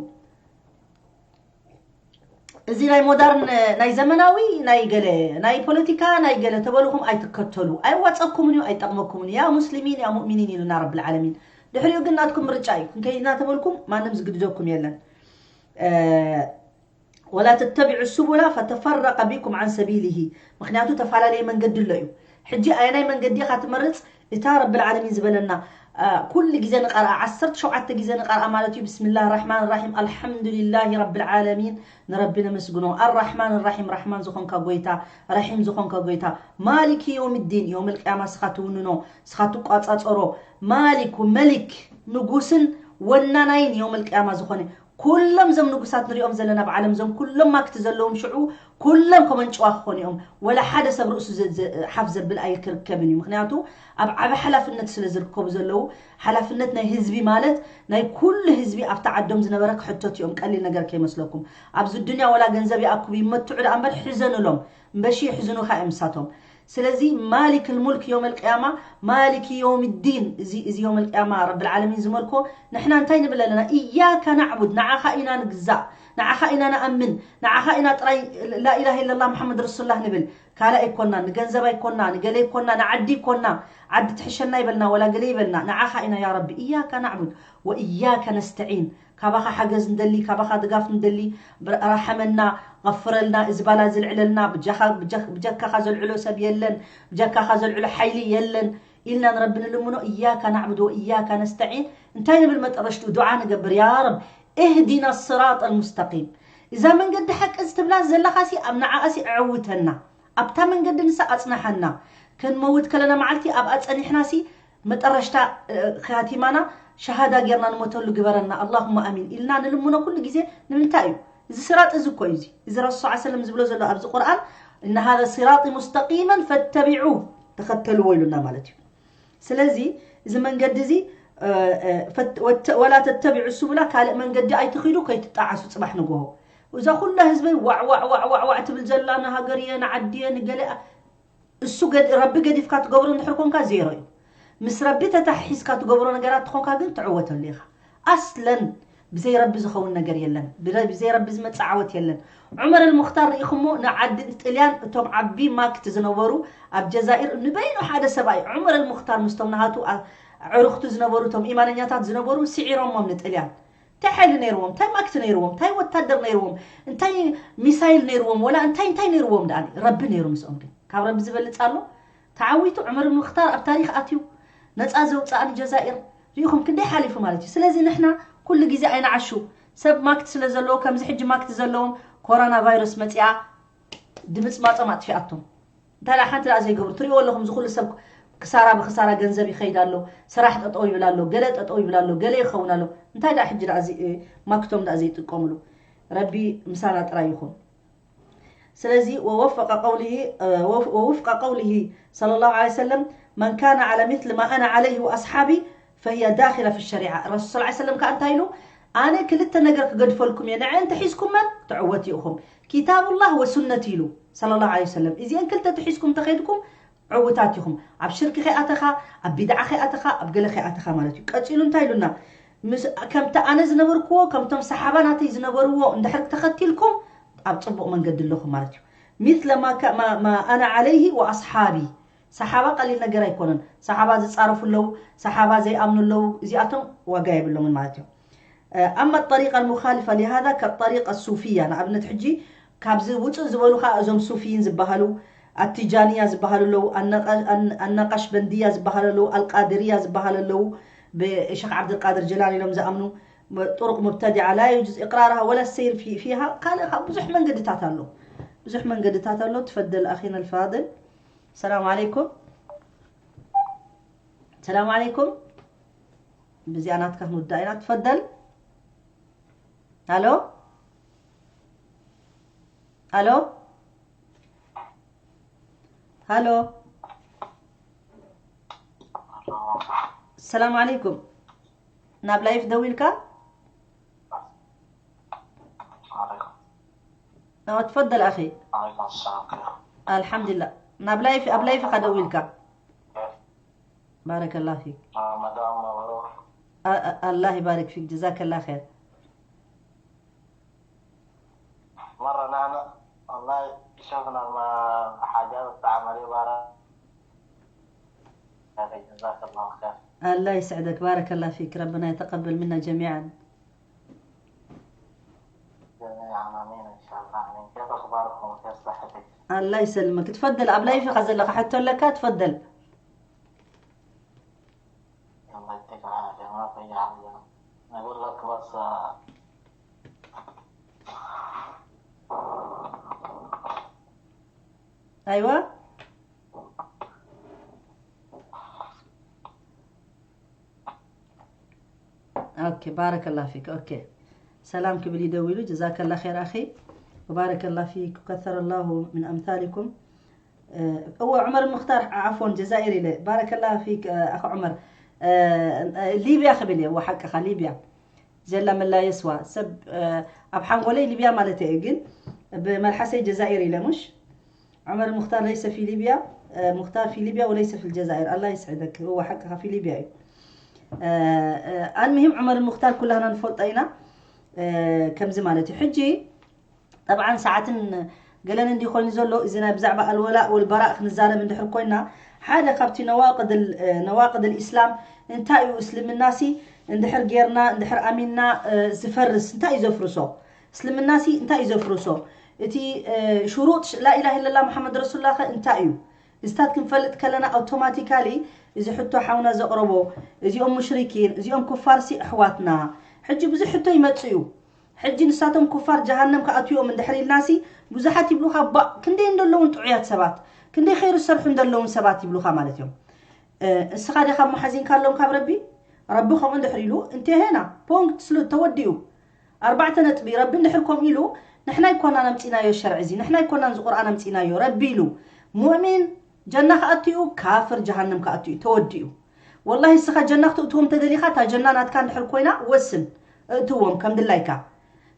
እዚ ናይ ሞደርን፣ ናይ ዘመናዊ፣ ናይ ገለ፣ ናይ ፖለቲካ፣ ናይ ገለ ተበልኹም ኣይትከተሉ። ኣይዋፀኩምን እዩ፣ ኣይጠቕመኩምን እዩ። ያ ሙስሊሚን ያ ሙእሚኒን ኢሉና ረብል ዓለሚን። ድሕሪኡ ግን ናትኩም ምርጫ እዩ። ክንከይድ እናተበልኩም ማንም ዝግድደኩም የለን። ወላ ተተቢዑ ሱቡላ ፈተፈረቀ ቢኩም ዓን ሰቢሊሂ። ምክንያቱ ተፈላለየ መንገዲ ኣሎ እዩ። ሕጂ ኣየናይ መንገዲ ኢኻ ትመርፅ? እታ ረብል ዓለሚን ዝበለና ኩሉ ግዜ ንቐርኣ፣ ዓሰርተ ሸውዓተ ግዜ ንቐርኣ ማለት እዩ። ብስምላህ ራሕማን ራሒም፣ ኣልሓምዱሊላሂ ረብል ዓለሚን፣ ንረቢ ነመስግኖ። ኣራሕማን ራሒም፣ ራሕማን ዝኾንካ ጎይታ፣ ራሒም ዝኾንካ ጎይታ፣ ማሊክ የውምዲን፣ የውመል ቅያማ ስኻ ትውንኖ፣ ስኻ ትቋጻጸሮ፣ ማሊክ ወመሊክ፣ ንጉስን ወናናይን የውመል ቅያማ ዝኾነ፣ ኩሎም እዞም ንጉሳት ንሪኦም ዘለና ብዓለም፣ እዞም ኩሎም ማክቲ ዘለዎም ሽዑ ኩሎም ከመንጭዋ ክኾኑ እዮም። ወላ ሓደ ሰብ ርእሱ ዘ- ዘ- ሓፍ ዘብል ኣይክርከብን እዩ። ምክንያቱ ኣብ ዓቢ ሓላፍነት ስለ ዝርከቡ ዘለዉ፣ ሓላፍነት ናይ ህዝቢ ማለት ናይ ኩሉ ህዝቢ ኣብታ ዓዶም ዝነበረ ክሕተቱ እዮም። ቀሊል ነገር ከይመስለኩም። ኣብዚ ዱንያ ወላ ገንዘብ ይኣክቡ ይመትዑ ደኣ እምበር ሕዘኑሎም፣ እምበሺ ይሕዝኑኻ እዮም ንሳቶም። ስለዚ ማሊክ ልሙልክ ዮም ልቅያማ፣ ማሊክ ዮም ዲን፣ እዚ እዚ ዮም ልቅያማ ረብል ዓለሚን ዝመልኮ። ንሕና እንታይ ንብል ኣለና? እያካ ናዕቡድ፣ ንዓኻ ኢና ንግዛእ፣ ንዓኻ ኢና ንኣምን፣ ንዓኻ ኢና ጥራይ ላኢላሃ ኢለላህ መሓመድ ረሱሉላህ ንብል። ካልእ ኣይኮና፣ ንገንዘብ ኣይኮና፣ ንገለ ኣይኮና፣ ንዓዲ ኣይኮና፣ ዓዲ ትሕሸና ይበልና ወላ ገለ ይበልና፣ ንዓኻ ኢና ያ ረቢ። እያካ ናዕቡድ ወእያካ ነስተዒን፣ ካባኻ ሓገዝ ንደሊ፣ ካባኻ ድጋፍ ንደሊ፣ ብር- ርሓመና፣ غفረልና፣ እዚ ባላ ዝልዕለልና፣ ብጃኻ- ብጃ- ብጀካኻ ዘልዕሎ ሰብ የለን፣ ብጀካኻ ዘልዕሎ ሓይሊ የለን ኢልና ንረቢ ንልምኖ። እያካ ናዕቡድ ወእያካ ነስተዒን። እንታይ ንብል መጠረሽትኡ? ዱዓ ንገብር። ያ ረብ እህዲና ስራጥ ልሙስተቂም። እዛ መንገዲ ሓቂ እዚ ትብላ ዘለኻሲ ኣብ ንዓኣሲ ኣዕውተና፣ ኣብታ መንገዲ ንሳ ኣጽናሓና። ክንመውት ከለና መዓልቲ ኣብኣ ጸኒሕናሲ መጠረሽታ ኻቲማና ሸሃዳ ጌርና ንሞተሉ ግበረና ኣላሁማ ኣሚን ኢልና ንልምኖ ኩሉ ግዜ። ንምንታይ እዩ? እዚ ስራጥ እዚ እኮ እዩ። እዚ ረሱል ሰለም ዝብሎ ዘሎ ኣብዚ ቁርኣን፣ እነ ሃዘ ሲራጢ ሙስተቂመን ፈተቢዑ፣ ተኸተልዎ ኢሉና ማለት እዩ። ስለዚ እዚ መንገዲ እዚ ወላ ተተቢዑ ሱቡላ፣ ካልእ መንገዲ ኣይትኺዱ፣ ከይትጣዓሱ ጽባሕ ንግሆ። እዛ ኩላ ህዝበይ ዋዕ ዋዕ ዋዕ ዋዕ ዋዕ ትብል ዘላ ንሃገር እየ ንዓዲ እየ ንገለ እሱ ረቢ ገዲፍካ ትገብሮ እንድሕር ኮንካ ዜሮ እዩ። ምስ ረቢ ተታሒዝካ ትገብሮ ነገራት ትኾንካ ግን ትዕወተሉ ኢኻ። ኣስለን ብዘይ ረቢ ዝኸውን ነገር የለን። ብዘይ ረቢ ዝመፅእ ዓወት የለን። ዑመር ኣልሙኽታር ርኢኹሞ? ንዓዲ ጥልያን እቶም ዓቢ ማክት ዝነበሩ ኣብ ጀዛኢር ንበይኑ ሓደ ሰብኣይ ዑመር ኣልሙኽታር ምስቶም ናሃቱ ዕሩኽቱ ዝነበሩ እቶም ኢማነኛታት ዝነበሩ ስዒሮሞም ንጥልያን። እንታይ ሓይሊ ነይርዎም? እንታይ ማክት ነይርዎም? እንታይ ወታደር ነይርዎም? እንታይ ሚሳይል ነይርዎም? ወላ እንታይ እንታይ ነይርዎም? ደኣ ረቢ ነይሩ ምስኦም። ግን ካብ ረቢ ዝበልፅ ኣሎ? ተዓዊቱ ዑመር ብን ሙኽታር ኣብ ታሪኽ ኣትዩ ነፃ ዘውፅኣ ንጀዛኢር ርኢኹም ክንደይ ሓሊፉ ማለት እዩ። ስለዚ ንሕና ኩሉ ግዜ ኣይንዓሹ። ሰብ ማክት ስለ ዘለዎ ከምዚ ሕጂ ማክት ዘለዎም ኮሮና ቫይረስ መፂኣ ድምፅማፆም ኣጥፊኣቶም። እንታይ ደኣ ሓንቲ ደኣ ዘይገብሩ ትሪእዎ ኣለኹም። ዝኹሉ ሰብ ክሳራ ብክሳራ ገንዘብ ይኸይድ ኣሎ። ስራሕ ጠጠው ይብል ኣሎ። ገለ ጠጠው ይብል ኣሎ። ገለ ይኸውን ኣሎ። እንታይ ደኣ ሕጂ ደኣ ማክቶም ደኣ ዘይጥቀምሉ? ረቢ ምሳና ጥራይ ይኹን። ስለዚ ወወፍቀ ቀውሊሂ صلى الله عليه وسلم من كان على مثل ما أنا عليه وأصحابي فهي داخلة في الشريعة። ረሱል صلى الله عليه وسلم ከኣ እንታይ ኢሉ? ኣነ ክልተ ነገር ክገድፈልኩም እየ፣ ንዐ እንተሒዝኩመን ትዕወት ኢኹም፣ ኪታቡላህ ወሱነት ኢሉ صلى الله عليه وسلم። እዚአን ክልተ ተሒዝኩም ተኸይድኩም ዕውታት ኢኹም። ኣብ ሽርኪ ከይኣተኻ፣ ኣብ ቢድዓ ከይኣተኻ፣ ኣብ ገለ ከይኣተኻ ማለት እዩ። ቀፂሉ እንታይ ኢሉና? ከምቲ ኣነ ዝነበርክዎ፣ ከምቶም ሰሓባ ናተይ ዝነበርዎ እንድሕር ተኸቲልኩም ኣብ ፅቡቕ መንገዲ ኣለኹም ማለት እዩ። ሚስለ ማ ኣና ዓለይሂ ወኣስሓቢ። ሰሓባ ቀሊል ነገር ኣይኮነን። ሰሓባ ዝፃረፉ ኣለዉ፣ ሰሓባ ዘይኣምኑ ኣለዉ። እዚኣቶም ዋጋ የብሎምን ማለት እዩ። ኣማ ጠሪቃ ልሙኻሊፋ ሊሃዛ ከጠሪቃ ሱፊያ፣ ንኣብነት ሕጂ ካብዚ ውፅእ ዝበሉ ከዓ እዞም ሱፊይን ዝበሃሉ፣ ኣቲጃንያ ዝበሃሉ ኣለዉ፣ ኣነቀሽበንድያ ዝበሃሉ ኣለዉ፣ ኣልቃድርያ ዝበሃሉ ኣለዉ፣ ብሸክ ዓብድልቃድር ጀላን ኢሎም ዝኣምኑ። طرق مبتدعة لا يجوز إقرارها ولا السير في فيها ካልእ ብዙሕ መንገድታት ኣሎ ብዙሕ መንገድታት ኣሎ تفضل أخينا الفاضل السلام عليكم السلام عليكم بزي أنا تكفنوا الدائرة تفضل ألو ألو ألو السلام عليكم ናብ ላይፍ ደዊልካ أو تفضل أخي الحمد لله ናብ ላይፍ ኣብ ላይፍ ኢኻ ደዊልካ بارك الله فيك رمضان مبروك الله يبارك فيك جزاك الله خير مرة نحن والله شفنا الحاجات بتعمل عبارة جزاك الله خير الله يسعدك بارك الله فيك ربنا يتقبل منا جميعا جميعا امين ان شاء الله امين كيف اخباركم وكيف صحتك؟ الله يسلمك تفضل ኣብ ላይፍ ኢኻ ዘለኻ ሕቶ ኣለካ تفضل الله يعطيك العافية ما في حاجة أقول لك بس آه، أيوة أوكي بارك الله فيك أوكي سلام كبلي دولو جزاك الله خير أخي وبارك الله فيك وكثر الله من أمثالكم እወ ዑመር ሙኽታር ዓፎን ጀዛኢር ኢለ ባረከላ ፊክ ኣኸ ዑመር ሊብያ ክብል እየ እወ ሓቅኻ ሊብያ ጀላ መላ የስዋ ሰብ ኣብ ሓንጎለይ ሊብያ ማለት እየ ግን ብመልሓሰይ ጀዛኢር ኢለ ሙሽ ዑመር ሙኽታር ለይሰ ፊ ሊብያ ሙኽታር ፊ ሊብያ ወለይሰ ፊ ልጀዛኢር ኣላ ይስዕደክ እወ ሓቅኻ ፊ ሊብያ እዩ ኣልምሂም ዑመር ሙኽታር ኩላህና ንፈልጦ ኢና ከምዚ ማለት እዩ ሕጂ ጠብዓን ሰዓትን ገለን እንዲ ኮይኑ ዘሎ እዚ ናይ ብዛዕባ ኣልወላእ ወልበራእ ክንዛረብ እንድሕር ኮይና ሓደ ካብቲ ነዋቅድ ነዋቅድ ልእስላም እንታይ እዩ እስልምናሲ እንድሕር ጌርና እንድሕር ኣሚንና ዝፈርስ እንታይ እዩ ዘፍርሶ እስልምናሲ እንታይ እዩ ዘፍርሶ እቲ ሽሩጥ ላኢላህ ኢለላ መሓመድ ረሱሉላ ከ እንታይ እዩ እዚታት ክንፈልጥ ከለና ኣውቶማቲካሊ እዚ ሕቶ ሓውና ዘቕረቦ እዚኦም ሙሽሪኪን እዚኦም ኩፋርሲ ኣሕዋትና ሕጂ ብዙሕ ሕቶ ይመጽእ እዩ ሕጂ ንሳቶም ኩፋር ጀሃነም ክኣትዎም እንድሕር ኢልናሲ ብዙሓት ይብሉኻ ባእ ክንደይ እንደለውን ጥዑያት ሰባት ክንደይ ኸይሩ ዝሰርሑ እንደለውን ሰባት ይብሉኻ ማለት እዮም እስኻ ዲኻ እሞ ሓዚንካሎም ካብ ረቢ ረቢ ከምኡ እንድሕር ኢሉ እንተሄና ፖንክት ስሉ ተወዲኡ ኣርባዕተ ነጥቢ ረቢ እንድሕር ከምኡ ኢሉ ንሕና ኣይኮናን ኣምፂናዮ ሸርዒ እዚ ንሕና ኣይኮናን እዚ ቁርኣን ኣምፂናዮ ረቢ ኢሉ ሙእሚን ጀና ክኣትዩ ካፍር ጀሃነም ክኣትዩ ተወዲኡ ወላሂ እስኻ ጀና ክትእትዎም ተደሊኻ እታ ጀና ናትካ እንድሕር ኮይና ወስን እእትዎም ከም ድላይካ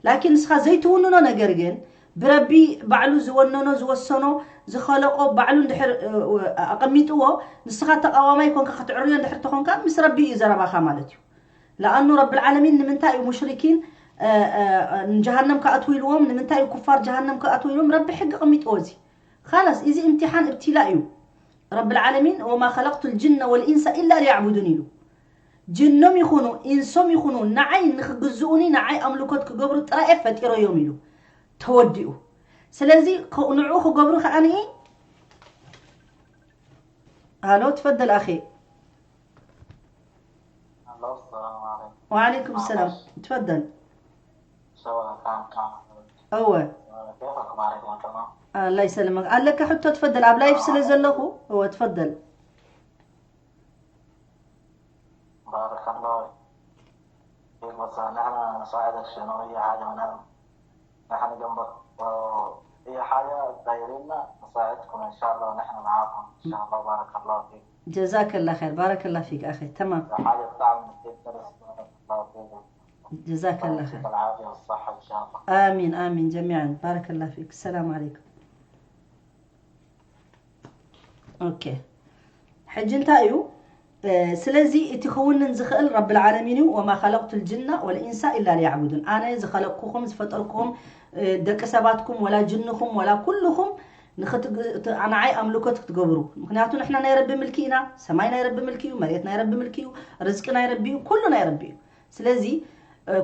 ላኪን ንስኻ ዘይትውንኖ ነገር ግን ብረቢ ባዕሉ ዝወነኖ ዝወሰኖ ዝኸለቆ ባዕሉ እንድሕር ኣቐሚጥዎ ንስኻ ተቃዋማይ ኮንካ ክትዕርዮ እንድሕር ተኾንካ ምስ ረቢ እዩ ዘረባኻ ማለት እዩ ለኣኑ ረብልዓለሚን ንምንታይ እዩ ሙሽሪኪን ንጀሃነም ክኣትው ኢልዎም ንምንታይ እዩ ኩፋር ጀሃነም ክኣትው ኢልዎም ረቢ ሕጊ ኣቐሚጥዎ እዚ ካላስ እዚ እምትሓን እብትላ እዩ ረብልዓለሚን ወማ ከለቅቱ ልጅነ ወልኢንሳ ኢላ ሊያዕቡዱን ኢሉ ጅኖም ይኹኑ ኢንሶም ይኹኑ ንዓይ ንክግዝኡኒ ንዓይ ኣምልኮት ክገብሩ ጥራየ ፈጢረዮም ኢሉ ተወዲኡ ስለዚ ንዑ ክገብሩ ከዓኒ ሃሎ ትፈደል ኣኺ السلام عليكم وعليكم السلام تفضل شو كان كان أول كيف اخبارك يا تمام الله يسلمك قال لك حتى تفضل أبلايف سلي زلخو هو تفضل بارك الله فيك بس نحن نساعدك شنو هي حاجة من نحن جنبك هي حاجة دايرين نساعدكم إن شاء الله ونحن معاكم إن شاء الله بارك الله فيك جزاك الله خير بارك الله فيك أخي تمام حاجة بتعمل كده بس بارك الله فيك جزاك الله خير العافية والصحة إن شاء الله آمين آمين جميعا بارك الله فيك السلام عليكم أوكي ሕጂ እንታይ እዩ ስለዚ እቲ ክውንን ዝኽእል ረቢ ልዓለሚን እዩ ወማ ኸለቅቱ ልጅና ወልኢንሳ ኢላ ሊያዕቡዱን ኣነ ዝኸለቅኩኹም ዝፈጠርኩኹም ደቂ ሰባትኩም ወላ ጅንኹም ወላ ኩልኹም ንዓይ ኣምልኮት ክትገብሩ ምክንያቱ ንሕና ናይ ረቢ ምልኪ ኢና ሰማይ ናይ ረቢ ምልኪ እዩ መሬት ናይ ረቢ ምልኪ እዩ ርዝቂ ናይ ረቢ እዩ ኩሉ ናይ ረቢ እዩ ስለዚ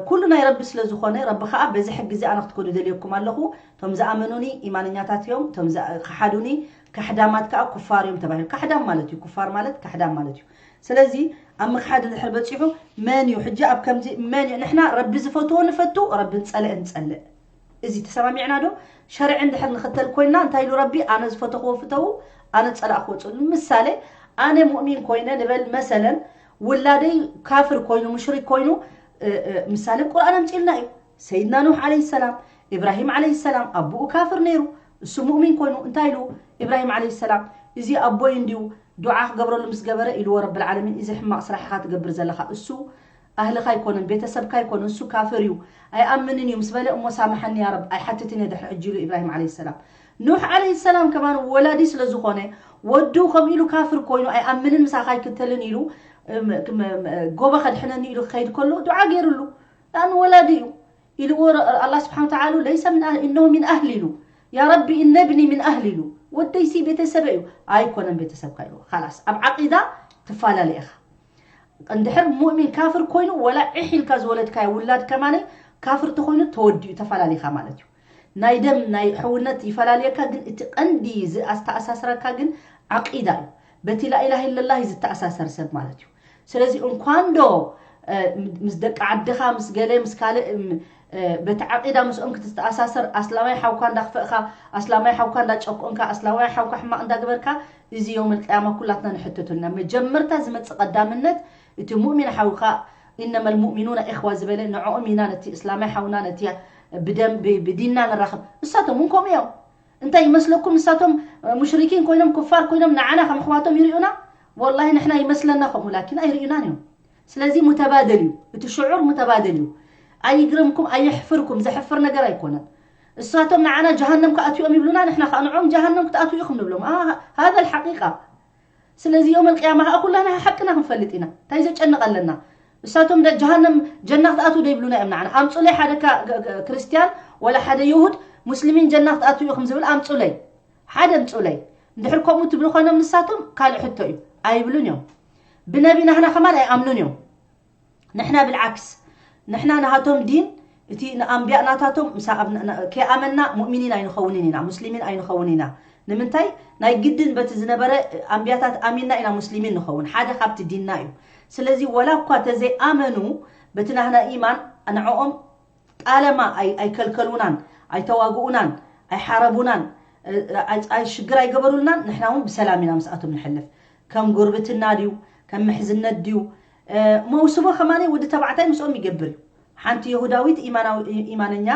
ኩሉ ናይ ረቢ ስለ ዝኾነ ረቢ ከዓ በዚ ሕጊ እዚ ኣነ ክትከዱ ደልየኩም ኣለኹ እቶም ዝኣመኑኒ ኢማንኛታት እዮም እቶም ክሓዱኒ ካሕዳማት ከዓ ኩፋር እዮም ተባሂሉ ካሕዳም ማለት እዩ ኩፋር ማለት ካሕዳም ማለት እዩ ስለዚ ኣብ ምኽሓድ እንድሕር በፂሑ መን እዩ ሕጂ ኣብ ከምዚ መን እዩ? ንሕና ረቢ ዝፈትዎ ንፈቱ፣ ረቢ ዝፀልአ ንፀልእ። እዚ ተሰማሚዕና ዶ? ሸርዒ እንድሕር ንኽተል ኮይንና እንታይ ኢሉ ረቢ? ኣነ ዝፈተኽዎ ፍተዉ፣ ኣነ ዝፀላእኽዎ ፅሉ። ምሳሌ ኣነ ሙእሚን ኮይነ ንበል መሰለን ውላደይ ካፍር ኮይኑ ሙሽሪክ ኮይኑ ምሳሌ ቁርኣን ኣምፂልና እዩ። ሰይድና ኑሕ ዓለይሂ ሰላም፣ ኢብራሂም ዓለይሂ ሰላም ኣቦኡ ካፍር ነይሩ፣ እሱ ሙእሚን ኮይኑ እንታይ ኢሉ? ኢብራሂም ዓለይሂ ሰላም እዚ ኣቦይ እንድዩ ዱዓ ክገብረሉ ምስ ገበረ ኢልዎ ረብል ዓለሚን እዚ ሕማቕ ስራሕ ኢኻ ትገብር ዘለኻ፣ እሱ ኣህልኻ ኣይኮነን፣ ቤተሰብካ ኣይኮነን፣ እሱ ካፍር እዩ፣ ኣይኣምንን እዩ ምስ በለ እሞ ሳምሓኒ ያ ረብ ኣይሓትትን እየ ድሕሪ ሕጂ ኢሉ ኢብራሂም ዓለይሂ ሰላም። ኑሕ ዓለይሂ ሰላም ከማን ወላዲ ስለ ዝኾነ ወዱ ከምኡ ኢሉ ካፍር ኮይኑ ኣይኣምንን ምሳኻ ኣይክተልን ኢሉ ጎቦ ከድሕነኒ ኢሉ ክኸይድ ከሎ ዱዓ ገይሩሉ። ላን ወላዲ እዩ ኢልዎ ኣላ ስብሓን ተዓሉ ለይሰ እነሁ ሚን ኣህሊ ኢሉ። ያ ረቢ እነ ብኒ ሚን ኣህሊ ኢሉ። ወደይሲ ቤተሰበ እዩ። ኣይኮነን ቤተሰብካ ኢልዎ። ካላስ ኣብ ዓቂዳ ትፈላለ ኢኻ። እንድሕር ሙእሚን ካፍር ኮይኑ ወላ ዒሕ ኢልካ ዝወለድካዮ ውላድ ከማነ ካፍር ተኮይኑ ተወዲኡ ተፈላለኻ ማለት እዩ። ናይ ደም ናይ ሕውነት ይፈላለየካ፣ ግን እቲ ቀንዲ ዝተኣሳስረካ ግን ዓቂዳ እዩ። በቲ ላኢላህ ኢለላህ እዩ ዝተኣሳሰር ሰብ ማለት እዩ። ስለዚ እንኳን ዶ ምስ ደቂ ዓድኻ ምስ ገለ ምስ ካልእ በቲ ዓቂዳ ምስኦም ክትተኣሳሰር ኣስላማይ ሓውካ እንዳኽፈእካ ኣስላማይ ሓውካ እንዳጨቆንካ ኣስላማይ ሓውካ ሕማቕ እንዳግበርካ እዚ የውመል ቅያማ ኩላትና ንሕተተሉ ኢና። መጀመርታ ዝመጽእ ቀዳምነት እቲ ሙእሚን ሓውካ ኢነመል ሙእሚኑና ኢኽዋ ዝበለ ንዕኦም ኢና ነቲ እስላማይ ሓውና ነቲ ብደም ብዲንና ንራኸብ። ንሳቶም እውን ከምኡ እዮም። እንታይ ይመስለኩም? ንሳቶም ሙሽሪኪን ኮይኖም ኩፋር ኮይኖም ንዓና ከም ኣሕዋቶም ይርእዩና። ወላሂ ንሕና ይመስለና ከምኡ ላኪን ኣይርእዩናን እዮም። ስለዚ ሙተባደል እዩ እቲ ሽዑር ሙተባደል እዩ። ኣይግረምኩም ኣየሕፍርኩም ዘሕፍር ነገር ኣይኮነን። እሳቶም ንዓና ጀሃነም ክኣትዮም ይብሉና ንሕና ከዓ ንዕኦም ጀሃነም ክትኣትዉ ኢኹም ንብሎም። هذا الحقيقة። ስለዚ ዮም ኣልቅያማ ከዓ ኩላና ሓቅና ክንፈልጥ ኢና። እንታይ ዘጨንቕ ኣለና? እሳቶም ደ ጀሃነም ጀና ክትኣትዉ ዶ ይብሉና እዮም ንዓና? ኣምፁለይ ሓደ ካ- ግ- ግ- ክርስትያን ወላ ሓደ ይሁድ ሙስሊሚን ጀና ክትኣትዉ ኢኹም ዝብል ኣምፁለይ። ሓደ ኣምፁለይ። እንድሕር ከምኡ ትብሉ ኮይኖም ንሳቶም ካልእ ሕቶ እዩ። ኣይብሉን እዮም። ብነቢ ናህና ከማን ኣይኣምኑን እዮም። ንሕና ብልዓክስ ንሕና ናሃቶም ዲን እቲ ንኣንብያ ናታቶም ምስ ኣብ- ና- ከይኣመና ሙእሚኒን ኣይንኸውንን ኢና ሙስሊሚን ኣይንኸውን ኢና። ንምንታይ ናይ ግድን በቲ ዝነበረ ኣንብያታት ኣሚንና ኢና ሙስሊሚን ንኸውን ሓደ ካብቲ ዲንና እዩ። ስለዚ ወላ እኳ ተዘይኣመኑ በቲ ናህና ኢማን ንዕኦም ጣለማ ኣይ- ኣይከልከሉናን ኣይተዋግኡናን ኣይሓረቡናን እ- እ- ኣይ- ኣይ- ሽግር ኣይገበሩልናን ንሕና እውን ብሰላም ኢና ምስኣቶም ንሕልፍ። ከም ጉርብትና ድዩ ከም ምሕዝነት ድዩ መውስቦ ከማነይ ወዲ ተባዕታይ ምስኦም ይገብር እዩ። ሓንቲ የሁዳዊት ኢማነኛ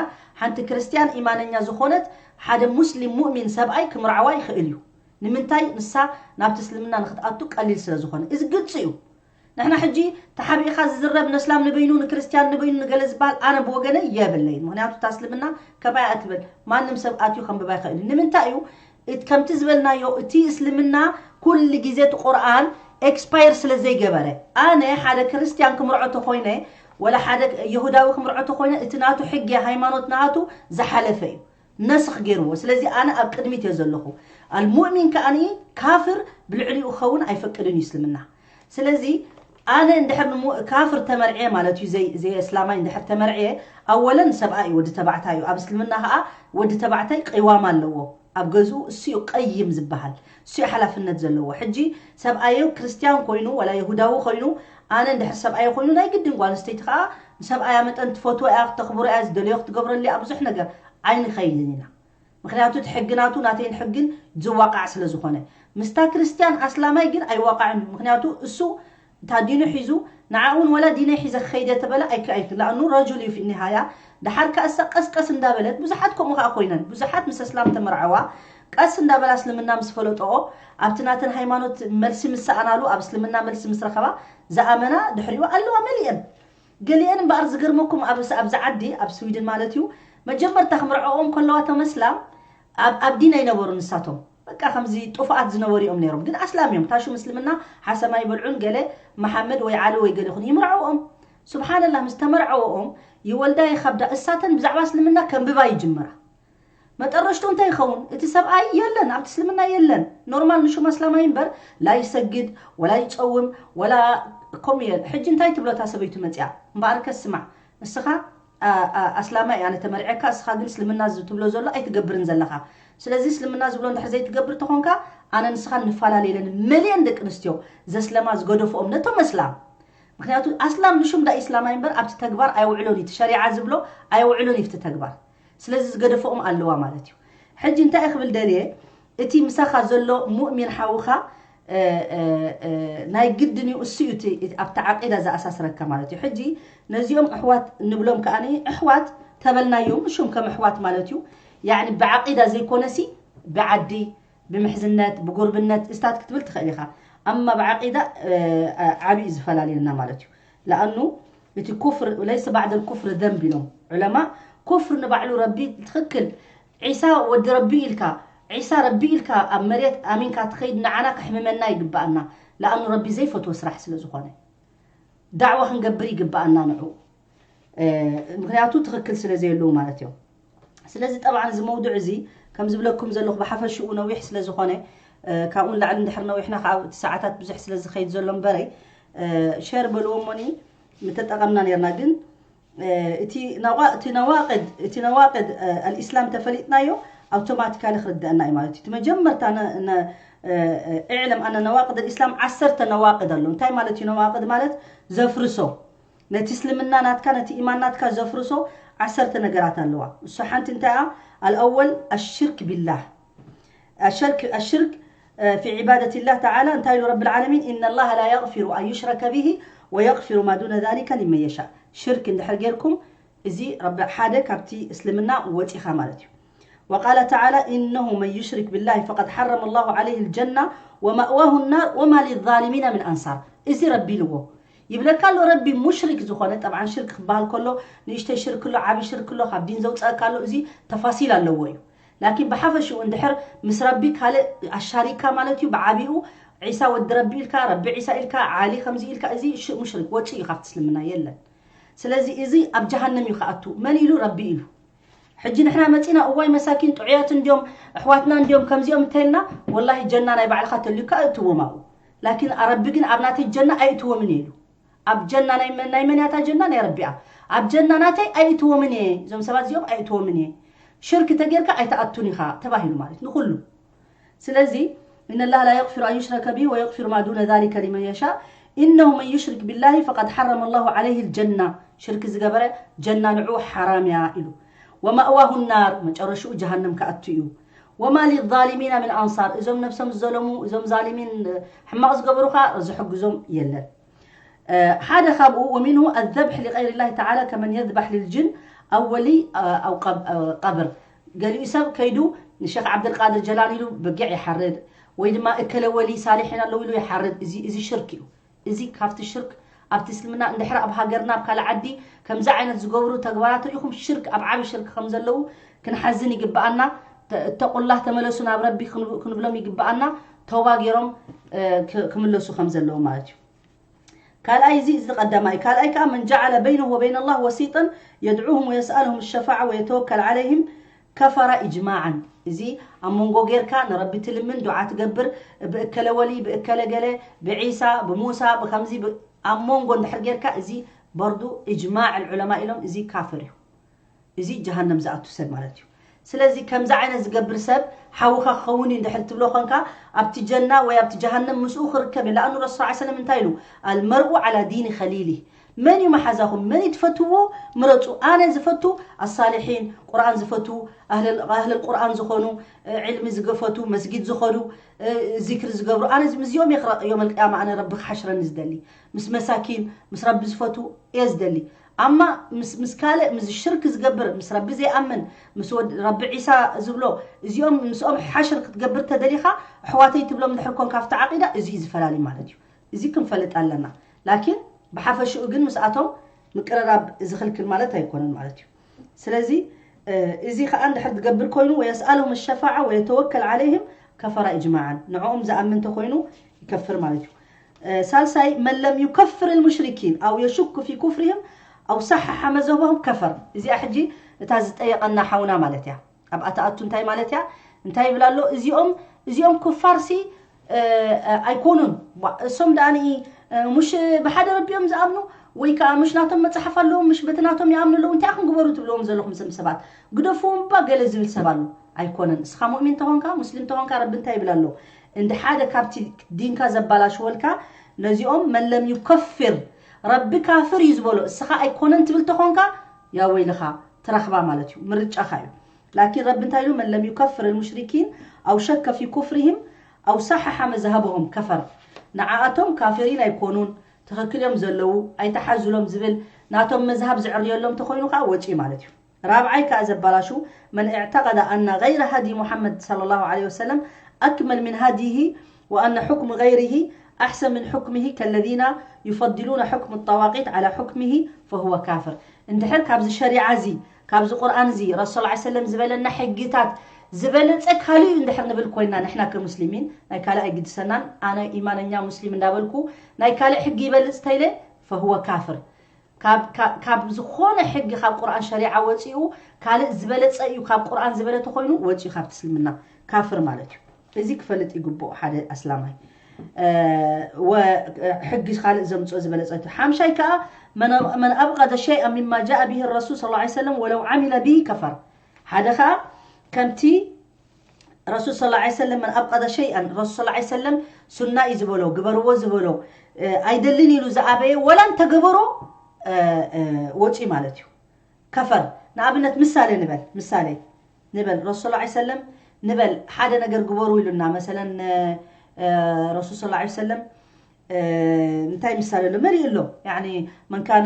ሓንቲ ክርስትያን ኢማነኛ ዝኾነት ሓደ ሙስሊም ሙእሚን ሰብኣይ ክምርዓዋ ይኽእል እዩ። ንምንታይ ንሳ ናብቲ እስልምና ንክትኣቱ ቀሊል ስለ ዝኾነ እዚ ግልፂ እዩ። ንሕና ሕጂ ተሓቢእካ ዝዝረብ ነስላም ንበይኑ ንክርስትያን ንበይኑ ንገለ ዝበሃል ኣነ ብወገነይ የብለይን ምክንያቱ እታ እስልምና ከማይ ኣትብል ማንም ሰብ ኣትዩ ከንብባ ይኽእል እዩ ንምንታይ እዩ ከምቲ ዝበልናዮ እቲ እስልምና ኩሉ ግዜ እቲ ቁርኣን ኤክስፓየር ስለ ዘይገበረ ኣነ ሓደ ክርስትያን ክምርዖ ተኮይነ ወላ ሓደ የሁዳዊ ክምርዖ ተኮይነ እቲ ናቱ ሕጊ ሃይማኖት ናቱ ዝሓለፈ እዩ ነስኽ ገይርዎ ስለዚ ኣነ ኣብ ቅድሚት እየ ዘለኹ ኣልሙእሚን ከኣ ካፍር ብልዕሊኡ ክኸውን ኣይፈቅድን እዩ እስልምና ስለዚ ኣነ እንድሕር ንሙ ካፍር ተመርዕየ ማለት እዩ ዘይ ዘይ እስላማይ እንድሕር ተመርዕየ ኣወለን ሰብኣይ እዩ ወዲ ተባዕታይ እዩ ኣብ እስልምና ከዓ ወዲ ተባዕታይ ቅዋም ኣለዎ ኣብ ገዝኡ እሱ እዩ ቀይም ዝበሃል እሱ እዩ ሓላፍነት ዘለዎ ሕጂ ሰብኣየ ክርስትያን ኮይኑ ወላ ይሁዳዊ ኮይኑ ኣነ እንድሕር ሰብኣየ ኮይኑ ናይ ግድን ጓል ኣንስተይቲ ከዓ ንሰብኣያ መጠን ትፈትዎ እያ ክተኽብሮ እያ ዝደለዮ ክትገብረሉ እያ ብዙሕ ነገር ኣይንኸይድን ኢና ምኽንያቱ እቲ ሕጊ ናቱ ናተይን ሕግን ዝዋቃዕ ስለ ዝኾነ ምስታ ክርስትያን ኣስላማይ ግን ኣይዋቃዕን እዩ ምኽንያቱ እሱ እታ ዲኑ ሒዙ ንዓ እውን ወላ ዲነይ ሒዘ ክኸይደ ተበለ ኣይክኣይክን ለኣኑ ረጁል እዩ ፊኒሃያ ደሓር ከኣሳ ቀስቀስ እንዳበለት ብዙሓት ከምኡ ከዓ ኮይነን ብዙሓት ምስ ኣስላም ተመርዐዋ ቀስ እንዳበላ እስልምና ምስ ፈለጠኦ ኣብቲ ናተን ሃይማኖት መልሲ ምስ ሰኣናሉ ኣብ እስልምና መልሲ ምስ ረኸባ ዝኣመና ድሕሪኡ ኣለዋ መሊአን ገሊአን እምበኣር ዝገርመኩም ኣብ ኣብዚ ዓዲ ኣብ ስዊድን ማለት እዩ መጀመርታ ክምርዐኦም ከለዋ ተመስላ ኣብ ኣብ ዲን ኣይነበሩ ንሳቶም በቃ ከምዚ ጥፉኣት ዝነበሩ እዮም ነይሮም ግን ኣስላም እዮም ታሹ ምስልምና ሓሰማ ይበልዑን ገለ መሓመድ ወይ ዓሊ ወይ ገለ ይኹን ይምርዐዎም ስብሓንላህ ምስ ተመርዐዎም ይወልዳ ይኸብዳ እሳተን ብዛዕባ እስልምና ከንብባ ይጅምራ መጠረሽቱ እንታይ ይኸውን እቲ ሰብኣይ የለን ኣብቲ እስልምና የለን ኖርማል ንሹም ኣስላማይ እምበር ላይሰግድ ወላ ይፀውም ወላ ከምኡ የለ ሕጂ እንታይ ትብሎ እታ ሰበይቱ መፅያ እምበኣርከ ስማዕ ንስኻ ኣስላማይ ኣነ ተመርዐካ እስኻ ግን እስልምና ትብሎ ዘሎ ኣይትገብርን ዘለኻ ስለዚ እስልምና ዝብሎ እንድሕር ዘይትገብር ተኾንካ ኣነ ንስኻን ንፈላለ የለን መሊአን ደቂ ኣንስትዮ ዘስለማ ዝገደፍኦም ነቶም ኣስላም ምክንያቱ ኣስላም ንሹም ዳ ኢስላማይ እምበር ኣብቲ ተግባር ኣይውዕሎን እዩ። እቲ ሸሪዓ ዝብሎ ኣይውዕሎን እዩ ኣብቲ ተግባር። ስለዚ ዝገደፈኦም ኣለዋ ማለት እዩ። ሕጂ እንታይ ክብል ደልየ፣ እቲ ምሳኻ ዘሎ ሙእሚን ሓውኻ ናይ ግድን እዩ፣ እሱ እዩ ኣብቲ ዓቂዳ ዝኣሳስረካ ማለት እዩ። ሕጂ ነዚኦም ኣሕዋት ንብሎም ከኣ ኣሕዋት ተበልናዮም፣ እሹም ከም ኣሕዋት ማለት እዩ። ያኒ ብዓቂዳ ዘይኮነሲ ብዓዲ ብምሕዝነት ብጉርብነት እስታት ክትብል ትኽእል ኢኻ። ኣማ ብዓቂዳ ዓብዪ ዝፈላልየና ማለት እዩ። ለኣኑ እቲ ኩፍር ለይሰ ባዕደ ኩፍር ዘንብ ኢሎም ዑለማ። ኩፍር ንባዕሉ ረቢ ትኽክል ዒሳ ወዲ ረቢ ኢልካ ዒሳ ረቢ ኢልካ ኣብ መሬት ኣሚንካ ትኸይድ ንዓና ከሕምመና ይግብኣና። ለኣኑ ረቢ ዘይፈትዎ ስራሕ ስለ ዝኾነ ዳዕዋ ክንገብር ይግብኣና ንዑ። ምክንያቱ ትኽክል ስለ ዘየለዉ ማለት እዮም። ስለዚ ጠብዓን እዚ መውዱዕ እዚ ከም ዝብለኩም ዘለኹ ብሓፈሽኡ ነዊሕ ስለ ዝኾነ ካብኡ ንላዕሊ እንድሕር ነዊሕና ከዓ እቲ ሰዓታት ብዙሕ ስለ ዝኸይድ ዘሎ እምበረይ ሸር በልዎ እሞኒ ምተጠቐምና ነርና። ግን እቲ ነዋ- እቲ ነዋቅድ እቲ ነዋቅድ ኣልኢስላም ተፈሊጥናዮ ኣውቶማቲካሊ ክርደአና እዩ ማለት እዩ። እቲ መጀመርታ ነ- ነ- እዕለም ኣነ ነዋቅድ ኣልኢስላም ዓሰርተ ነዋቅድ ኣሎ። እንታይ ማለት እዩ ነዋቅድ ማለት? ዘፍርሶ ነቲ እስልምና ናትካ ነቲ ኢማን ናትካ ዘፍርሶ ዓሰርተ ነገራት ኣለዋ። እሱ ሓንቲ እንታይ እያ? ኣልኣወል ኣሽርክ ቢላህ ኣሽርክ ኣሽርክ في عبادة الله تعالى እንታይ ኢሉ ረብል ዓለሚን إن الله لا يغفر أن يشرك به ويغفر ما دون ذلك لمن يشاء ሽርክ እንድሕር ጌርኩም እዚ ረቢ ሓደ ካብቲ እስልምና ወፂኻ ማለት እዩ። وقال تعالى إنه من يشرك بالله فقد حرم الله عليه الجنة ومأواه النار وما للظالمين من أنصار እዚ ረቢ ኢልዎ ይብለካ ኣሎ። ረቢ ሙሽሪክ ዝኾነ ጠብዓን ሽርክ ክበሃል ከሎ ንእሽተይ ሽርክ ኣሎ፣ ዓብዪ ሽርክ ኣሎ፣ ካብ ዲን ዘውፀእካ ኣሎ። እዚ ተፋሲል ኣለዎ እዩ። ላኪን ብሓፈሽኡ እንድሕር ምስ ረቢ ካልእ ኣሻሪካ ማለት እዩ ብዓብኡ ዒሳ ወዲ ረቢ ኢልካ ረቢ ዒሳ ኢልካ ዓሊ ከምዚ ኢልካ እዚ ሙሽሪክ ወፂ እዩ ካብቲ እስልምና የለን። ስለዚ እዚ ኣብ ጀሃነም እዩ ክኣቱ። መን ኢሉ? ረቢ ኢሉ። ሕጂ ንሕና መፂና እዋይ መሳኪን ጥዑያት እንዲዮም ኣሕዋትና እንዲዮም ከምዚኦም እንተልና ወላሂ ጀና ናይ ባዕልካ ተልዩካ እእትዎም ኣብኡ። ላኪን ረቢ ግን ኣብ ናተይ ጀና ኣይእትዎምን እየ ኢሉ። ኣብ ጀና ናይ መን ናይ መን ያታ ጀና ናይ ረቢኣ ኣብ ጀና ናተይ ኣይእትዎምን እየ። እዞም ሰባት እዚኦም ኣይእትዎምን እየ። ሽርክ ተጌርካ ኣይተኣቱን ኢኻ ተባሂሉ ማለት ንኩሉ። ስለዚ إن الله لا يغفر أن يشرك به ويغفر ما دون ذلك لمن يشاء إنه من يشرك بالله فقد حرم الله عليه الجنة ሽርክ ዝገበረ ጀና ንዑ ሓራም እያ ኢሉ። ومأواه النار መጨረሽኡ ጀሃነም ክኣቱ እዩ። وما للظالمين من أنصار እዞም ነብሶም ዝዘለሙ እዞም ዛሊሚን ሕማቕ ዝገበሩኻ ዝሕግዞም የለን። ሓደ ካብኡ ومنه الذبح لغير الله تعالى كمن يذبح للجن أو ولي أو قبر ገሊኡ ሰብ ከይዱ ንሸክ ዓብደልቃድር ጀላን ኢሉ በጊዕ ይሓርድ ወይ ድማ እከለ ወሊ ሳሊሒን ኣለዉ ኢሉ ይሓርድ። እዚ እዚ ሽርክ እዩ። እዚ ካብቲ ሽርክ ኣብቲ እስልምና እንድሕር ኣብ ሃገርና ኣብ ካልእ ዓዲ ከምዚ ዓይነት ዝገብሩ ተግባራት ርኢኹም ሽርክ ኣብ ዓቢ ሽርክ ከም ዘለዉ ክንሓዝን ይግብኣና። እተቁላህ ተመለሱ ናብ ረቢ ክንብሎም ይግብኣና። ተውባ ገይሮም ክምለሱ ከም ዘለዉ ማለት እዩ። ካልኣይ እዚ እዚ ቀዳማይ ካልኣይ ከዓ من جعل بينه وبين الله وسيطا يدعوهم ويسألهم الشفاعة ويتوكل عليهم كفر إجماعا እዚ ኣብ መንጎ ጌርካ ንረቢ ትልምን ዱዓ ትገብር ብእከለ ወሊ ብእከለ ገለ ብዒሳ ብሙሳ ብከምዚ ኣብ መንጎ እንድሕር ጌርካ እዚ በርዱ إجماع العلماء ኢሎም እዚ ካፍር እዩ። እዚ ጀሃነም ዝኣቱ ሰብ ማለት እዩ። ስለዚ ከምዚ ዓይነት ዝገብር ሰብ ሓውካ ክኸውን እዩ እንድሕር ትብሎ ኮንካ ኣብቲ ጀና ወይ ኣብቲ ጀሃነም ምስኡ ክርከብ እዩ። ለኣኑ ረሱል ስ ሰለም እንታይ ኢሉ? المرء على دين خليله መን እዩ መሓዛኹም? መን እዩ ትፈትዎ? ምረፁ። ኣነ ዝፈቱ ኣሳሊሒን ቁርኣን ዝፈቱ ኣህለል ቁርኣን ዝኾኑ ዕልሚ ዝገፈቱ መስጊድ ዝኸዱ ዚክሪ ዝገብሩ ኣነ ምስዚኦም እየ ክረቕ ዮም ኣልቅያማ ኣነ ረቢ ክሓሽረኒ ዝደሊ ምስ መሳኪን ምስ ረቢ ዝፈቱ እየ ዝደሊ ኣማ ምስ ምስ ካልእ ምስ ሽርክ ዝገብር ምስ ረቢ ዘይኣምን ምስ ወድ ረቢ ዒሳ ዝብሎ እዚኦም ምስኦም ሓሽር ክትገብር ተደሊኻ ኣሕዋተይ ትብሎም ድሕር ኮንካ ኣብቲ ዓቂዳ እዚ እዩ ዝፈላሊ ማለት እዩ። እዚ ክንፈልጥ ኣለና። ላኪን ብሓፈሽኡ ግን ምስኣቶም ምቅርራብ ዝኽልክል ማለት ኣይኮነን ማለት እዩ። ስለዚ እዚ ከዓ እንድሕር ዝገብር ኮይኑ ويسألهم الشفاعة ويتوكل عليهم كفر إجماعا ንዕኦም ዝኣምን ተኮይኑ ይከፍር ማለት እዩ። ሳልሳይ من لم يكفر المشركين أو يشك في كفرهم أو صحح مذهبهم كفر እዚኣ ሕጂ እታ ዝጠየቐና ሓውና ማለት እያ። ኣብኣ ትኣቱ እንታይ ማለት እያ? እንታይ ይብል ኣሎ? እዚኦም እዚኦም ኩፋርሲ ኣይኮኑን። እሶም ደኣ ንኢ ሙሽ ብሓደ ረቢኦም ዝኣምኑ ወይ ከዓ ምሽ ናቶም መፅሓፍ ኣለዎም ምሽ በቲ ናቶም ይኣምኑ ኣለዉ እንታይ ኢኹም ግበሩ ትብልዎም ዘለኹም ስም ሰባት ግደፍዎም እባ ገለ ዝብል ሰብ ኣሎ። ኣይኮነን። እስኻ ሙእሚን ተኾንካ ሙስሊም ተኾንካ ረቢ እንታይ ይብል ኣሎ? እንዲ ሓደ ካብቲ ዲንካ ዘባላሽወልካ ነዚኦም من لم يكفر ረቢ ካፍር እዩ ዝበሎ፣ እስኻ ኣይኮነን ትብል ተኾንካ፣ ያ ወይልኻ፣ ትረኽባ ማለት እዩ፣ ምርጫኻ እዩ። ላኪን ረቢ እንታይ ኢሉ? من لم يكفر المشركين أو شك في كفرهم أو صحح مذهبهم كفر። ንዓኣቶም ካፊሪን ኣይኮኑን፣ ትኽክል እዮም ዘለዉ፣ ኣይተሓዙሎም ዝብል ናቶም መዝሃብ ዝዕርየሎም ተኾይኑ ከዓ ወፂኡ ማለት እዩ። ራብዓይ ከዓ ዘባላሹ من اعتقد أن غير هدي محمد صلى الله عليه وسلم أكمل من هديه وأن حكم غيره أحسن من حكمه كالذين يفضلون حكم الطواغيت على حكمه فهو كافر። እንድሕር ካብዚ ሸሪዓ እዚ፣ ካብዚ ቁርኣን እዚ፣ ረሱል ሰለላሁ ዐለይሂ ወሰለም ዝበለና ሕግታት ዝበለጸ ካልእ እዩ እንድሕር ንብል ኮይና፣ ንሕና ከሙስሊሚን ናይ ካልእ ኣይግድሰናን። ኣነ ኢማነኛ ሙስሊም እንዳበልኩ ናይ ካልእ ሕጊ ይበልጽ ተይለ፣ فهو كافر። ካብ ካብ- ካብ ዝኾነ ሕጊ፣ ካብ ቁርኣን ሸሪዓ ወፂኡ ካልእ ዝበለጸ እዩ፣ ካብ ቁርኣን ዝበለተ ኮይኑ ወፂኡ ካብቲ እስልምና፣ ካፍር ማለት እዩ። እዚ ክፈልጥ ይግብኦ ሓደ ኣስላማይ። እ፣ ወ- ሕጊ ካልእ ዘምፅኦ ዝበለጸ እቲ። ሓምሻይ ከዓ من من أبغض شيئا مما جاء به الرسول صلى الله عليه وسلم ولو عمل به كفر። ሓደ ከዓ ከምቲ ረሱል ሰለላሁ ዐለይሂ ወሰለም من أبغض شيئا، ረሱል ሰለላሁ ዐለይሂ ወሰለም ሱና እዩ ዝበሎ፣ ግበርዎ ዝበሎ፣ እ፣ ኣይደልን ኢሉ ዝኣበየ ወላ እንተገበሮ፣ እ፣ እ፣ ወፂ ማለት እዩ። ከፈር። ንኣብነት ምሳሌ ንበል፣ ምሳሌ ንበል፣ ረሱል ሰለላሁ ዐለይሂ ወሰለም ንበል ሓደ ነገር ግበሩ ኢሉና፣ መሰለን፣ እ፣ ረሱል ሰለላሁ ዐለይሂ ወሰለም እ፣ እንታይ ምሳሌ ኣሎ? መሊኡ ኣሎ። ያኒ፣ من كان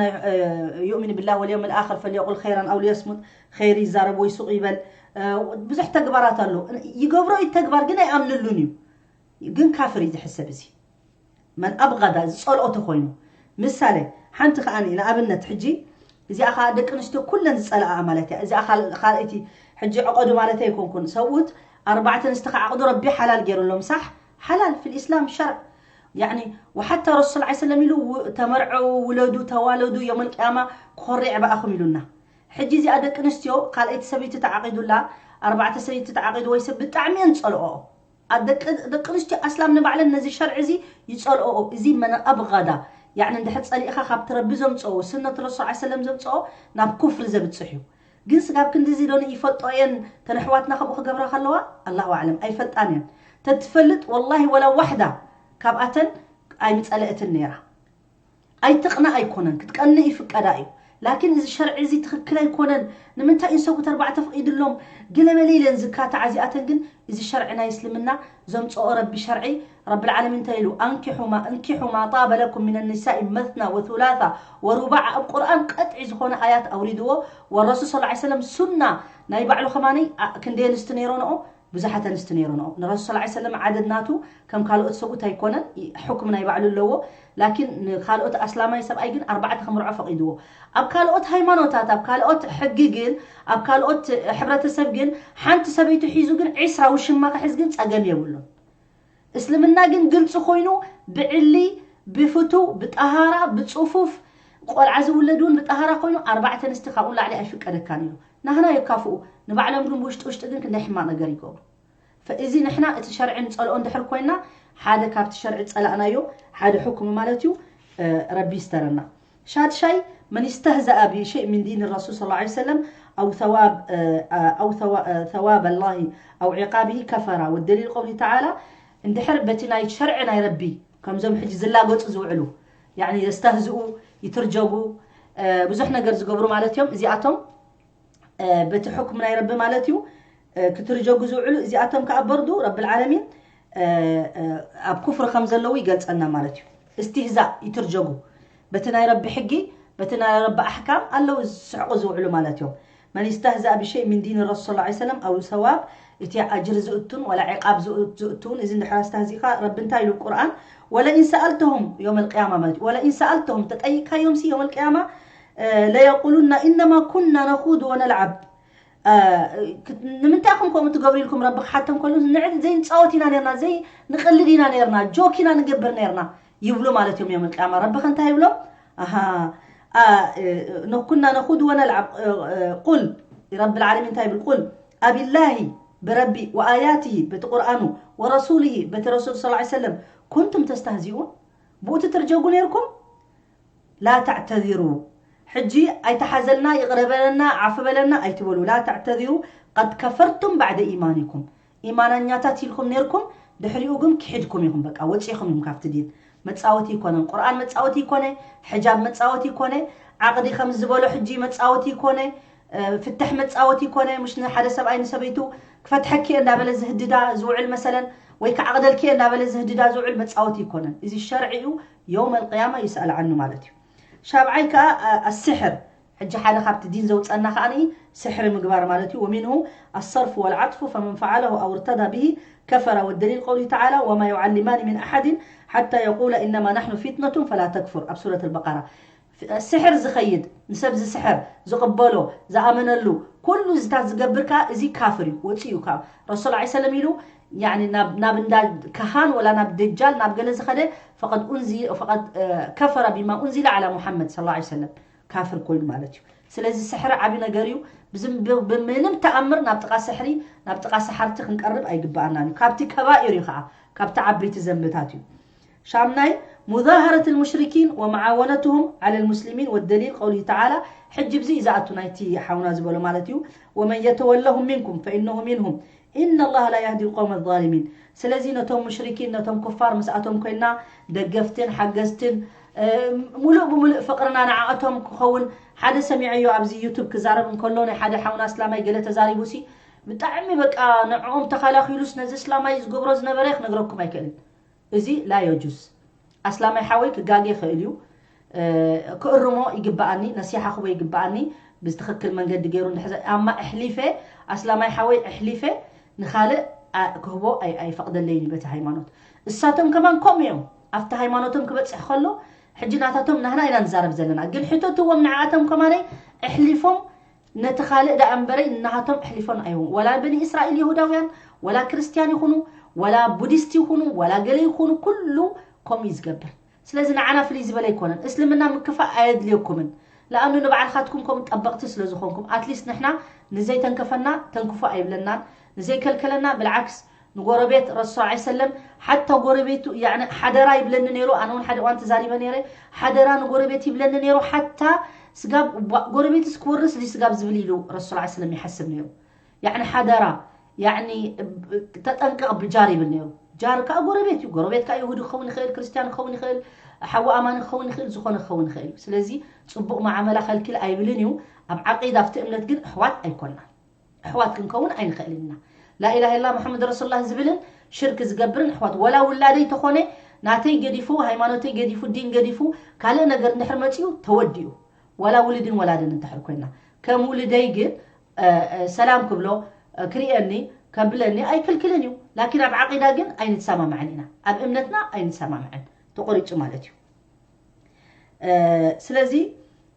يؤمن بالله واليوم الآخر فليقل خيرا أو ليصمت። ኸይር ይዛረብ ወይ ሱቕ ይበል። እ፣ ብዙሕ ተግባራት ኣሎ። ይገብሮ እዩ ተግባር፣ ግን ኣይኣምንሉን እዩ። ግን ካፍር እዩ ዝሕሰብ እዚ። من أبغض፣ ዝጸልኦ ተኾይኑ። ምሳሌ፣ ሓንቲ ከኣ ንኣብነት ሕጂ፣ እዚኣ ከኣ ደቂ ኣንስትዮ ኩለን ዝጸልኣኣ ማለት እያ። እዚኣ ካል-፣ ካልኣይቲ ሕጂ ዕቐዱ ማለት ኣይኮንኩን። ሰብኡት ኣርባዕተ ኣንስቲ ክዓቕዱ ረቢ ሓላል ገይሩሎም፣ ሳሕ? ሓላል ፊል ኢስላም ሸርዕ። ያኒ፣ ወሓታ ረሱል ሰለላሁ ዐለይሂ ወሰለም ኢሉ ው-፣ ተመርዐው፣ ውለዱ፣ ተዋለዱ፣ የውመል ቅያማ ክኾርዕ ብኣኹም ኢሉና። ሕጂ እዚኣ ደቂ ኣንስትዮ ካልኣይቲ ሰበይቲ ተዓቒዱላ፣ ኣርባዕተ ሰበይቲ ተዓቒዱ ወይ ሰብ ብጣዕሚ እየን ዝጸልኦኦ። ኣብ ደቂ ደቂ ኣንስትዮ ኣስላም ንባዕለን ነዚ ሸርዒ እዚ ይጸልኦኦ። እዚ መን ኣብጋዳ፣ ያኒ እንድሕር ጸሊእኻ ካብቲ ረቢ ዘምጽኦ፣ ስነት ረሱል ሰለላሁ ዐለይሂ ወሰለም ዘምጽኦ ናብ ኩፍሪ ዘብጽሕ እዩ። ግን ስጋብ ክንድዚ ዶ ይፈልጦ እየን? ተን ኣሕዋትና ከምኡ ክገብራ ከለዋ፣ ኣላሁ ኣዕለም፣ ኣይፈልጣን እየን። ተትፈልጥ ወላሂ ወላ ዋሕዳ ካብኣተን ኣይምጸለእትን ነይራ። ኣይትቕናእ ኣይኮነን፣ ክትቀንእ ይፍቀዳ እዩ። ላኪን እዚ ሸርዒ እዚ ትኽክል ኣይኮነን፣ ንምንታይ እዩ ሰብኡት ኣርባዕተ ፍቒድሎም? ገለመለ ኢለን ዝካታዓ እዚኣተን ግን እዚ ሸርዒ ናይ እስልምና ዘምጽኦ ረቢ ሸርዒ፣ ረብል ዓለሚን እንታይ ኢሉ? ኣንኪሑ ማ-፣ እንኪሑ ማ ጣበ ለኩም ሚነ ኒሳኢ መትና ወቱላታ ወሩባዕ ኣብ ቁርኣን ቀጥዒ ዝኾነ ኣያት ኣውሪድዎ። ወረሱል ሰለላሁ ዐለይሂ ወሰለም ሱና ናይ ባዕሉ ከማኒ ኣ-፣ ክንደይ ኣንስቲ ነይሮንኦ? ብዙሓት ኣንስቲ ነይሮንኦ። ንረሱል ሰለላሁ ዐለይሂ ወሰለም ዓደድ ናቱ ከም ካልኦት ሰብኡት ኣይኮነን፣ ይ-፣ ሕኩም ናይ ባዕሉ ኣለዎ። ላኪን ንኻልኦት ኣስላማይ ሰብኣይ ግን ኣርባዕተ ከምርዖ ፈቒድዎ። ኣብ ካልኦት ሃይማኖታት፣ ኣብ ካልኦት ሕጊ ግን፣ ኣብ ካልኦት ሕብረተሰብ ግን ሓንቲ ሰበይቲ ሒዙ ግን ዒስራ ውሽማ ክሕዝ ግን ጸገም የብሉን። እስልምና ግን ግልጺ ኮይኑ ብዕሊ፣ ብፍቱው፣ ብጠሃራ፣ ብጽፉፍ ቆልዓ ዝውለድ እውን ብጠሃራ ኮይኑ ኣርባዕተ ኣንስቲ ካብኡ ንላዕሊ ኣይፍቀደካን ኢሉ። ናህና የካፍኡ፣ ንባዕሎም ግን ብውሽጢ ውሽጢ ግን ክንደይ ሕማቕ ነገር ይገብሩ። ፈ-፣ እዚ ንሕና እቲ ሸርዒ ንጸልኦ እንድሕር ኮይና፣ ሓደ ካብቲ ሸርዒ ጸላእናዮ ሓደ ሕክሙ ማለት እዩ፣ እ፣ ረቢ ይስተረና። ሻድሻይ፣ من استهزأ بشيء من دين الرسول صلى الله عليه وسلم أو ثواب، እ፣ أو ثوا-، እ፣ ثواب الله أو عقابه كفر، والدليل قوله تعالى، እንድሕር በቲ ናይ ሸርዒ ናይ ረቢ ከምዞም ሕጂ ዝላገጹ ዝውዕሉ፣ ያኒ የስተህዝኡ፣ ይትርጀጉ፣ እ፣ ብዙሕ ነገር ዝገብሩ ማለት እዮም። እዚኣቶም፣ እ፣ በቲ ሕኩም ናይ ረቢ ማለት እዩ፣ እ፣ ክትርጀጉ ዝውዕሉ፣ እዚኣቶም ከኣ በርዱ ረብል ዓለሚን፣ እ፣ እ፣ ኣብ ኩፍሪ ከም ዘለዉ ይገልጸልና ማለት እዩ። እስትህዛእ ይትርጀጉ። በቲ ናይ ረቢ ሕጊ፣ በቲ ናይ ረቢ ኣሕካም ኣለዉ ዝስሕቁ ዝውዕሉ ማለት እዮም። من استهزأ بشيء من دين الرسول صلى الله عليه وسلم أو ثواب، እቲ ኣጅሪ ዝእቱን ወላ ዕቃብ ዝእ-፣ ዝእቱን፣ እዚ እንድሕር ኣስተህዚእካ ረቢ እንታይ ኢሉ ቁርኣን? ولئن سألتهم يوم القيامة ማለት እዩ። ولئن سألتهم፣ ተጠይቅካዮም ሲ የውመል ቅያማ፣ እ፣ ليقولن إنما كنا نخوض ونلعب። እ፣ ክ-፣ ንምንታይ ኢኹም ከምኡ ትገብሩ ኢልኩም ረቢ ክሓቶም ከሎ፣ ንዕ-፣ ዘይንጻወት ኢና ነርና፣ ዘይ-፣ ንቕልድ ኢና ነርና፣ ጆክ ኢና ንገብር ነርና ይብሉ ማለት እዮም የውመል ቅያማ። ረቢ ከ እንታይ ይብሎም? ኣሃ፣ ኣ፣ እ፣ ነ-፣ ኩና ነኹድ ወነልዓብ፣ እ፣ እ፣ ቁል፣ ረብል ዓለሚን እንታይ ይብል? ቁል፣ ኣቢላሂ፣ ብረቢ፣ ወኣያትሂ፣ በቲ ቁርኣኑ፣ ወረሱልሂ፣ በቲ ረሱል ሰለላሁ ዐለይሂ ወሰለም፣ ኩንቱም ተስተህዚኡን? ብኡ ትትርጀጉ ነይርኩም? ላ ተዕተዚሩ። ሕጂ ኣይተሓዘልና፣ ይቕረ በለና፣ ዓፉ በለና ኣይትበሉ። ላ ተዕተዚሩ፣ ቀድ ከፈርቱም ባዕደ ኢማኒኩም። ኢማናኛታት ኢልኩም ነይርኩም፣ ድሕሪኡ ግን ክሒድኩም ኢኹም፣ በቃ ወፂእኹም ኢኹም ካብቲ ዲን። መጻወቲ ይኮነን። ቁርኣን መጻወቲ ይኮነ፣ ሕጃብ መጻወቲ ይኮነ፣ ዓቕዲ ከም ዝበሎ ሕጂ መጻወቲ ይኮነ፣ ፍትሕ መጻወቲ ይኮነ። ምሽ ንሓደ ሰብኣይ ንሰበይቱ ክፈትሐኪ እንዳበለ ዝህድዳ ዝውዕል መሰለን ወይ ክዓቕደልኪ እንዳበለ ዝህድዳ ዝውዕል መጻወቲ ይኮነን። እዚ ሸርዒ እዩ። የውመል ቅያማ ይስኣል ዓኑ ማለት እዩ። ሻብዓይ ከዓ ኣስሕር። ሕጂ ሓደ ካብቲ ዲን ዘውፀና ከዓ ስሕሪ ምግባር ማለት እዩ። ومنه الصرف والعطف فمن فعله أو ارتضى به كفر، والدليل قوله تعالى وما يعلمان من أحد حتى يقولا إنما نحن فتنة فلا تكفر ኣብ ሱረት البقرة። ስሕር ዝኸይድ ንሰብ ዝስሕር ዝቕበሎ ዝኣመነሉ ኩሉ ዝታት ዝገብር ከዓ እዚ ካፍር እዩ፣ ወፂኡ እዩ ካብ ረሱል ላ ሰለም ኢሉ ያኒ ናብ እንዳ ከሃን ወላ ናብ ደጃል ናብ ገለ ዝኸደ ፈቐድ ኡንዚ ፈቐድ ከፈረ ቢማ ኡንዚለ ዓላ ሙሓመድ ስ ላ ሰለም ካፍር ኮይኑ ማለት እዩ። ስለዚ ስሕሪ ዓቢ ነገር እዩ። ብምንም ተኣምር ናብ ጥቓ ስሕሪ ናብ ጥቓ ሰሓርቲ ክንቀርብ ኣይግበኣናን እዩ። ካብቲ ከባኢር እዩ ከዓ ካብቲ ዓበይቲ ዘንብታት እዩ። ሻምናይ مظاهرة المشركين ومعاونتهم على المسلمين والدليل قوله تعالى ሕጂ ብዚ እዩ ዝኣቱ ናይቲ ሓውና ዝበሎ ማለት እዩ። ومن يتولهم منكم فإنه منهم إن الله لا يهدي القوم الظالمين። ስለዚ ነቶም ሙሽሪኪን ነቶም ኩፋር ምስኣቶም ኮይና ደገፍትን ሓገዝትን ሙሉእ ብሙሉእ ፍቕርና ንዓኣቶም ክኸውን ሓደ ሰሚዐዮ ኣብዚ ዩቱብ ክዛረብ እንከሎ ናይ ሓደ ሓውና እስላማይ ገለ ተዛሪቡ ሲ ብጣዕሚ በቃ ንዕኦም ተኸላኺሉስ ነዚ እስላማይ ዝገብሮ ዝነበረ ክነግረኩም ኣይክእልን። እዚ ላ የጁዝ። ኣስላማይ ሓወይ ክጋጌ ይኽእል እዩ፣ ክእርሞ ይግበኣኒ፣ ነሲሓ ክቦ ይግበኣኒ። ብትኽክል መንገዲ ገይሩ እንድሕዘ ኣማ እሕሊፈ ኣስላማይ ሓወይ እሕሊፈ ንኻልእ ክህቦ ኣይፈቕደለይን እዩ በቲ ሃይማኖት። እሳቶም ከማን ከምኡ እዮም። ኣብቲ ሃይማኖቶም ክበፅሕ ከሎ ሕጂ ናታቶም ናህና ኢና ንዛረብ ዘለና፣ ግን ሕተትዎም ንዓኣቶም ከማነይ እሕሊፎም ነቲ ካልእ ደኣ እምበረይ ንናሃቶም ኣሕሊፎን ኣይህቡን። ወላ በኒ እስራኤል ይሁዳውያን፣ ወላ ክርስትያን ይኹኑ፣ ወላ ቡዲስት ይኹኑ፣ ወላ ገለ ይኹኑ፣ ኩሉ ከምኡ እዩ ዝገብር። ስለዚ ንዓና ፍልይ ዝበለ ኣይኮነን። እስልምና ምክፋእ ኣየድልየኩምን። ለኣኑ ንባዕልኻትኩም ከምኡ ጠበቕቲ ስለ ዝኾንኩም፣ ኣትሊስት ንሕና ንዘይተንከፈና ተንክፉ ኣይብለናን፣ ንዘይከልከለና ብልዓክስ ንጎረቤት ረሱል ዐለይሂ ሰለም ሓታ ጎረቤቱ ያኒ ሓደራ ይብለኒ ነይሩ። ኣነ እውን ሓደ እዋን ተዛሪበ ነይረ። ሓደራ ንጎረቤት ይብለኒ ነይሩ። ሓታ ስጋብ ጎረቤትስ ክወርስ ድዩ ስጋብ ዝብል ኢሉ ረሱል ዐለይሂ ሰለም ይሓስብ ነይሩ። ያኒ ሓደራ ያኒ ተጠንቀቕ ብጃር ይብል ነይሩ። ጃር ከዓ ጎረቤት እዩ። ጎረቤት ከዓ ይሁዲ ክኸውን ይኽእል፣ ክርስትያን ክኸውን ይኽእል፣ ሓዊ ኣማኒ ክኸውን ይኽእል፣ ዝኾነ ክኸውን ይኽእል እዩ። ስለዚ ፅቡቕ መዓመላ ከልኪል ኣይብልን እዩ። ኣብ ዓቂዳ ኣብቲ እምነት ግን ኣሕዋት ኣይኮንና። ኣሕዋት ክንከውን ኣይንኽእልን ኢና። ላኢላሃ ኢላ ሙሓመድ ረሱሉላህ ዝብልን ሽርክ ዝገብርን ኣሕዋት ወላ ውላደይ ተኾነ ናተይ ገዲፉ ሃይማኖተይ ገዲፉ ዲን ገዲፉ ካልእ ነገር እንድሕር መፂኡ ተወዲኡ። ወላ ውልድን ወላድን እንድሕር ኮይና ከም ውልደይ ግን ሰላም ክብሎ ክርእየኒ ከብለኒ ኣይክልክልን እዩ። ላኪን ኣብ ዓቂዳ ግን ኣይንሰማማዕን ኢና፣ ኣብ እምነትና ኣይንሰማማዕን፣ ተቆሪፁ ማለት እዩ። ስለዚ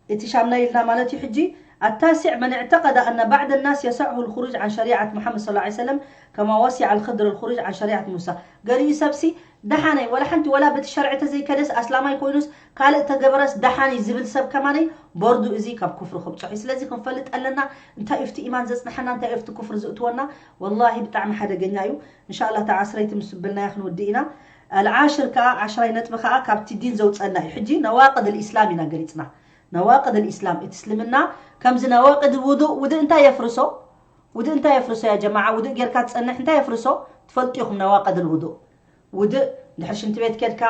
እቲ ሻምናይ ኢልና ማለት እዩ ሕጂ። التاسع من اعتقد أن بعض الناس يصح الخروج عن شريعة محمد صلى الله عليه وسلم كما وسع الخضر الخروج عن شريعة موسى። ገሊኡ ሰብሲ ደሓነይ ወላ ሓንቲ ወላ በቲ ሸርዒ ተዘይከደስ ኣስላማይ ኮይኑስ ካልእ ተገበረስ ደሓን እዩ ዝብል ሰብ ከማነይ ቦርዱ እዚ ካብ ኩፍሪ ከብፅሖ እዩ። ስለዚ ክንፈልጥ ኣለና እንታይ እዩ እቲ ኢማን ዘፅንሐና እንታይ እዩ እቲ ኩፍሪ ዝእትወና። ወላሂ ብጣዕሚ ሓደገኛ እዩ። እንሻላ እታ ዓስረይቲ ምስ በልናያ ክንውድእ ኢና። ኣልዓሽር ከዓ ዓሽራይ ነጥቢ ከዓ ካብቲ ዲን ዘውፀና እዩ። ሕጂ ነዋቅድ ልኢስላም ኢና ገሊፅና። ነዋቅድ ልኢስላም እቲ እስልምና ከምዚ ነዋቅድ ውዱእ ውድእ እንታይ የፍርሶ? ውድእ እንታይ የፍርሶ ያ ጀማዓ? ውድእ ጌርካ ትፀንሕ እንታይ የፍርሶ? ትፈልጡ ኢኹም ነዋቅድ ልውዱእ። ውድእ ድሕሪ ሽንቲ ቤት ከድካ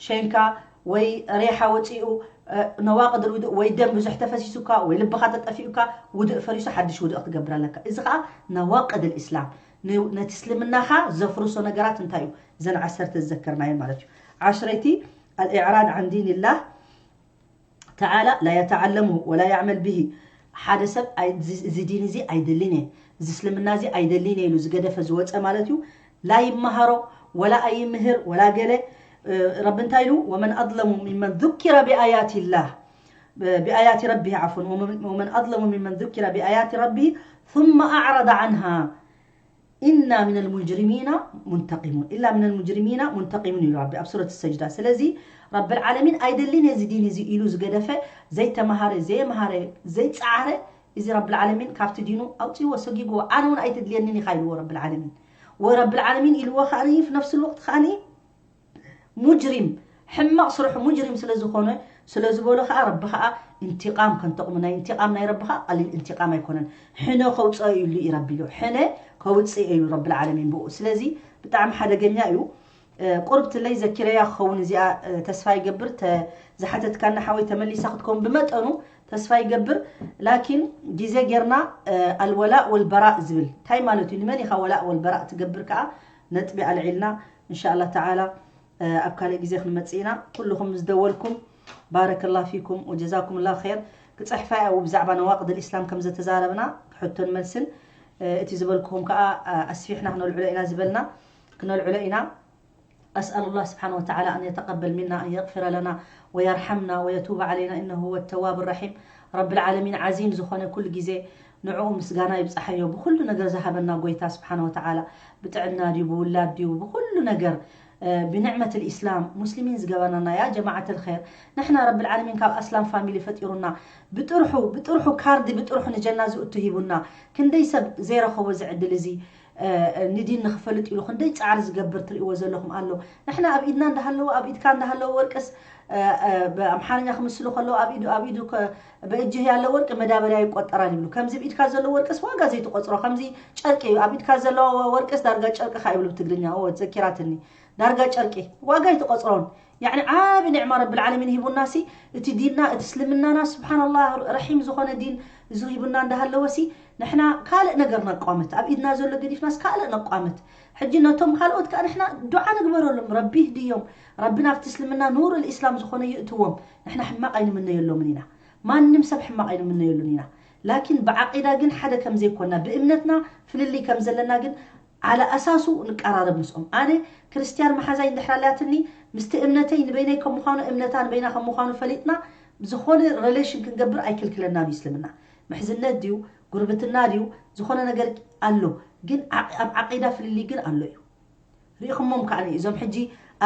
ሸንካ ወይ ሬሓ ወፂኡ ነዋቅድ ልውዱእ ወይ ደም ብዙሕ ተፈሲሱካ ወይ ልብኻ ተጠፊኡካ ውድእ ፈሪሱ ሓድሽ ውድእ ክትገብር ኣለካ። እዚ ከዓ ነዋቅድ ልኢስላም ነቲ እስልምናኻ ዘፍርሶ ነገራት እንታይ እዩ? ዘን ዓሰርተ ዝዘከርናዮ ማለት እዩ። ዓሽረይቲ الإعراض عن دين الله تعالى لا يتعلمه ولا يعمل به። ሓደ ሰብ እዚ ዲን እዚ ኣይደልን እየ እዚ እስልምና እዚ ኣይደልን እየ ኢሉ ዝገደፈ ዝወፀ ማለት እዩ። لا ይመሃሮ ወላ ኣይምህር ወላ ገለ። ረቢ እንታይ ኢሉ? ومن أظلم ممن ذكر بآيات الله بآيات ربه عفوا ومن أظلم ممن ذكر بآيات ربه ثم أعرض عنها إنا من المجرمين منتقمون إلا من المجرمين منتقمون ኢሉ ረቢ ኣብ ሱረት ሰጅዳ። ስለዚ ረብል ዓለሚን ኣይደልን እዚ ዲን እዚ ኢሉ ዝገደፈ ዘይተማሃረ ዘየምሃረ ዘይፀዓረ እዚ ረብል ዓለሚን ካብቲ ዲኑ ኣውፅዎ ሰጊግዎ ኣነ እውን ኣይትድልየንን ኢኻ ኢልዎ ረብል ዓለሚን። ወረብል ዓለሚን ኢልዎ ከዓኒ في نفس الوقت ከዓኒ ሙጅሪም ሕማቕ ስርሑ ሙጅሪም ስለ ዝኾነ ስለ ዝበሎ ከዓ ረቢ ከዓ ኢንቲቃም ከንተቕሙ ናይ ኢንቲቃም ናይ ረቢ ከዓ ቀሊል ኢንቲቃም ኣይኮነን። ሕነ ከውፅኦ እዩ ኢሉ እዩ ረቢ ኢሉ ሕነ ከውፅእ እዩ ረብል ዓለሚን ብኡ። ስለዚ ብጣዕሚ ሓደገኛ እዩ። ቁርብትለይ ዘኪረያ ክኸውን እዚኣ ተስፋ ይገብር። ዝሓተትካና ሓወይ ተመሊሳ ክትከውን ብመጠኑ ተስፋ ይገብር። ላኪን ግዜ ጌርና ኣልወላእ ወልበራእ ዝብል እንታይ ማለት እዩ? ንመን ኢኻ ወላእ ወልበራእ ትገብር? ከዓ ነጥቢ ኣልዒልና እንሻላ ተዓላ ኣብ ካልእ ግዜ ክንመጽእ ኢና። ኩልኹም ዝደወልኩም ባረከላ ፊኩም ወጀዛኩም ላ ር። ክፅሕፋ ያው ብዛዕባ ነዋቅድ ልእስላም ከም ዘተዛረብና ሕቶን መልስን እቲ ዝበልኩኹም ከዓ ኣስፊሕና ክነልዕሎ ኢና ዝበልና ክነልዕሎ ኢና። أسأل الله سبحانه وتعالى أن يتقبل منا، أن يغفر لنا ويرحمنا ويتوب علينا إنه هو التواب الرحيم. رب العالمين عظيم ዝኾነ ኩሉ ግዜ ንዕኡ ምስጋና ይብጻሓዮ። ብኹሉ ነገር ዝሃበና ጎይታ ስብሓነ ወተዓላ ብጥዕና ድዩ ብውላድ ድዩ ብኹሉ ነገር ብንዕመት ልኢስላም ሙስሊሚን ዝገበረና ያ ጀማዓት ልኸይር። ንሕና ረብ ልዓለሚን ካብ ኣስላም ፋሚሊ ፈጢሩና ብጥርሑ ብጥርሑ ካርዲ ብጥርሑ ንጀና ዝእቱ ሂቡና። ክንደይ ሰብ ዘይረኸቦ ዝዕድል እዚ ንዲን ንኽፈልጥ ኢሉ ክንደይ ፃዕሪ ዝገብር ትርእይዎ ዘለኹም ኣሎ። ንሕና ኣብ ኢድና እንዳሃለዎ ኣብ ኢድካ እንዳሃለዎ ወርቅስ ብኣምሓርኛ ክምስሉ ከለዉ ኣብ ኢዱ ኣብ ኢዱ በእጅህ ያለ ወርቅ መዳበሪያ ይቆጠራል ይብሉ። ከምዚ ብኢድካ ዘሎ ወርቅስ ዋጋ ዘይትቆፅሮ ከምዚ ጨርቂ እዩ። ኣብ ኢድካ ዘሎ ወርቅስ ዳርጋ ጨርቅኻ ይብሉ ብትግርኛ። ኦ ዘኪራትኒ። ዳርጋ ጨርቂ ዋጋ ኣይትቆፅሮን። ያዕኒ ዓቢ ኒዕማ ረብል ዓለሚን ሂቡና ሲ እቲ ዲንና እቲ እስልምናና ስብሓንላህ ረሒም ዝኾነ ዲን እዚ ሂቡና እንዳሃለወ ሲ ንሕና ካልእ ነገር ነቋምት ኣብ ኢድና ዘሎ ገዲፍናስ ካልእ ነቋምት። ሕጂ ነቶም ካልኦት ከዓ ንሕና ዱዓ ንግበረሎም ረቢ ይህድዮም። ረቢ ናብቲ እስልምና ኑር ልእስላም ዝኾነ ይእትዎም። ንሕና ሕማቕ ኣይንምነየሎምን ኢና። ማንም ሰብ ሕማቕ ኣይንምነየሉን ኢና። ላኪን ብዓቂዳ ግን ሓደ ከም ዘይኮና ብእምነትና ፍልልይ ከም ዘለና ግን ዓለ ኣሳሱ ንቀራረብ ምስኦም። ኣነ ክርስትያን መሓዛይ እንድሕር ኣላትኒ ምስቲ እምነተይ ንበይነይ ከም ምዃኑ እምነታ ንበይና ከም ምዃኑ ፈሊጥና ዝኾነ ሬሌሽን ክንገብር ኣይክልክለናን እዩ እስልምና። ምሕዝነት ድዩ ጉርብትና ድዩ ዝኾነ ነገር ኣሎ፣ ግን ኣብ ዓቂዳ ፍልልይ ግን ኣሎ እዩ። ርኢኹሞም ከዓ እዞም ሕጂ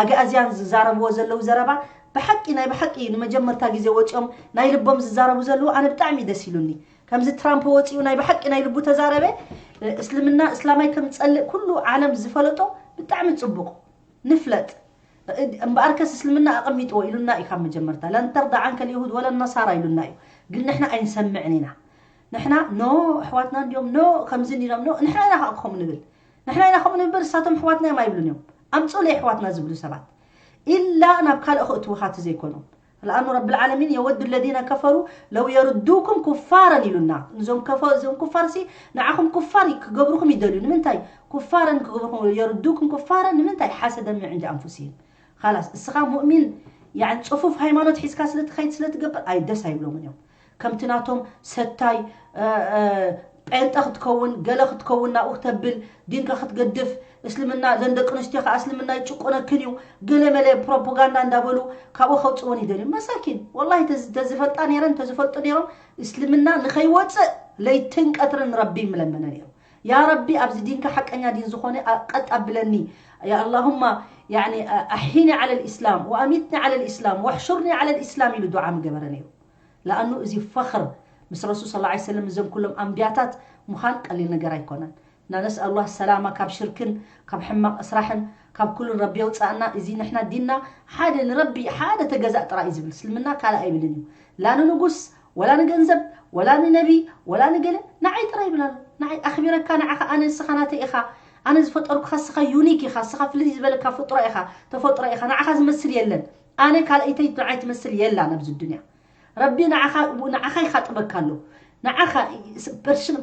ኣግኣዝያን ዝዛረብዎ ዘለዉ ዘረባ ብሓቂ ናይ ብሓቂ ንመጀመርታ ግዜ ወፂኦም ናይ ልቦም ዝዛረቡ ዘለዉ ኣነ ብጣዕሚ ደስ ኢሉኒ። ከምዚ ትራምፕ ወፂኡ ናይ ብሓቂ ናይ ልቡ ተዛረበ እስልምና እስላማይ ከም ዝፀልእ ኩሉ ዓለም ዝፈለጦ ብጣዕሚ ፅቡቕ ንፍለጥ። እምበኣርከስ እስልምና ኣቐሚጥዎ ኢሉና እዩ ካብ መጀመርታ ለን ተርዳ ዓንከ ልይሁድ ወለን ነሳራ ኢሉና እዩ። ግን ንሕና ኣይንሰምዕን ኢና። ንሕና ኖ ኣሕዋትና እንዲዮም ኖ ከምዚ እንዲኖም ኖ ንሕና ኢና ከዓ ከምኡ ንብል። ንሕና ኢና ከምኡ ንብል እሳቶም ኣሕዋትና እዮም ኣይብሉን እዮም። ኣምፅኡለይ ኣሕዋትና ዝብሉ ሰባት ኢላ ናብ ካልእ ክእትውኻ እቲ ዘይኮኖም። ለኣኑ ረብ ልዓለሚን የወዱ ለዚነ ከፈሩ ለው የርዱኩም ኩፋረን ኢሉና። እዞም ከፈ እዞም ኩፋር ሲ ንዓኹም ኩፋር ክገብሩኹም ይደልዩ። ንምንታይ ኩፋረን ክገብሩኹም የርዱኩም ኩፋረን ንምንታይ ሓሰደ ምን ዕንዲ ኣንፉሲህም። ኻላስ እስኻ ሙእሚን ያን ፅፉፍ ሃይማኖት ሒዝካ ስለትኸይድ ስለትገብር ኣይ ደስ ኣይብሎምን እዮም። ከምቲ ናቶም ሰታይ ጴንጠ ክትከውን ገለ ክትከውን ናብኡ ክተብል ዲንካ ክትገድፍ እስልምና ዘን ደቂ ኣንስትዮ ከዓ እስልምና ይጭቆነክን እዩ ገለ መለ ፕሮፓጋንዳ እንዳበሉ ካብኡ ከውፅወን ይደልዩ መሳኪን። ወላሂ ተዝፈልጣ ነይረን ተዝፈልጡ ነይሮም እስልምና ንኸይወፅእ ለይትን ቀትርን ረቢ ምለመነ ነይሩ። ያ ረቢ ኣብዚ ዲንካ ሓቀኛ ዲን ዝኾነ ቀጥ ኣብለኒ። ያ ኣላሁማ ያኒ ኣሒኒ ዓለ ልእስላም ወኣሚትኒ ዓለ ልእስላም ወሕሹርኒ ዓለ ልእስላም ኢሉ ዱዓ ምገበረ ነይሩ። ለኣኑ እዚ ፈኽር ምስ ረሱል ስ ላ ሰለም እዞም ኩሎም ኣንብያታት ምዃን ቀሊል ነገር ኣይኮነን። እና ነስኣል ላህ ሰላማ ካብ ሽርክን ካብ ሕማቕ ስራሕን ካብ ኩሉን ረቢ የውፃእና። እዚ ንሕና ዲንና ሓደ ንረቢ ሓደ ተገዛእ ጥራይ እዩ ዝብል እስልምና ካልእ ኣይብልን እዩ። ላ ንንጉስ ወላ ንገንዘብ ወላ ንነቢ ወላ ንገለ ንዓይ ጥራይ ይብል ኣሎ። ንዓይ ኣኽቢረካ ንዓኻ ኣነ ንስኻ ናተይ ኢኻ። ኣነ ዝፈጠርኩኻ እስኻ ዩኒክ ኢኻ እስኻ ፍልይ ዝበለካ ፍጥሮ ኢኻ ተፈጥሮ ኢኻ ንዓኻ ዝመስል የለን። ኣነ ካልኣይተይ ንዓይ ትመስል የላን ኣብዚ ዱንያ። ረቢ ንዓኻ ንዓኻ ይኻጥበካ ኣሎ። ንዓኻ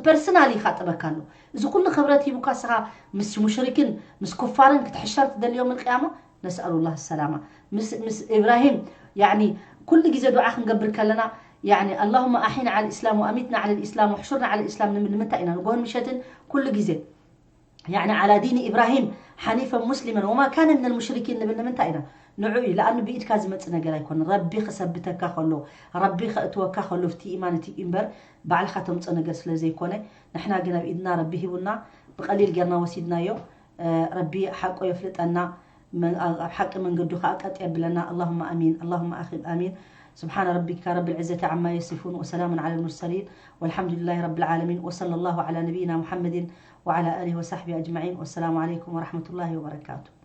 ፐርሰናል ይኻጥበካ ኣሎ። እዚ ኩሉ ክብረት ሂቡካ እስኻ ምስ ሙሽሪክን ምስ ኩፋርን ክትሕሸር ትደልዮም ቅያማ ነስኣሉ ላህ ሰላማ። ምስ ምስ ኢብራሂም ያኒ ኩሉ ግዜ ዱዓ ክንገብር ከለና ያኒ ኣላሁመ ኣሒና ዓለ ልእስላም ወኣሚትና ዓለ ልእስላም ወሕሹርና ዓለ ልእስላም ንምል ንምንታይ ኢና ንጎን ምሸትን ኩሉ ግዜ ያኒ ዓላ ዲኒ ኢብራሂም ሓኒፈን ሙስሊመን ወማ ካነ ምን ልሙሽሪኪን ንብል ንምንታይ ኢና? ንዑ እዩ ለኣኑ ብኢድካ ዝመፅ ነገር ኣይኮነ ረቢ ክሰብተካ ከሎ ረቢ ከእትወካ ከሎ ፍቲ ኢማን እቲ እምበር ባዕልኻ ተምፆ ነገር ስለ ዘይኮነ ንሕና ግን ኣብ ኢድና ረቢ ሂቡና ብቐሊል ጌርና ወሲድናዮ። ረቢ ሓቆ የፍልጠና። ኣብ ሓቂ መንገዱ ከዓ ቀጥ የብለና። ኣላሁማ ኣሚን ኣላሁማ ኣኺም ኣሚን። سبحان ربك رب العزة عما يصفون وسلام على المرسلين والحمد لله رب العالمين وصلى الله على نبينا محمد وعلى آله وصحبه أجمعين والسلام عليكم ورحمة الله وبركاته.